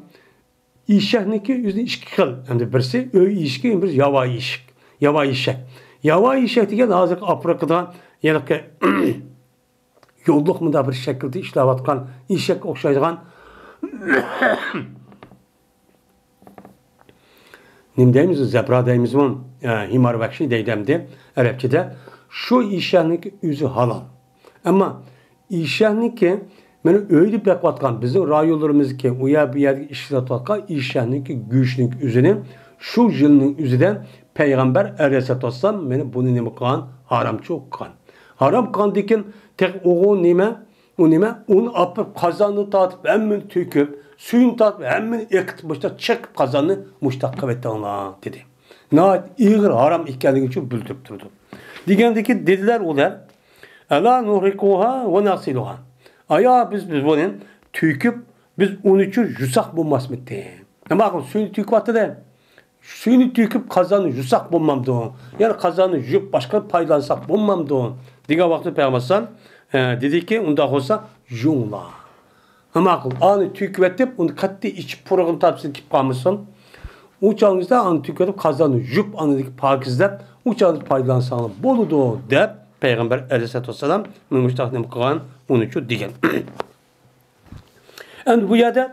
ئېشەكنىڭكى ئۆزىنىڭ ئىككى خىل، ئەمدى بىرسى ئۆي ئېشىكى، بىرسى ياۋا ئېشەك. ياۋا ئېشەك. ياۋا ئېشەك دېگەن ھازىرقى ئافرىقىدا ھېلىقى يوللۇق مۇنداق بىر شەكىلدە ئىشلەۋاتقان ئېشەككە ئوخشايدىغان، نېمە دەيمىز، زەبرا دەيمىزمۇ، ئە، ھىمار ۋەھشىي دەيدۇ ئەمدى ئەرەبچىدە. شۇ ئېشەكنىڭكى ئۆزى ھالال. ئەمما ئېشەكنىڭكى مانا ئۆيدە بېقىۋاتقان، بىزنىڭ رايونلىرىمىزدىكى ئۇ يەر بۇ يەردە ئىشلىتىۋاتقان ئېشەكنىڭكى گۆشىنىڭكى ئۆزىنى شۇ يىلنىڭ ئۆزىدە پەيغەمبەر ئەلەيھىسسالاتۇ ۋەسسالام مانا بۇنى نېمە قىلغان؟ ھارامچۇ قىلغان. ھارام قىلغاندىكىن تېخى ئۇغۇ نېمە؟ ئۇ نېمە؟ ئۇنى ئاپىرىپ قازاننى تارتىپ ھەممىنى تۆكۈپ، سۈيىنى تارتىپ ھەممىنى ئېقىتىپ مۇشتاق چېقىپ قازاننى مۇشتاق قىلىۋېتىڭلار دېدى. ناھايىتى ئېغىر ھارام ئىكەنلىكى ئۈچۈن بىلدۈرۈپ تۇرىدۇ. دېگەندىكىن دېدىلەر ئۇلار، «ئەلا نۇھرىقۇھا ۋە نەغسىلۇھا.» ئايا بىز، بىز بۇنى تۆكۈپ، بىز ئۇنى شۇ يۇساق بولماسمىدى؟ نېمە قىلىپ سۈيىنى تۆكۈۋاتىدۇ؟ سۈيىنى تۆكۈپ قازاننى يۇساق بولمامدۇ؟ يەنى قازاننى يۇيۇپ باشقا پايدىلانساق بولمامدۇ؟ دېگەن ۋاقىتتا پەيغەمبەر ئەلەيھىسسالام، ئە، دېدىكى، ئۇنداق بولسا يۇڭلا. ھە، ماقۇل. ئانى تۈگىتىپ، ئۇنى قەتئىي ئىچىپ پۇرىغىنى تاپسىن كېلىپ قالمىسۇن. ئۇ چاغىڭىزدا ئانى تۈگىتىپ، قازاننى يۇيۇپ، ئاندىن كېيىن پاكىزلەپ، ئۇ چاغدا پايدىلانساڭلار بولىدۇ، دەپ پەيغەمبەر ئەلەيھىسسالاتۇ ۋەسسالام مۇشۇنداق نېمە قىلغان، ئۇنىچۇ دېگەن. ئەمدى بۇ يەردە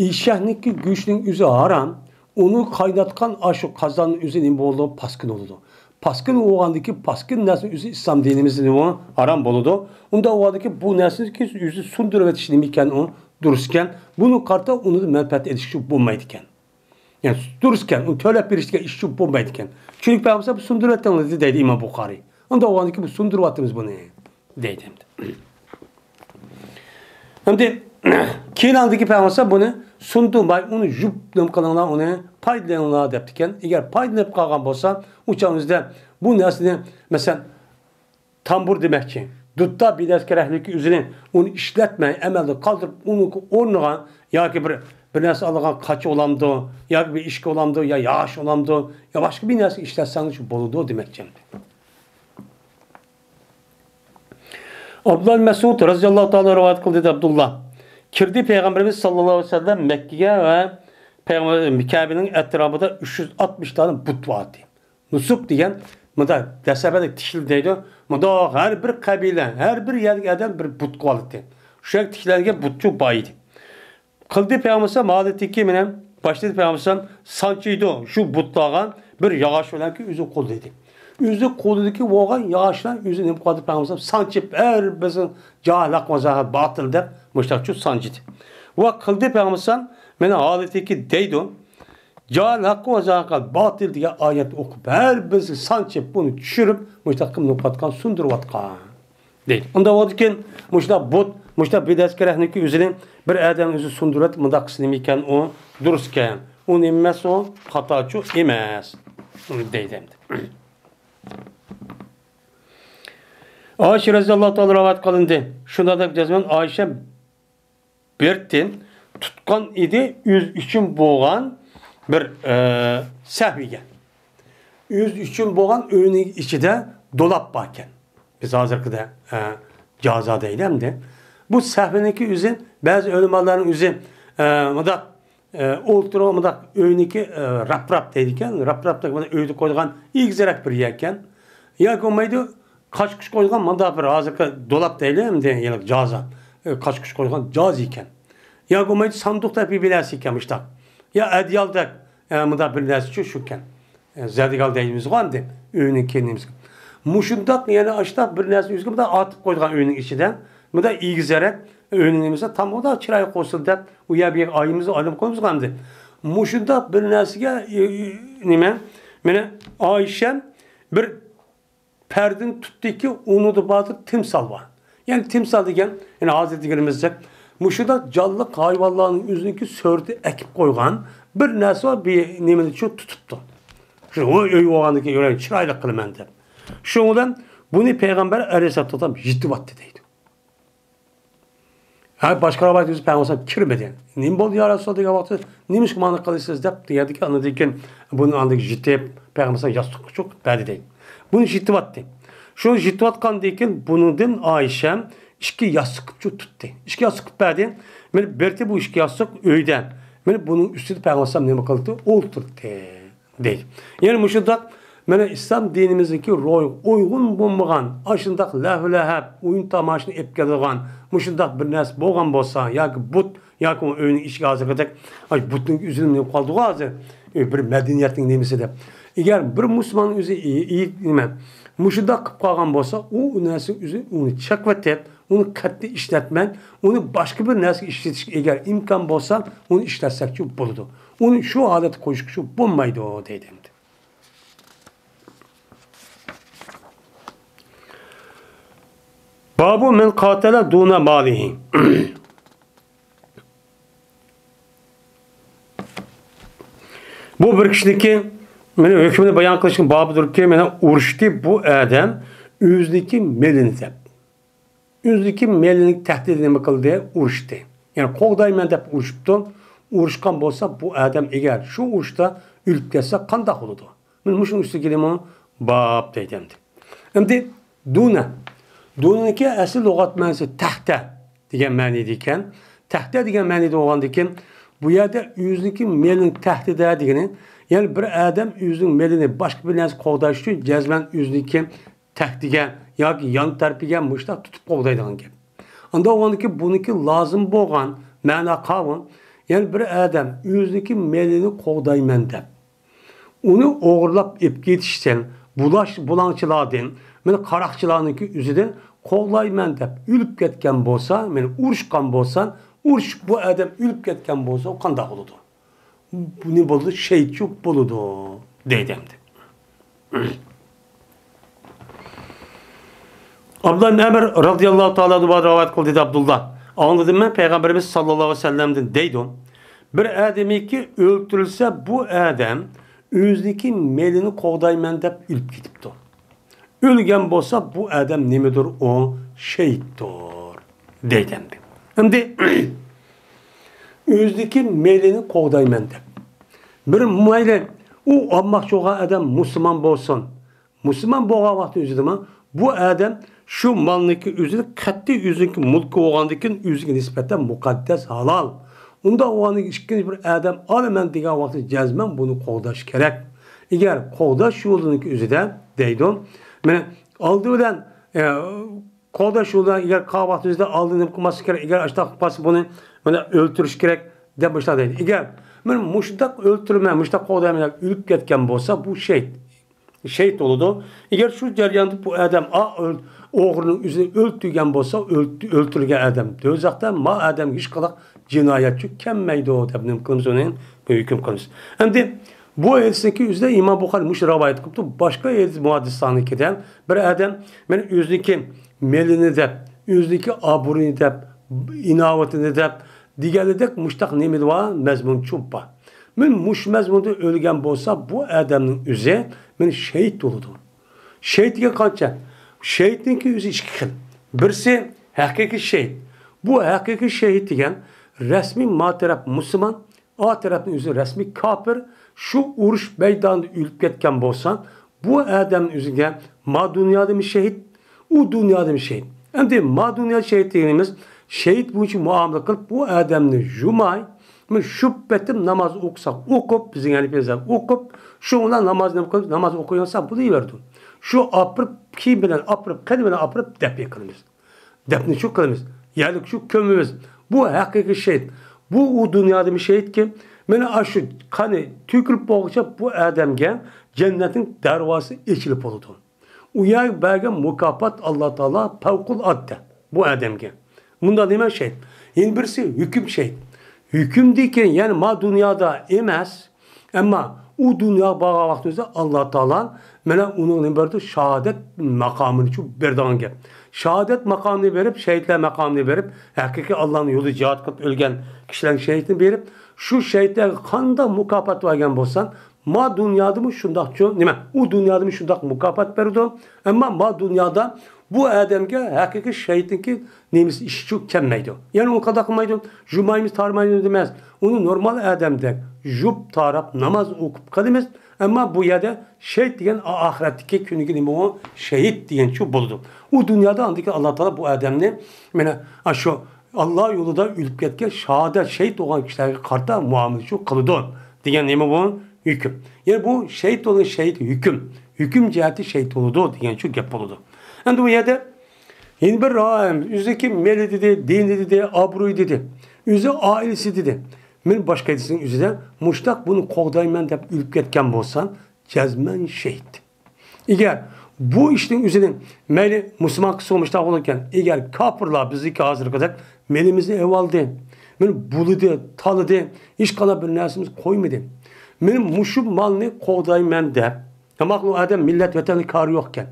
ئېشەكنىڭكى گۆشىنىڭ ئۆزى ھارام، ئۇنى قايناتقان ئاشۇ قازاننىڭ ئۆزى نېمە بولىدۇ؟ پاسكىنا بولىدۇ. پاسكىنا بولغاندىكىن، پاسكىنا نەرسىنىڭ ئۆزى ئىسلام دىنىمىزدىمۇ ھارام بولىدۇ. ئۇنداق بولغاندىكىن، بۇ نەرسىنىڭكى ئۆزى سۇندۇرۇۋېتىش نېمە ئىكەن، ئۇ دۇرۇس ئىكەن. بۇنىڭغا قارىتا ئۇنىڭدىن مەنپەئەت ئېلىشقا بولمايدىكەن. يەنى دۇرۇس ئىكەن، ئۇنى تۆلەپ بېرىش دېگەن ئىش بولمايدىكەن. چۈنكى پەيغەمبەر بۇ سۇندۇرۇۋەتتىڭلار دەيدۇ ئىمام بۇخارىي. ئۇنداق بولغاندىكىن، بۇ سۇندۇرۇۋاتىمىز بۇنى دەيدۇ ئەمدى. ئەمدى كېيىن ئاندىكى پەيغەمبەر بۇنى سۇندۇرماي، ئۇنى يۇيۇپ نېمە قىلىڭلار، ئۇنى پايدىلىنىڭلار دەپتىكەن. ئەگەر پايدىلىنىپ قالغان بولسا، ئۇ چاغىمىزدا بۇ نەرسىنى، مەسىلەن، تامبۇر دېمەكچى، دۇتتا بىر نەرسە كېرەكلىكى ئۆزىنى، ئۇنى ئىشلەتمەي، ئەمەلدىن قالدۇرۇپ، ئۇنىڭ ئورنىغا ياكى بىر، بىر نەرسە ئالىدىغان قاچا بولامدۇ، ياكى بىر ئىشىك بولامدۇ، يا ياغاچ بولامدۇ، يا باشقا بىر نەرسە ئىشلەتسەڭ شۇ بولىدۇ دېمەكچى. ئابدۇللا مەسئۇد رەزىياللاھۇ تائالا رىۋايەت قىلدى، دەيدۇ ئابدۇللا. كىردى پەيغەمبىرىمىز ساللاللاھۇ ئەلەيھى ۋەسەللەم مەككىگە ۋە پەيغەمبەر كەبىنىڭ ئەتراپىدا ئۈچ يۈز ئاتمىش دانە بۇت بار ئىدى. نۇسۇب دېگەن، مۇنداق دەسسەپەدە تىكلىدى دەيدۇ. مۇنداق ھەر بىر قەبىلە، ھەر بىر يەردىكى ئادەم بىر بۇت قىلىۋالاتتى. شۇ يەرگە تىكلەنگەن بۇتچۇ بار ئىدى. قىلدى پەيغەمبەر ھالىتىكى مېنى باشلىدى پەيغەمبەر سانچىيدۇ شۇ بۇتلارغا بىر ياغاچ بىلەنكى ئۆزى قولىدىكى. ئۆزى قولىدىكى بولغان ياغاچلار ئۆزى نېمە قىلدى پەيغەمبەر سانچىپ ھەر بىرسىنى جاھىل ھەق ۋە زاھىر باتىل دەپ مۇشتاقچۇ سانچىدى. ۋە قىلدى پەيغەمبەر مېنى ھالىتىكى دەيدۇ. جاھىل ھەق ۋە زاھىر باتىل دېگەن ئايەت ئوقۇپ ھەر بىرسىنى سانچىپ بۇنى چۈشۈرۈپ مۇشتاق قىلىپ نوقاتقان سۇندۇرۇۋاتقان. دەيدۇ. ئۇنداق بولىدىكەن، مۇشۇنداق بۇت، مۇشۇنداق بىدئەت كېرەكلىكى ئۆزىنى بىر ئادەم ئۆزى سۇندۇرۇپ، مۇنداق قىلسا نېمە ئىكەن، ئۇ دۇرۇس ئىكەن. ئۇ نېمە ئەمەس، ئۇ خاتاچۇ ئەمەس. دەيدۇ ئەمدى. ئائىشە رەزىياللاھۇ تائالا رىۋايەت قىلىندى. شۇنداق دەپ جەزمەن ئائىشە بىرتىن تۇتقان ئىدى ئۆز ئۈچۈن بولغان بىر، ئە، سەھۋىگە. ئۆز ئۈچۈن بولغان ئۆينىڭ ئىچىدە دولاپ باركەن. بىز ھازىرقىدە، ئە، جازا دەيلى ئەمدى. بۇ سەھۋىنىڭكى ئۆزى، بەزى ئۆلىمالارنىڭ ئۆزى، ئە، مۇنداق، ئە، ئولتۇرغان مۇنداق ئۆينىڭكى، ئە، راپراپ دەيدىكەن. راپراپ دېگەن مانا ئۆيدە قويىدىغان ئېگىزرەك بىر يەركەن. ياكى بولمايدۇ، قاچقۇچ قويغان مۇنداق بىر ھازىرقى دولاپ دەيلى، ئەمدى يەنە جازا. ئە، قاچقۇچ قويغان جاز ئىكەن. ياكى بولمايدۇ، ساندۇق دەپ بىر نەرسە ئىكەن مۇشتاق. يا ئەدىيالدەك، ئە، مۇنداق بىر نەرسىچۇ شۇكەن. ئە، زەدىگال دەيمىزغۇ ئەمدى، ئۆينىڭ كەينىمىزگە. مۇشۇنداق يەنە ئاشتاق بىر نەرسە ئۆزىگە مۇنداق ئارتىپ قويىدىغان ئۆينىڭ ئىچىدە. مۇنداق ئېگىزرەك، ئۆينىڭ نېمىسى تامغۇدا چىرايلىق بولسۇن دەپ، ئۇ يەر بۇ يەرگە ئايىمىزنى ئايلىنىپ قويىمىزغۇ ئەمدى. مۇشۇنداق بىر نەرسىگە، ئى، ئى، نېمە، مانا ئائىشەم بىر پەردىنى تۇتتىكى، ئۇنىڭدا باردا تىمسال بار. يەنى تىمسال دېگەن، يەنى ھازىر دېگىنىمىزدەك، مۇشۇنداق جانلىق ھايۋانلارنىڭ ئۆزىنىڭكى سۈرىتى ئەكىپ قويغان بىر نەرسە بار، بىر نېمىنى شۇ تۇتۇپتۇ. شۇ ئۆي بولغاندىكىن ئۆينى چىرايلىق قىلىمەن دەپ. شۇنىڭ بىلەن بۇنى پەيغەمبەر ئەلەيھىسسالاتۇ ۋەسسالام يېتىۋاتتى دەيدۇ. ھە، باشقا رىۋايەت بىز پەيغەمبەر كىرمىدى. نېمە بولدى يا رەسۇلاللا دېگەن ۋاقىتتا، نېمىشقا مانا قىلىسىز دەپ دېگەندىكىن، ئاندىن كېيىن، ئاندىن كېيىن بۇنى ئاندىن يېتىپ، پەيغەمبەر ياستۇققا چوقۇپ بەردى دەيدۇ. بۇنى يېتىۋاتتى. شۇ يېتىۋاتقاندىن كېيىن بۇنىڭدىن ئائىشەم ئىككى ياستۇق قىلىپ تۇتتى. ئىككى ياستۇق قىلىپ بەردى. مانا بىرتى بۇ ئىككى ياستۇق ئۆيدە. مانا بۇنىڭ ئۈستىدە پەيغەمبەر نېمە قىلدى؟ ئولتۇردى. دەيدۇ. يەنى مۇشۇنداق، مانا ئىسلام دىنىمىزدىكى روھىغا ئۇيغۇن بولمىغان، ئاشۇنداق لەھۋ-لەھەب، ئويۇن تاماشىنى ئېلىپ كېلىدىغان، مۇشۇنداق بىر نەرسە بولغان بولسا، ياكى بۇت، ياكى ئۇ ئۆينىڭ ئىچىگە ھازىرقىدەك، ئاي، بۇتنىڭ ئۆزىنى نېمە قالدىغۇ ھازىر، ئۆي بىر مەدەنىيەتنىڭ نېمىسى دەپ. ئەگەر بىر مۇسۇلماننىڭ ئۆزى ئى-، ئى-، نېمە، مۇشۇنداق قىلىپ قالغان بولسا، ئۇ، ئۇ نەرسە ئۆزى ئۇنى چېقىۋېتىپ، ئۇنى قەتئىي ئىشلەتمەي، ئۇنى باشقا بىر نەرسىگە ئىشلىتىشكە ئەگەر ئىمكان بولسا، ئۇنى ئىشلەتسەكچۇ بولىدۇ. ئۇنى شۇ ھالەتتە قويۇشقىچۇ بولمايدۇ، دەيدۇ ئەمدى. بابۇ مەن قاتەلە دۇنە مالىھى. بۇ بىر كىشىنىڭكى، مانا، ھۆكمىنى بايان قىلىشنىڭ بابىدۇركى، مانا، ئۇرۇشتى بۇ ئادەم ئۆزىنىڭكى مېلىنى دەپ. ئۆزىنىڭكى مېلىنى تەھدىت نېمە قىلدى؟ ئۇرۇشتى. يەنى قوغدايمەن دەپ ئۇرۇشۇپتۇ. ئۇرۇشقان بولسا، بۇ ئادەم ئەگەر شۇ ئۇرۇشتا ئۆلۈپ كەتسە قانداق بولىدۇ؟ مانا مۇشۇنىڭ ئۈستىگە مۇ باب دەيدۇ ئەمدى. ئەمدى دۇنە. دۇنىنىڭكى ئەسلى لۇغەت مەنىسى تەختە دېگەن مەنىدە ئىكەن. تەختە دېگەن مەنىدە بولغاندىكىن، بۇ يەردە ئۆزىنىڭكى مېلىنى تەختىدە دېگىنى، يەنى بىر ئادەم ئۆزىنىڭ مېلىنى باشقا بىر نەرسە قوغداش ئۈچۈن جەزمەن ئۆزىنىڭكى تەختىگە ياكى يان تەرىپىگە مۇشتاق تۇتۇپ قوغدايدىغان گەپ. ئاندا بولغاندىكىن بۇنىڭكى لازىم بولغان مەنا قاۋۇن، يەنى بىر ئادەم ئۆزىنىڭكى مېلىنى قوغدايمەن دەپ، ئۇنى ئوغرىلاپ ئېلىپ كېتىشتىن، بۇلاش-، بۇلاڭچىلاردىن، مانا قاراقچىلارنىڭكى ئۆزىدىن قوغلايمەن دەپ ئۆلۈپ كەتكەن بولسا، مانا ئۇرۇشقان بولسا، ئۇرۇشۇپ بۇ ئادەم ئۆلۈپ كەتكەن بولسا، ئۇ قانداق بولىدۇ؟ بۇنى بولىدۇ، شېھىتچۇ بولىدۇ، دەيدۇ ئەمدى. ئابدۇللا ئىبن ئەمر رازىياللاھۇ تائالا ئەنھۇ رىۋايەت قىلدى، دېدى ئابدۇللا. ئاڭلىدىم مەن پەيغەمبىرىمىز ساللاللاھۇ ئەلەيھى ۋەسەللەمدىن دەيدۇ، بىر ئادەمكى ئۆلتۈرۈلسە، بۇ ئادەم ئۆزىنىڭكى مېلىنى قوغدايمەن دەپ ئۆلۈپ كېتىپتۇ. ئۆلگەن بولسا، بۇ ئادەم نېمىدۇر؟ ئۇ شېھىتتۇر، دەيدۇ ئەمدى. ئەمدى ئۆزىنىڭكى مېلىنى قوغدايمەن دەپ. بىر مەيلى، ئۇ ئالماقچى بولغان ئادەم مۇسۇلمان بولسۇن. مۇسۇلمان بولغان ۋاقتى ئۆزىدىمۇ، بۇ ئادەم شۇ مالنىڭكى ئۆزى قەتئىي ئۆزىنىڭكى مۇلكى بولغاندىكىن، ئۆزىگە نىسبەتەن مۇقەددەس، ھالال. ئۇنداق بولغاندىكىن ئىككىنچى بىر ئادەم ئالىمەن دېگەن ۋاقتى جەزمەن بۇنى قوغداش كېرەك. ئەگەر قوغداش يولىنىڭكى ئۆزىدە دەيدۇ، مانا ئالدى بىلەن، ئە، قوغداش يولىدا ئەگەر قالغان ۋاقتىمىزدا ئالدىن نېمە قىلماسلىق كېرەك، ئەگەر ئاشۇنداق قىلىپ قالسا بۇنى مانا ئۆلتۈرۈش كېرەك دەپ مۇشۇنداق دەيدۇ. ئەگەر مانا مۇشۇنداق ئۆلتۈرىمەن، مۇشۇنداق قوغدايمەن دەپ ئۆلۈپ كەتكەن بولسا بۇ شېھىت. شېھىت بولىدۇ. ئەگەر شۇ جەرياندا بۇ ئادەم ئا، ئۆل-، ئوغرىنىڭ ئۆزىنى ئۆلتۈرگەن بولسا، ئۆلتۈ-، ئۆلتۈرگەن ئادەم دوزاختا، ما ئادەمگە ھېچقانداق جىنايەتچى كەلمەيدۇ دەپ نېمە قىلىمىز ئۇنى؟ بۇ ھۆكۈم قىلىمىز. ئەمدى بۇ ھەدىسنىڭكى ئۆزىدە ئىمام بۇخارى مۇشۇ رىۋايەت قىلىپتۇ. باشقا ھەدىس مۇھەددىسلارنىڭكىدە بىر ئادەم مانا ئۆزىنىڭكى مېلىنى دەپ، ئۆزىنىڭكى ئابرۇيىنى دەپ، ئىناۋىتىنى دەپ دېگەنلىدەك مۇشتاق نېمىدە بار؟ مەزمۇنچۇ بار. مانا مۇشۇ مەزمۇندا ئۆلگەن بولسا، بۇ ئادەمنىڭ ئۆزى مانا شېھىت بولىدۇ. شېھىت دېگەن قانچە؟ شېھىتنىڭكى ئۆزى ئىككى خىل. بىرسى ھەقىقىي شېھىت. بۇ ھەقىقىي شېھىت دېگەن رەسمىي ما تەرەپ مۇسۇلمان، ئا تەرەپنىڭ ئۆزى رەسمىي كاپىر، شۇ ئۇرۇش مەيدانىدا ئۆلۈپ كەتكەن بولسا، بۇ ئادەمنىڭ ئۆزىگە ما دۇنيادىمۇ شېھىت، ئۇ دۇنيادىمۇ شېھىت. ئەمدى ما دۇنيا شېھىت دېگىنىمىز، شېھىت بويىچە مۇئامىلە قىلىپ، بۇ ئادەمنى يۇماي، مانا شۇ پېتىم ناماز ئوقۇساق ئوقۇپ، بىزنىڭ ھەنىپىيىمىزدە ئوقۇپ، شۇ بىلەن ناماز نېمە قىلىپ، ناماز ئوقۇيالسا بولۇۋېرىدۇ. شۇ ئاپىرىپ، كىيىم بىلەن ئاپىرىپ، قېنى بىلەن ئاپىرىپ دەپنە قىلىمىز. دەپنە شۇ قىلىمىز. يەرلىك شۇ كۆمىمىز. بۇ ھەقىقىي شېھىت. بۇ ئۇ دۇنيادىمۇ شېھىتكى، مانا ئاشۇ قانى تۆكۈلۈپ بولغۇچە بۇ ئادەمگە جەننەتنىڭ دەرۋازىسى ئېچىلىپ بولىدۇ. ئۇ يەرگە بەرگەن مۇكاپات ئاللا تائالا پەۋقۇلئاددە بۇ ئادەمگە. مۇنداق دېمەك شېھىت. يەنە بىرسى ھۆكۈم شېھىت. ھۆكۈمدىكى، يەنى ما دۇنيادا ئەمەس، ئەمما ئۇ دۇنياغا بارغان ۋاقتىمىزدا ئاللا تائالا مانا ئۇنىڭ نېمە بېرىدۇ؟ شاھادەت ماقامىنى شۇ بېرىدىغان گەپ. شاھادەت ماقامىنى بېرىپ، شېھىتلەر ماقامىنى بېرىپ، ھەقىقىي ئاللانىڭ يولىدا جىھاد قىلىپ ئۆلگەن كىشىلەرنىڭ شېھىتىنى بېرىپ، شۇ شېھىتلەرگە قانداق مۇكاپات بەرگەن بولسا، ما دۇنيادىمۇ شۇنداقچۇ، نېمە، ئۇ دۇنيادىمۇ شۇنداق مۇكاپات بېرىدۇ. ئەمما ما دۇنيادا بۇ ئادەمگە ھەقىقىي شېھىتنىڭكى نېمىسى ئىشىچۇ كەلمەيدۇ. يەنى ئۇنى قانداق قىلمايدۇ؟ يۇمايمىز، تارىمايمىز ئەمەس. ئۇنى نورمال ئادەمدەك يۇپ تاراپ ناماز ئوقۇپ قىلىمىز. ئەمما بۇ يەردە شېھىت دېگەن ئا-، ئاخىرەتتىكى كۈنىگە نېمە ئۇ؟ شېھىت دېگەنچۇ بولىدۇ. ئۇ دۇنيادا ئاندىكىن ئاللا تائالا بۇ ئادەمنى مانا ئاشۇ ئاللا يولىدا ئۆلۈپ كەتكەن شاھادەت شېھىت بولغان كىشىلەرگە قارىتا مۇئامىلىچۇ قىلىدۇ دېگەن نېمە بۇ؟ ھۆكۈم. يەنى بۇ شېھىت بولغان شېھىت ھۆكۈم. ھۆكۈم جەھەتتە شېھىت بولىدۇ دېگەنچۇ گەپ بولىدۇ. ئەمدى بۇ يەردە يەنە بىر ئائىلە، ئۆزىدىكى مېلى دېدى، دىنى دېدى، ئابرۇيى دېدى، ئۆزى ئائىلىسى دېدى. مەن باشقا ھەدىسنىڭ ئۆزىدە مۇشتاق بۇنى قوغدايمەن دەپ ئۆلۈپ كەتكەن بولسا، جەزمەن شېھىت. ئەگەر بۇ ئىشنىڭ ئۆزىنى مەيلى مۇسۇلمان قىلسىمۇ مۇشتاق بولىدىكەن، ئەگەر كاپىرلار بىزنىڭكى ھازىرقىدەك مېلىمىزنى ئېلىۋالدى، مېنى بۇلىدى، تالىدى، ھېچقانداق بىر نەرسىمىز قويمىدى. مېنى مۇشۇ مالنى قوغدايمەن دەپ، تاماقلىق ئادەم مىللەت ۋەتەننىڭ كارى يوقكەن.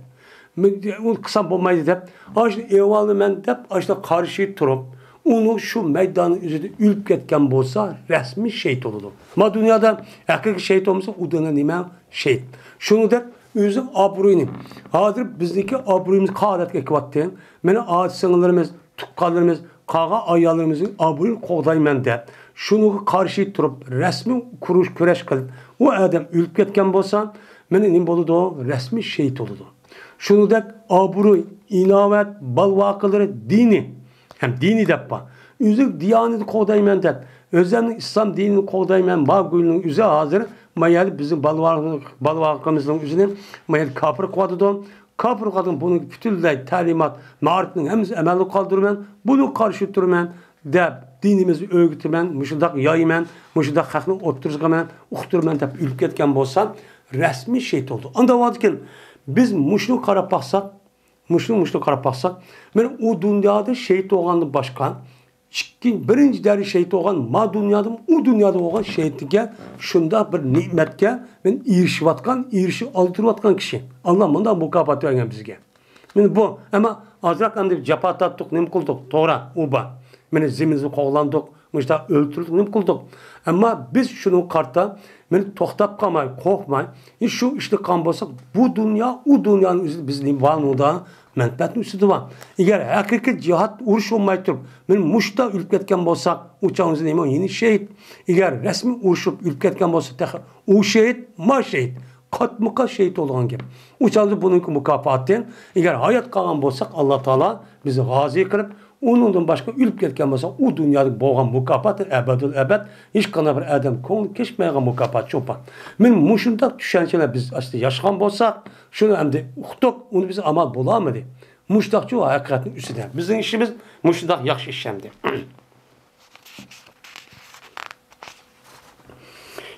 مەن ئۇنى قىلسام بولمايدۇ دەپ، ئاشۇنى ئېلىۋالىمەن دەپ، ئاشۇنداق قارشى تۇرۇپ، ئۇنىڭ شۇ مەيداننىڭ ئۆزىدە ئۆلۈپ كەتكەن بولسا، رەسمىي شېھىت بولىدۇ. ما دۇنيادا ھەقىقىي شېھىت بولمىسا، ئۇ دۇنيا نېمە؟ شېھىت. شۇنىڭدەك ئۆزىنىڭ ئابرۇيىنى، ھازىر بىزنىڭكى ئابرۇيىمىز قايەرگە كېتىۋاتتى؟ مانا ئاچا سىڭىللىرىمىز، تۇغقانلىرىمىز، قالغان ئاياللىرىمىزنىڭ ئابرۇيىنى قوغدايمەن دەپ، شۇنىڭغا قارشى تۇرۇپ، رەسمىي كۈرەش، كۈرەش قىلىپ، ئۇ ئادەم ئۆلۈپ كەتكەن بولسا، مانا نېمە بولىدۇ؟ رەسمىي شېھىت بولىدۇ. شۇنىڭدەك ئابرۇي، ئىناۋەت، بالۋاقىلىرى دىنىي ھەم دىنىي دەپ بار. ئۆزى دىيانىتى قوغدايمەن دەپ، ئۆزەمنىڭ ئىسلام دىنىنى قوغدايمەن، ما گۈلنىڭ ئۆزى ھازىر ما يەردە بىزنىڭ بالۋاقىمىزنىڭ ئۆزىنى ما يەردە كاپىر قىلىۋاتىدۇ. كاپىر قىلىۋاتقان بۇنىڭ پۈتۈنلەي تەلىمات، مائارىپنىڭ ھەممىسى ئەمەلدىن قالدۇرىمەن، بۇنىڭغا قارشى تۇرىمەن دەپ، دىنىمىزنى ئۆگىتىمەن، مۇشۇنداق يايىمەن، مۇشۇنداق خەقنىڭ ئوتتۇرىسىغا مەن ئۇقتۇرىمەن دەپ ئۆلۈپ كەتكەن بولسا، رەسمىي شېھىت بولىدۇ. ئانداق بولىدىكەن، بىز مۇشۇنى قاراپ باقساق، مۇشۇنى، مۇشۇنى قاراپ باقساق، مانا ئۇ دۇنيادا شېھىت بولغاندىن باشقا، ئىككىنچى، بىرىنچى دەرىجە شېھىت بولغان، ما دۇنيادىمۇ، ئۇ دۇنيادا بولغان شېھىتلىككە شۇنداق بىر نېمەتكە مەن ئېرىشىۋاتقان، ئېرىشىپ ئالدۇرۇۋاتقان كىشى. ئاللا مۇنداق مۇكاپات بەرگەن بىزگە. مانا بۇ، ئەمما ئازراق ئەمدى جاپا تارتتۇق، نېمە قىلدۇق؟ توغرا، ئۇ بار. مانا زېمىنىمىزنى قوغلاندۇق، مۇشۇنداق ئۆلتۈردۇق، نېمە قىلدۇق؟ ئەمما بىز شۇنىڭغا قارىتا، مانا توختاپ قالماي، قورقماي، ئى، شۇ ئىشنى قىلغان بولساق، بۇ دۇنيا، ئۇ دۇنيانىڭ ئۆزىدە بىز نېمە بار ئۇنىڭدا؟ مەنپەئەتنىڭ ئۈستىدە بار. ئەگەر ھەقىقىي جىھاد، ئۇرۇش بولماي تۇرۇپ، مانا مۇشۇنداق ئۆلۈپ كەتكەن بولساق، ئۇ چاغ ئۆزى نېمە؟ يەنە شېھىت. ئەگەر رەسمىي ئۇرۇشۇپ ئۆلۈپ كەتكەن بولسا، تېخى ئۇ شېھىت، ما شېھىت. قاتمۇقات شېھىت بولىدىغان گەپ. ئۇ چاغدا بۇنىڭكى مۇكاپاتى، ئەگەر ھايات قالغان بولساق، ئاللا تائالا بىزنى غازى قىلىپ، ئۇنىڭدىن باشقا ئۆلۈپ كەتكەن بولساق، ئۇ دۇنيادا بولغان مۇكاپات ئەبەدۇل ئەبەد، ھېچقانداق بىر ئادەم كۆڭلى كەچمەيدىغان مۇكاپات چوپان. مانا مۇشۇنداق چۈشەنچىلەر بىز ئاستىدا ياشىغان بولساق، شۇنى ئەمدى ئۇقتۇق، ئۇنى بىز ئامال بولالمىدى. مۇشۇنداقچۇ ھەقىقەتنىڭ ئۈستىدە. بىزنىڭ ئىشىمىز مۇشۇنداق ياخشى ئىش ئەمدى.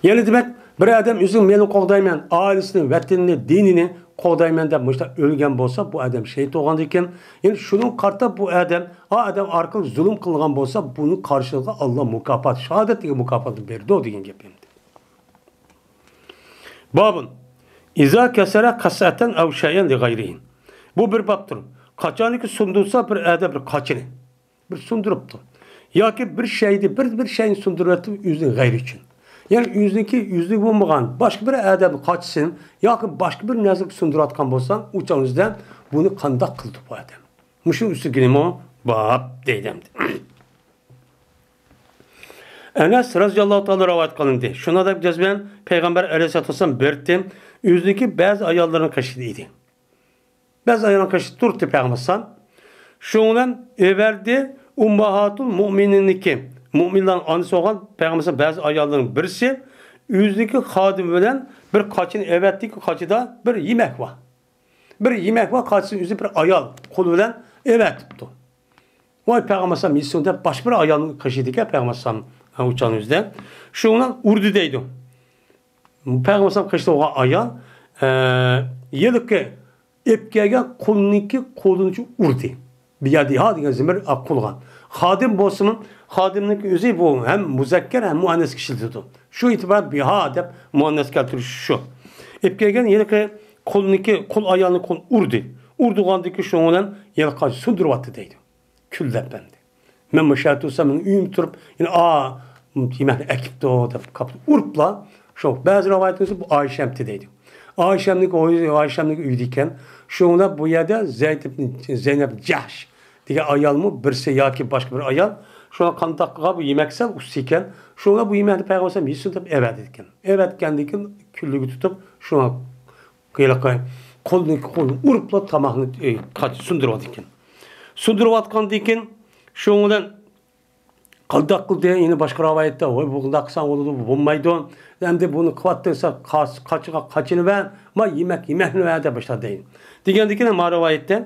يەنە دېمەك، بىر ئادەم ئۆزىنىڭ مېلىنى قوغدايمەن، ئائىلىسىنى، ۋەتىنىنى، دىنىنى قوغدايمەن دەپ مۇشۇنداق ئۆلگەن بولسا، بۇ ئادەم شېھىت بولغاندىكىن، يەنى شۇنىڭغا قارىتا بۇ ئادەم، ئا ئادەم ئارقىلىق زۇلۇم قىلغان بولسا، بۇنىڭ قارشىلىقىغا ئاللا مۇكاپات، شاھادەت دېگەن مۇكاپاتنى بېرىدۇ دېگەن گەپ ئەمدى. بابۇن، ئىزا كەسەرە قەسئەتەن ئەۋ شەيئەن لىغەيرىھى. بۇ بىر بابتۇر. قاچانكى سۇندۇرسا بىر ئادەم بىر قاچىنى، بىر سۇندۇرۇپتۇ. ياكى بىر شەينى، بىر، بىر شەينى سۇندۇرۇۋەتتى ئۆزىنىڭ غەيرى ئۈچۈن. يەنى ئۆزىنىڭكى، ئۆزىنىڭ بولمىغان باشقا بىر ئادەمنىڭ قاچىسىنى ياكى باشقا بىر نەرسىنى سۇندۇرۇۋاتقان بولسا، ئۇ چاغ ئۆزىدە بۇنى قانداق قىلدى بۇ ئادەم؟ مۇشۇ ئۈستىگىنىمۇ باب دەيدۇ ئەمدى. ئەنەس رەزىياللاھۇ تائالا رىۋايەت قىلىندى. شۇنىڭدەك جەزمەن پەيغەمبەر ئەلەيھىسسالاتۇ ۋەسسالام بىر تېم ئۆزىنىڭكى بەزى ئاياللىرىنىڭ قېشىدا ئىدى. بەزى ئايالنىڭ قېشىدا تۇردى پەيغەمبەر ئەلەيھىسسالام. شۇنىڭ بىلەن ئەۋەردى ئۇمماھاتۇل مۇئمىنىنىڭكى، مۇئمىنلارنىڭ ئانىسى بولغان پەيغەمبەر ئەلەيھىسسالام بەزى ئاياللىرىنىڭ بىرسى ئۆزىنىڭكى خادىمى بىلەن بىر قاچىنى ئەۋەتتىكى، قاچىدا بىر يېمەك بار. بىر يېمەك بار، قاچىسىنى ئۆزى بىر ئايال قولى بىلەن ئەۋەتىپتۇ. ۋاي پەيغەمبەر ئەلەيھىسسالام يېسۇن دەپ باشقا بىر ئايالنىڭ قېشىدىكەن پەيغەمبەر ئەلەيھىسسالام ئۇ چاغنىڭ ئۆزىدە. شۇنىڭ بىلەن ئۇردى دەيدۇ. پەيغەمبەر ئەلەيھىسسالام قېشىدا بولغان ئايال، ئە، ھېلىقى ئېلىپ كەلگەن قۇلنىڭكى قولىنى ئۇردى. بىيەدىھا دېگەن زېمىر قۇلغا. خادىم بولسىمۇ، خادىمنىڭكى ئۆزى بۇ ھەم مۇزەككەر ھەم مۇئەننەسكە ئىشلىتىدۇ. شۇ ئېتىبار بىھا دەپ مۇئەننەس كەلتۈرۈش شۇ. ئېلىپ كەلگەن ھېلىقى قۇلنىڭكى، قۇل ئايالنىڭ قولىنى ئۇردى. ئۇردۇرغاندىكى شۇنىڭ بىلەن ھېلىقى سۇندۇرۇۋاتتى دەيدۇ. كۈنلەپ ئەمدى. مەن مۇشۇ يەردە تۇرسام، مېنىڭ ئۆيۈمدە تۇرۇپ، يەنە، ئا، يېمەكنى ئەكىپتۇ دەپ قاپتۇ ئۇرۇپلا، شۇ بەزى رىۋايەتلەردە بۇ ئايشەمتى دەيدۇ. ئايشەمنىڭكى ئۆيى، ئايشەمنىڭكى ئۆيىدىكەن. شۇڭا بۇ يەردە زەينەپ، زەينەپ جەھش دېگەن ئايالمۇ بىرسى ياكى باشقا بىر ئايال، شۇڭا قانداق قىلغان بۇ يېمەك سەل ئۇسسا ئىكەن. شۇڭا بۇ يېمەكنى پەيغەمبەر ئەلەيھىسسالام يېسۇن دەپ ئەۋەتىدىكەن. ئەۋەتكەندىن كېيىن كۈنلۈككە تۇتۇپ، شۇڭا ھېلىقى قولىنى، قولىنى ئۇرۇپلا تاماقنى، ئى، قاچا سۇندۇرۇۋاتىدىكەن. سۇندۇرۇۋاتقاندىن كېيىن، شۇنىڭ بىلەن قانداق قىلدى؟ يەنە باشقا رىۋايەتتە، ۋاي، بۇنداق قىلساڭ بولىدۇ، بۇ بولمايدۇ. ئەمدى بۇنى قىلىۋاتتىڭ، سەن قاچ-، قاچىغا قاچىنى بەر، ما يېمەك، يېمەكنى بەر دەپ باشلاپ دەيدۇ. دېگەندىكىن، ما رىۋايەتتە،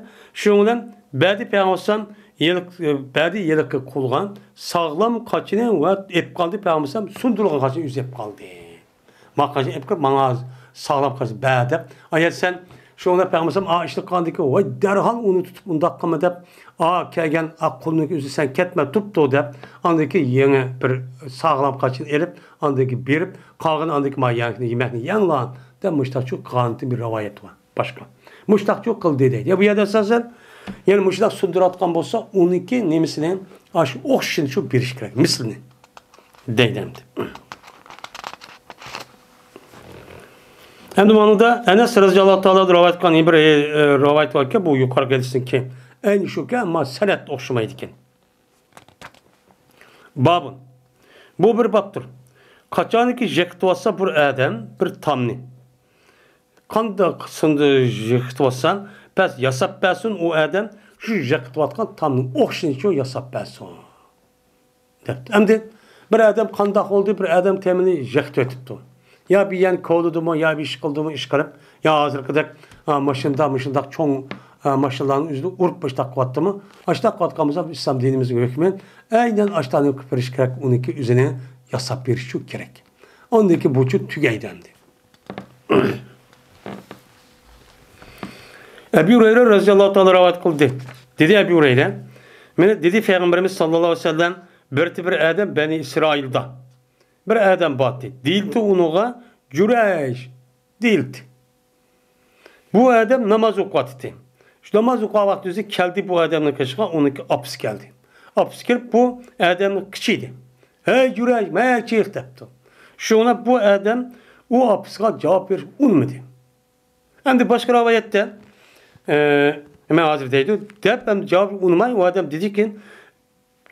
شۇنىڭ بىلەن بەدى پەيغەمبەر ئەلەيھىسسالام يېلىق-، بەدى يېلىققا قۇلغان ساغلام قاچىنى ۋە ئېپ قالدى، پەيغەمبەر ئەلەيھىسسالام سۇندۇرغان قاچىنى ئۆزى ئېپ قالدى. ما قاچىنى ئېپ قېلىپ، ماڭا ساغلام قاچىنى بەر دەپ. ئايەت سەن شۇنىڭ بىلەن پەيغەمبەر ئەلەيھىسسالام ئا ئىشنى قىلغاندىكىن، ۋاي، دەرھال ئۇنى تۇتۇپ، ئۇنداق قىلما دەپ، ئا كەلگەن ئا قۇلنىڭ ئۆزى سەن كەتمە، تۇرۇپتۇ دەپ، ئاندىن كېيىن يېڭى بىر ساغلام قاچىنى ئېلىپ، ئاندىن كېيىن بېرىپ، قالغىنى ئاندىن كېيىن ما يەڭ-، يېمەكنى يەڭلار دەپ مۇشتاقچۇ قىلغانتى بىر رىۋايەت بار. باشقا. مۇشتاقچۇ قىلدى دەيدۇ. يا بۇ يەردە ئاساسەن، يەنى مۇشۇنداق سۇندۇرۇۋاتقان بولسا، ئۇنىڭكى نېمىسىنى، ئاشۇ ئوخشىشىنى شۇ بېرىش كېرەك، مىسلىنى. دەيدۇ ئەمدى. ئەمدى ماڭىدا ئەنەس رەزىياللاھۇ تائالا رىۋايەت قىلغان بىر، ئى، رىۋايەت باركەن، بۇ يۇقىرىقى ھەدىستىن كېيىن. ئەينى شۇكەن، ئەمما سەنەد ئوخشىمايدىكەن. بابۇن. بۇ بىر بابتۇر. قاچانكى يىقىتىۋاتسا بىر ئادەم بىر تامنى. قانداق سۇندى يىقىتىۋاتسا، بەس، ياساپ بەرسۇن، ئۇ ئادەم شۇ يېقىتىۋاتقان تامنىڭ ئوخشىشىنى شۇ ياساپ بەرسۇن، دەپتۇ. ئەمدى بىر ئادەم قانداق بولدى، بىر ئادەم تېمىنى يېقىتىۋېتىپتۇ. يا بىر يەرنى كولىدىمۇ، يا بىر ئىش قىلدىمۇ، ئىش قىلىپ، يا ھازىرقىدەك، ئا، ماشىنىدا مۇشۇنداق چوڭ، ئا، ماشىنىلارنىڭ ئۆزىدە ئۇرۇپ مۇشۇنداق قىلىۋاتتىمۇ؟ ئاشۇنداق قىلىۋاتقان بولسا، ئىسلام دىنىمىزنىڭ ھۆكمى ئەينەن ئاشۇنداقنى قىلىپ بېرىش كېرەك، ئۇنىڭكى ئۆزىنى ياساپ بېرىشى كېرەك. ئاندىن كېيىن بۇچۇ تۈگەيدۇ ئەمدى. ئەبۇ ھۇرەيرە رەزىياللاھۇ تائالا رىۋايەت قىلدى. دېدى ئەبۇ ھۇرەيرە، مېنى دېدى پەيغەمبىرىمىز ساللاللاھۇ ئەلەيھى ۋەسەللەم، بىرتى بىر ئادەم بەنى ئىسرائىلدا بىر ئادەم بارتى. دېيىلدى ئۇنىڭغا جۈرەيج دېيىلدى. بۇ ئادەم ناماز ئوقۇۋاتىتى. شۇ ناماز ئوقۇغان ۋاقتى ئۆزى كەلدى بۇ ئادەمنىڭ قېشىغا، ئۇنىڭكى ئاپىسى كەلدى. ئاپىسى كىرىپ بۇ ئادەمنى قىچىيدى. ھەي جۈرەيج، مايا چىق دەپتۇ. شۇڭا بۇ ئادەم ئۇ ئاپىسىغا جاۋاب بېرىشكە ئۇنىمىدى. ئەمدى باشقا رىۋايەتتە، ئە، مەن ھازىر دەيدۇ، دەپ ئەمدى جاۋاب ئۇنىماي، ئۇ ئادەم دېدىكىن،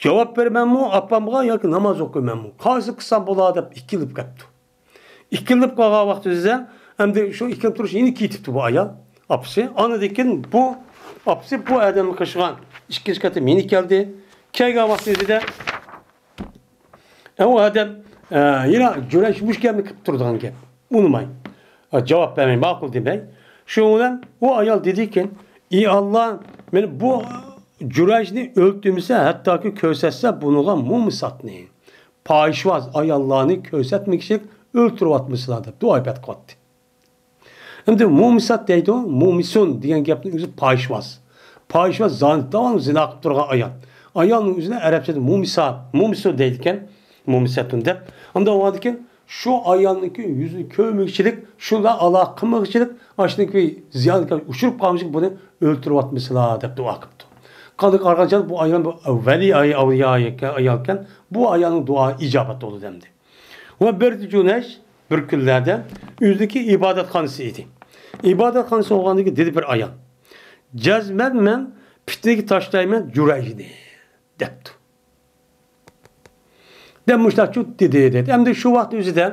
جاۋاب بېرىمەنمۇ ئاپامغا ياكى ناماز ئوقۇيمەنمۇ؟ قايسى قىلسام بولا دەپ ئىككىلىنىپ كەپتۇ. ئىككىلىنىپ قالغان ۋاقتىدا ئەمدى شۇ ئىككىلىنىپ تۇرۇش يەنە كېتىپتۇ بۇ ئايال، ئاپىسى. ئاندىن بۇ ئاپىسى بۇ ئادەمنى قىلىشقا ئىككىنچى قېتىم يەنە كەلدى. كەلگەن ۋاقتىدا ئە، ئۇ ئادەم، ئە، يەنە جۈرەيج مۇشۇ گەپنى قىلىپ تۇرىدىغان گەپ. ئۇنىماي. ئە، جاۋاب بەرمەي، ماقۇل دېمەي. شۇنىڭ بىلەن ئۇ ئايال دېدىكەن، ئى ئاللا، مېنى بۇ جۈرەيجنى ئۆلتۈرمىسە، ھەتتاكى كۆرسەتسە بۇنىڭغا مۇمىساتنى، پاھىشۋاز ئاياللارنى كۆرسەتمىگۈچىلىك ئۆلتۈرۈۋاتمىسىلا دەپ دۇئا ئىبادەت قىلاتتى. ئەمدى مۇمىسات دەيدۇ، مۇمىسۇن دېگەن گەپنىڭ ئۆزى پاھىشۋاز. پاھىشۋاز زانى، داۋاملىق زىنا قىلىپ تۇرغان ئايال. ئايالنىڭ ئۆزىنى ئەرەبچىدە مۇمىسات، مۇمىسۇن دەيدىكەن، مۇمىسەتۇن دەپ. ئانداق بولغاندىكىن شۇ ئايالنىڭكى يۈزىنى كۆرمىگۈچىلىك، شۇ بىلەن ئالاقە قىلمىغۇچىلىك، ئاشۇنىڭكى زىيانغا ئۇچۇرۇپ قالمىغۇچىلىك بۇنى ئۆلتۈرۈۋاتمىسىلا دەپ دۇئا قىپتۇ. قانداق قارىغانچە بۇ ئايال بۇ ۋەلى ئاي-، ئەۋلىيا ئايالكەن، بۇ ئايالنىڭ دۇئا ئىجابەت بولدى ئەمدى. ۋە بىردە جۈنەيش بىر كۈنلەردە ئۆزىنىڭكى ئىبادەتخانىسى ئىدى. ئىبادەتخانىسى بولغاندىكىن دېدى بىر ئايال، جەزمەن مەن پىتنىگە تاشلايمەن جۈرەيجنى، دەپتۇ. دەپ مۇشۇنداق دېدى، دېدى. ئەمدى شۇ ۋاقىت ئۆزىدە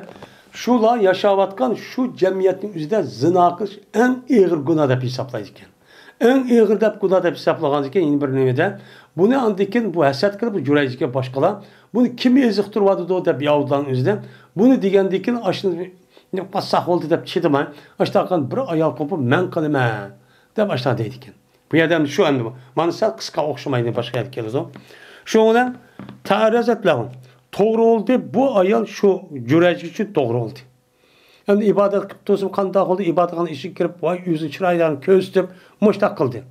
شۇلار ياشاۋاتقان شۇ جەمئىيەتنىڭ ئۆزىدە زىنا قىلىش ئەڭ ئېغىر گۇناھ دەپ ھېسابلايدۇ ئىكەن. ئەڭ ئېغىر دەپ گۇناھ دەپ ھېسابلىغاندىكىن يەنە بىر نېمىدە، بۇنى ئاندىكىن بۇ ھەسەت قىلىپ، بۇ جۈرەيجگە باشقىلار، بۇنى كىم ئېزىقتۇرۇۋاتىدۇ دەپ يەھۇدىيلارنىڭ ئۆزىدە، بۇنى دېگەندىكىن ئاشۇنى قىلساق بولدى دەپ چىدىماي، ئاشۇنداق بىر ئايال قوپۇپ، مەن قىلىمەن دەپ ئاشۇنداق دەيدىكەن. بۇ يەردە ئەمدى شۇ ئەمدى بۇ. مانا سەل قىسقا ئوخشىمايدۇ، باشقا يەردە كېلىدۇ. شۇنىڭ بىلەن تەرەزەتلەھۇ، توغرا بولدى، بۇ ئايال شۇ جۈرەيج ئۈچۈن توغرا بولدى. ئەمدى ئىبادەت قىلىپ تۇرسىمۇ قانداق بولدى؟ ئىبادەتخانا ئىشىككە كىرىپ، ۋاي، ئۆزىنىڭ چىرايلىرىنى كۆرسىتىپ، مۇشتاق قىلدى.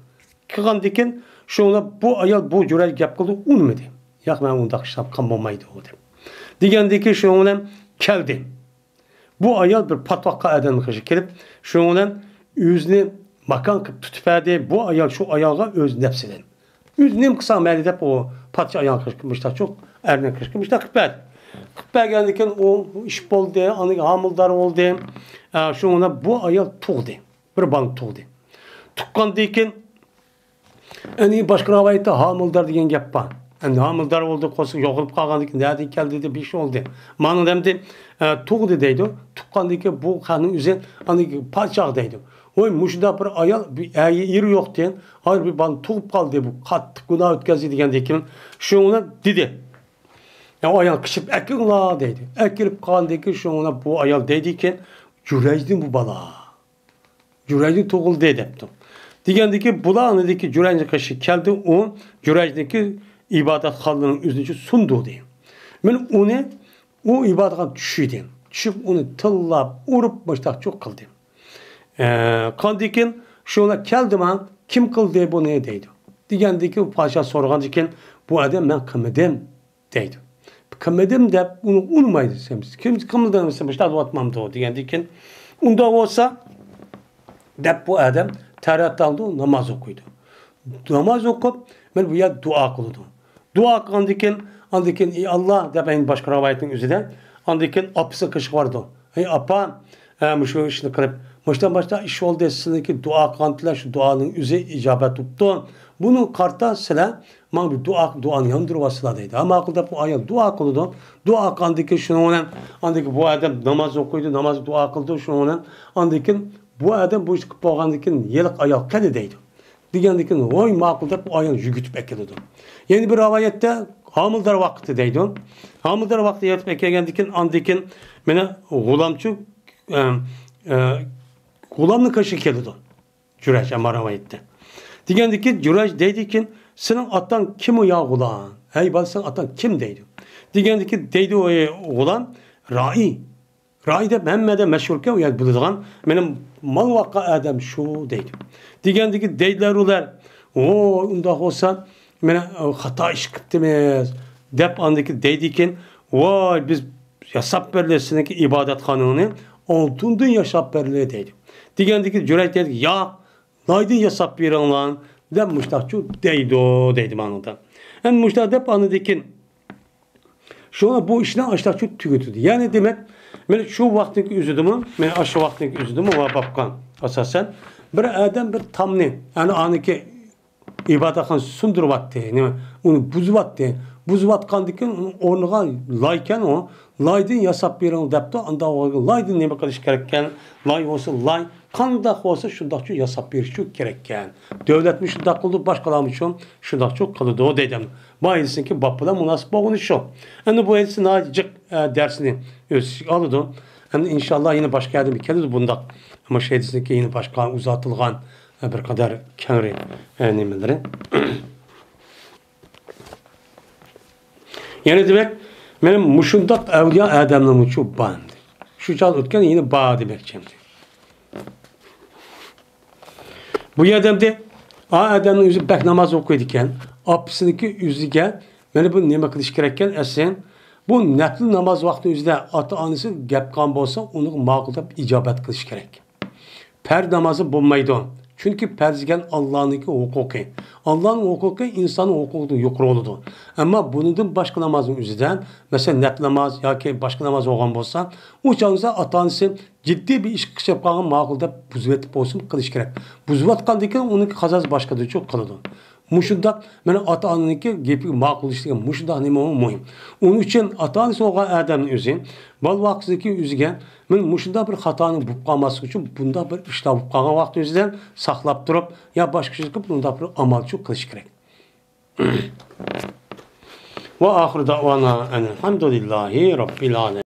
قىلغاندىكىن، شۇڭا بۇ ئايال بۇ جۈرەيج گەپ قىلدى، ئۇنىمىدى. ياق، مەن ئۇنداق ئىشلار قىلغان بولمايدۇ، دەپ. دېگەندىكىن، شۇنىڭ بىلەن كەلدى. بۇ ئايال بىر پاتۋاققا ئادەمنىڭ قېشىغا كېلىپ، شۇنىڭ بىلەن ئۆزىنى ماكان قىلىپ تۇتۇپ بەردى. بۇ ئايال شۇ ئايالغا ئۆز نەپسىدىن، ئۆزى نېمە قىلساڭ مەيلى دەپ، ئۇ پادىشاھ ئايال قىلىشقا مۇشتاق، ئەرنىڭ قىلىشقا مۇشتاق قىلىپ بەردى. قىلىپ بەرگەندىن كېيىن ئۇ ئىش بولدى، ئاندىن ھامىلىدار بولدى. ئە، شۇنىڭ بىلەن بۇ ئايال تۇغدى. بىر بالىنى تۇغدى. تۇغقاندىن كېيىن، ئەنە باشقا رىۋايەتتە ھامىلىدار دېگەن گەپ بار. ئەمدى ھامىلىدار بولدى، قورسىقى يوغىنىپ قالغاندىن كېيىن نەدىن كەلدى دەپ بىر ئىش بولدى. مانا ئەمدى، ئە، تۇغدى دەيدۇ. تۇغقاندىن كېيىن بۇ خەقنىڭ ئۆزى ئاندىن كېيىن پادىشاھ دەيدۇ. ۋاي، مۇشۇنداق بىر ئايال، بىر ئەرگە ئېرى يوقتى. ھازىر بىر بالىنى تۇغۇپ قالدى، بۇ قاتتىق گۇناھ ئۆتكەزدى دېگەندىن كېيىن شۇنى دېدى. يا ئايال قىچىپ ئەكىلىڭلار دەيدۇ. ئەكىلىپ قالغاندىن كېيىن شۇنى بۇ ئايال دەيدىكەن، جۈرەيجدىن بۇ بالا. جۈرەيج تۇغۇلدى دەپتۇ. دېگەندىكى بۇلار ئاندىكى جۈرەيجنىڭ قېشىغا كەلدى، ئۇ جۈرەيجنىڭكى ئىبادەتخانىلىرىنىڭ ئۆزىنى سۇندۇردى. مەن ئۇنى، ئۇ ئىبادەتخانىغا چۈشىدى. چۈشۈپ ئۇنى تىللاپ، ئۇرۇپ، مۇشتاقچۇ قىلدى. ئە، قاندىكىن شۇلار كەلدىما، كىم قىلدى بۇنى دەيدۇ. دېگەندىكى پادىشاھ سورىغاندىكىن بۇ ئادەم مەن قىلمىدىم دەيدۇ. قىلمىدىم دەپ ئۇنى ئۇنىمايدۇ. سەن كىم قىلمىدىڭ دېسە، مۇشۇنداق دەۋاتمامدۇ دېگەندىكىن، ئۇنداق بولسا دەپ بۇ ئادەم تەرەت ئالىدۇ، ناماز ئوقۇيدۇ. ناماز ئوقۇپ، مانا بۇ يەردە دۇئا قىلىدۇ. دۇئا قىلغاندىكىن، ئاندىكىن، ئى ئاللا دەپ، يەنە باشقا رىۋايەتنىڭ ئۆزىدە، ئاندىكىن ئاپىسىنىڭ قېشىغا بارىدۇ. ئەي ئاپا، ھە، مۇشۇ ئىشنى قىلىپ، مۇشۇنداق مۇشۇنداق ئىش بولدى، سىلەرنىڭكى دۇئا قىلغانتىلەر، شۇ دۇئانىڭ ئۆزى ئىجابەت بوپتۇ. بۇنىڭغا قارىتا سىلەر ماڭا بىر دۇئا، دۇئانى ياندۇرۇۋالسىلا دەيدۇ. ھە، ماقۇل دەپ ئۇ ئايال دۇئا قىلىدۇ. دۇئا قىلغاندىن كېيىن شۇنىڭ بىلەن ئاندىن كېيىن بۇ ئادەم ناماز ئوقۇيدۇ، ناماز دۇئا قىلىدۇ. شۇنىڭ بىلەن ئاندىن كېيىن بۇ ئادەم بۇ ئىشنى قىلىپ بولغاندىن كېيىن ھېلىقى ئايال قېنى دەيدۇ. دېگەندىن كېيىن، ۋاي، ماقۇل دەپ، ئۇ ئايالنى يۈگۈتۈپ ئەكېلىدۇ. يەنە بىر رىۋايەتتە، ھامىلىدار ۋاقتى دەيدۇ. ھامىلىدار ۋاقتى يېتىپ ئەكەلگەندىن كېيىن، ئاندىن كېيىن مېنى غۇلامچۇ، ئە، ئە، غۇلامنىڭ قېشىغا كېلىدۇ. جۈرەج، ئەمما رىۋايەتتە. دېگەندىن كېيىن، جۈرەج دەيدىكىن، «سېنىڭ ئاتاڭ كىم يا غۇلام؟ ھەي بالا، سېنىڭ ئاتاڭ كىم؟» دەيدۇ. دېگەندىن كېيىن دەيدۇ، ئەي غۇلام، رائى. رائى دەپ ھەممەدە مەشھۇركەن، ئۇ يەردە بىلىدىغان، مېنىڭ مال باققان ئادەم شۇ دەيدۇ. دېگەندىن كېيىن دەيدىلەر ئۇلار، ۋوي، ئۇنداق بولسا، مېنە، خاتا ئىش قىپتىمىز، دەپ ئاندىن كېيىن دەيدىكىن، ۋاي، بىز ياساپ بەرلى سېنىڭكى ئىبادەتخانىڭنى ئالتۇندىن ياساپ بەرلى دەيدۇ. دېگەندىن كېيىن جۈرەج دەيدۇ، ياق، لايدىن ياساپ بېرىڭلار، دەپ مۇشتاقچۇ دەيدۇ، دەيدۇ ماڭىدا. ئەمدى مۇشتاق دەپ ئاندىن كېيىن شۇڭا بۇ ئىشنى ئاشتاقچۇ تۈگىتىدۇ. يەنى دېمەك، مەن شۇ ۋاقىتنىڭ ئۆزىدىمۇ، مەن شۇ ۋاقىتنىڭ ئۆزىدىمۇ ۋە بابقان ئاساسەن بىر ئادەم بىر تامنى، يەنى ئانىكى ئىبادەتخانىسى سۇندۇرۇۋاتتى، نېمە، ئۇنى بۇزۇۋاتتى. بۇزۇۋاتقاندىن كېيىن ئۇنىڭ ئورنىغا لايكەن ئۇ، لايدىن ياساپ بېرىڭ دەپتۇ. ئانداق لايدىن نېمە قىلىش كېرەككەن؟ لاي بولسا لاي، قانداق بولسا شۇنداقچۇ ياساپ بېرىشچۇ كېرەككەن. دۆلەتمۇ شۇنداق قىلىدۇ، باشقىلارمۇ شۇ، شۇنداقچۇ قىلىدۇ دەيدۇ. بايىسىنىڭكى باب بىلەن مۇناسىپ بولغىنى شۇ. ئەمدى بۇ ھەدىسى ناھايىتى جىق، ئە، دەرسنى ئۆز ئىچىگە ئالىدۇ. ئەمدى ئىنشاللا يەنە باشقا يەردىن كېلىدۇ بۇنداق. ئەمما شۇ ھەدىسنىڭكى يەنە باشقا ئۇزارتىلغان، ئە، بىر قەدەر كەڭرى، ئە، نېمىلىرى. يەنە دېمەك، مېنىڭ مۇشۇنداق ئەۋلىيا ئادەملىرىمچۇ بار ئەمدى. شۇ چاغدا ئۆتكەن، يەنە بار دېمەكچى ئەمدى. بۇ يەردە ئەمدى ئا ئادەمنىڭ ئۆزى بەك ناماز ئوقۇيدىكەن. ئاپىسىنىڭكى ئۆزىگە مانا بۇ نېمە قىلىش كېرەككەن ئەسلى؟ بۇ نەپلى ناماز ۋاقتى ئۆزىدە ئاتا-ئانىسى گەپ قىلغان بولسا، ئۇنىڭغا ماقۇل دەپ ئىجابەت قىلىش كېرەك. پەرز نامازى بولمايدۇ. چۈنكى پەرز دېگەن ئاللانىڭكى ھوقۇقى. ئاللانىڭ ھوقۇقى ئىنساننىڭ ھوقۇقىدىن يۇقىرى بولىدۇ. ئەمما بۇنىڭدىن باشقا نامازنىڭ ئۆزىدە، مەسىلەن، نەپلى ناماز ياكى باشقا ناماز بولغان بولسا، ئۇ چاغدا ئاتا-ئانىسى جىددىي بىر ئىشقا قىچىپ قالغان ماقۇل دەپ بۇزۇۋېتىپ بولسىمۇ قىلىش كېرەك. بۇزۇۋاتقاندىن كېيىن ئۇنىڭكى قازاسى باشقىدىنچۇ قىلىدۇ. مۇشۇنداق مانا ئاتا-ئانىنىڭكى گېپىگە ماقۇل ئىش دېگەن مۇشۇنداق نېمە مۇھىم. ئۇنىڭ ئۈچۈن ئاتا-ئانىسى بولغان ئادەمنىڭ ئۆزى بالا ۋاقتىدىكى ئۆزىگە مانا مۇشۇنداق بىر خاتانىڭ بولۇپ قالماسلىقى ئۈچۈن بۇنداق بىر ئىشلار بولۇپ قالغان ۋاقتى ئۆزىدىن ساقلاپ تۇرۇپ يا باشقا ئىش قىلىپ بۇنداق بىر ئامالچۇ قىلىش كېرەك. ۋە ئاخىر دەۋانا ئەنىلھەمدۇلىللاھى رەببىل ئالەمىن.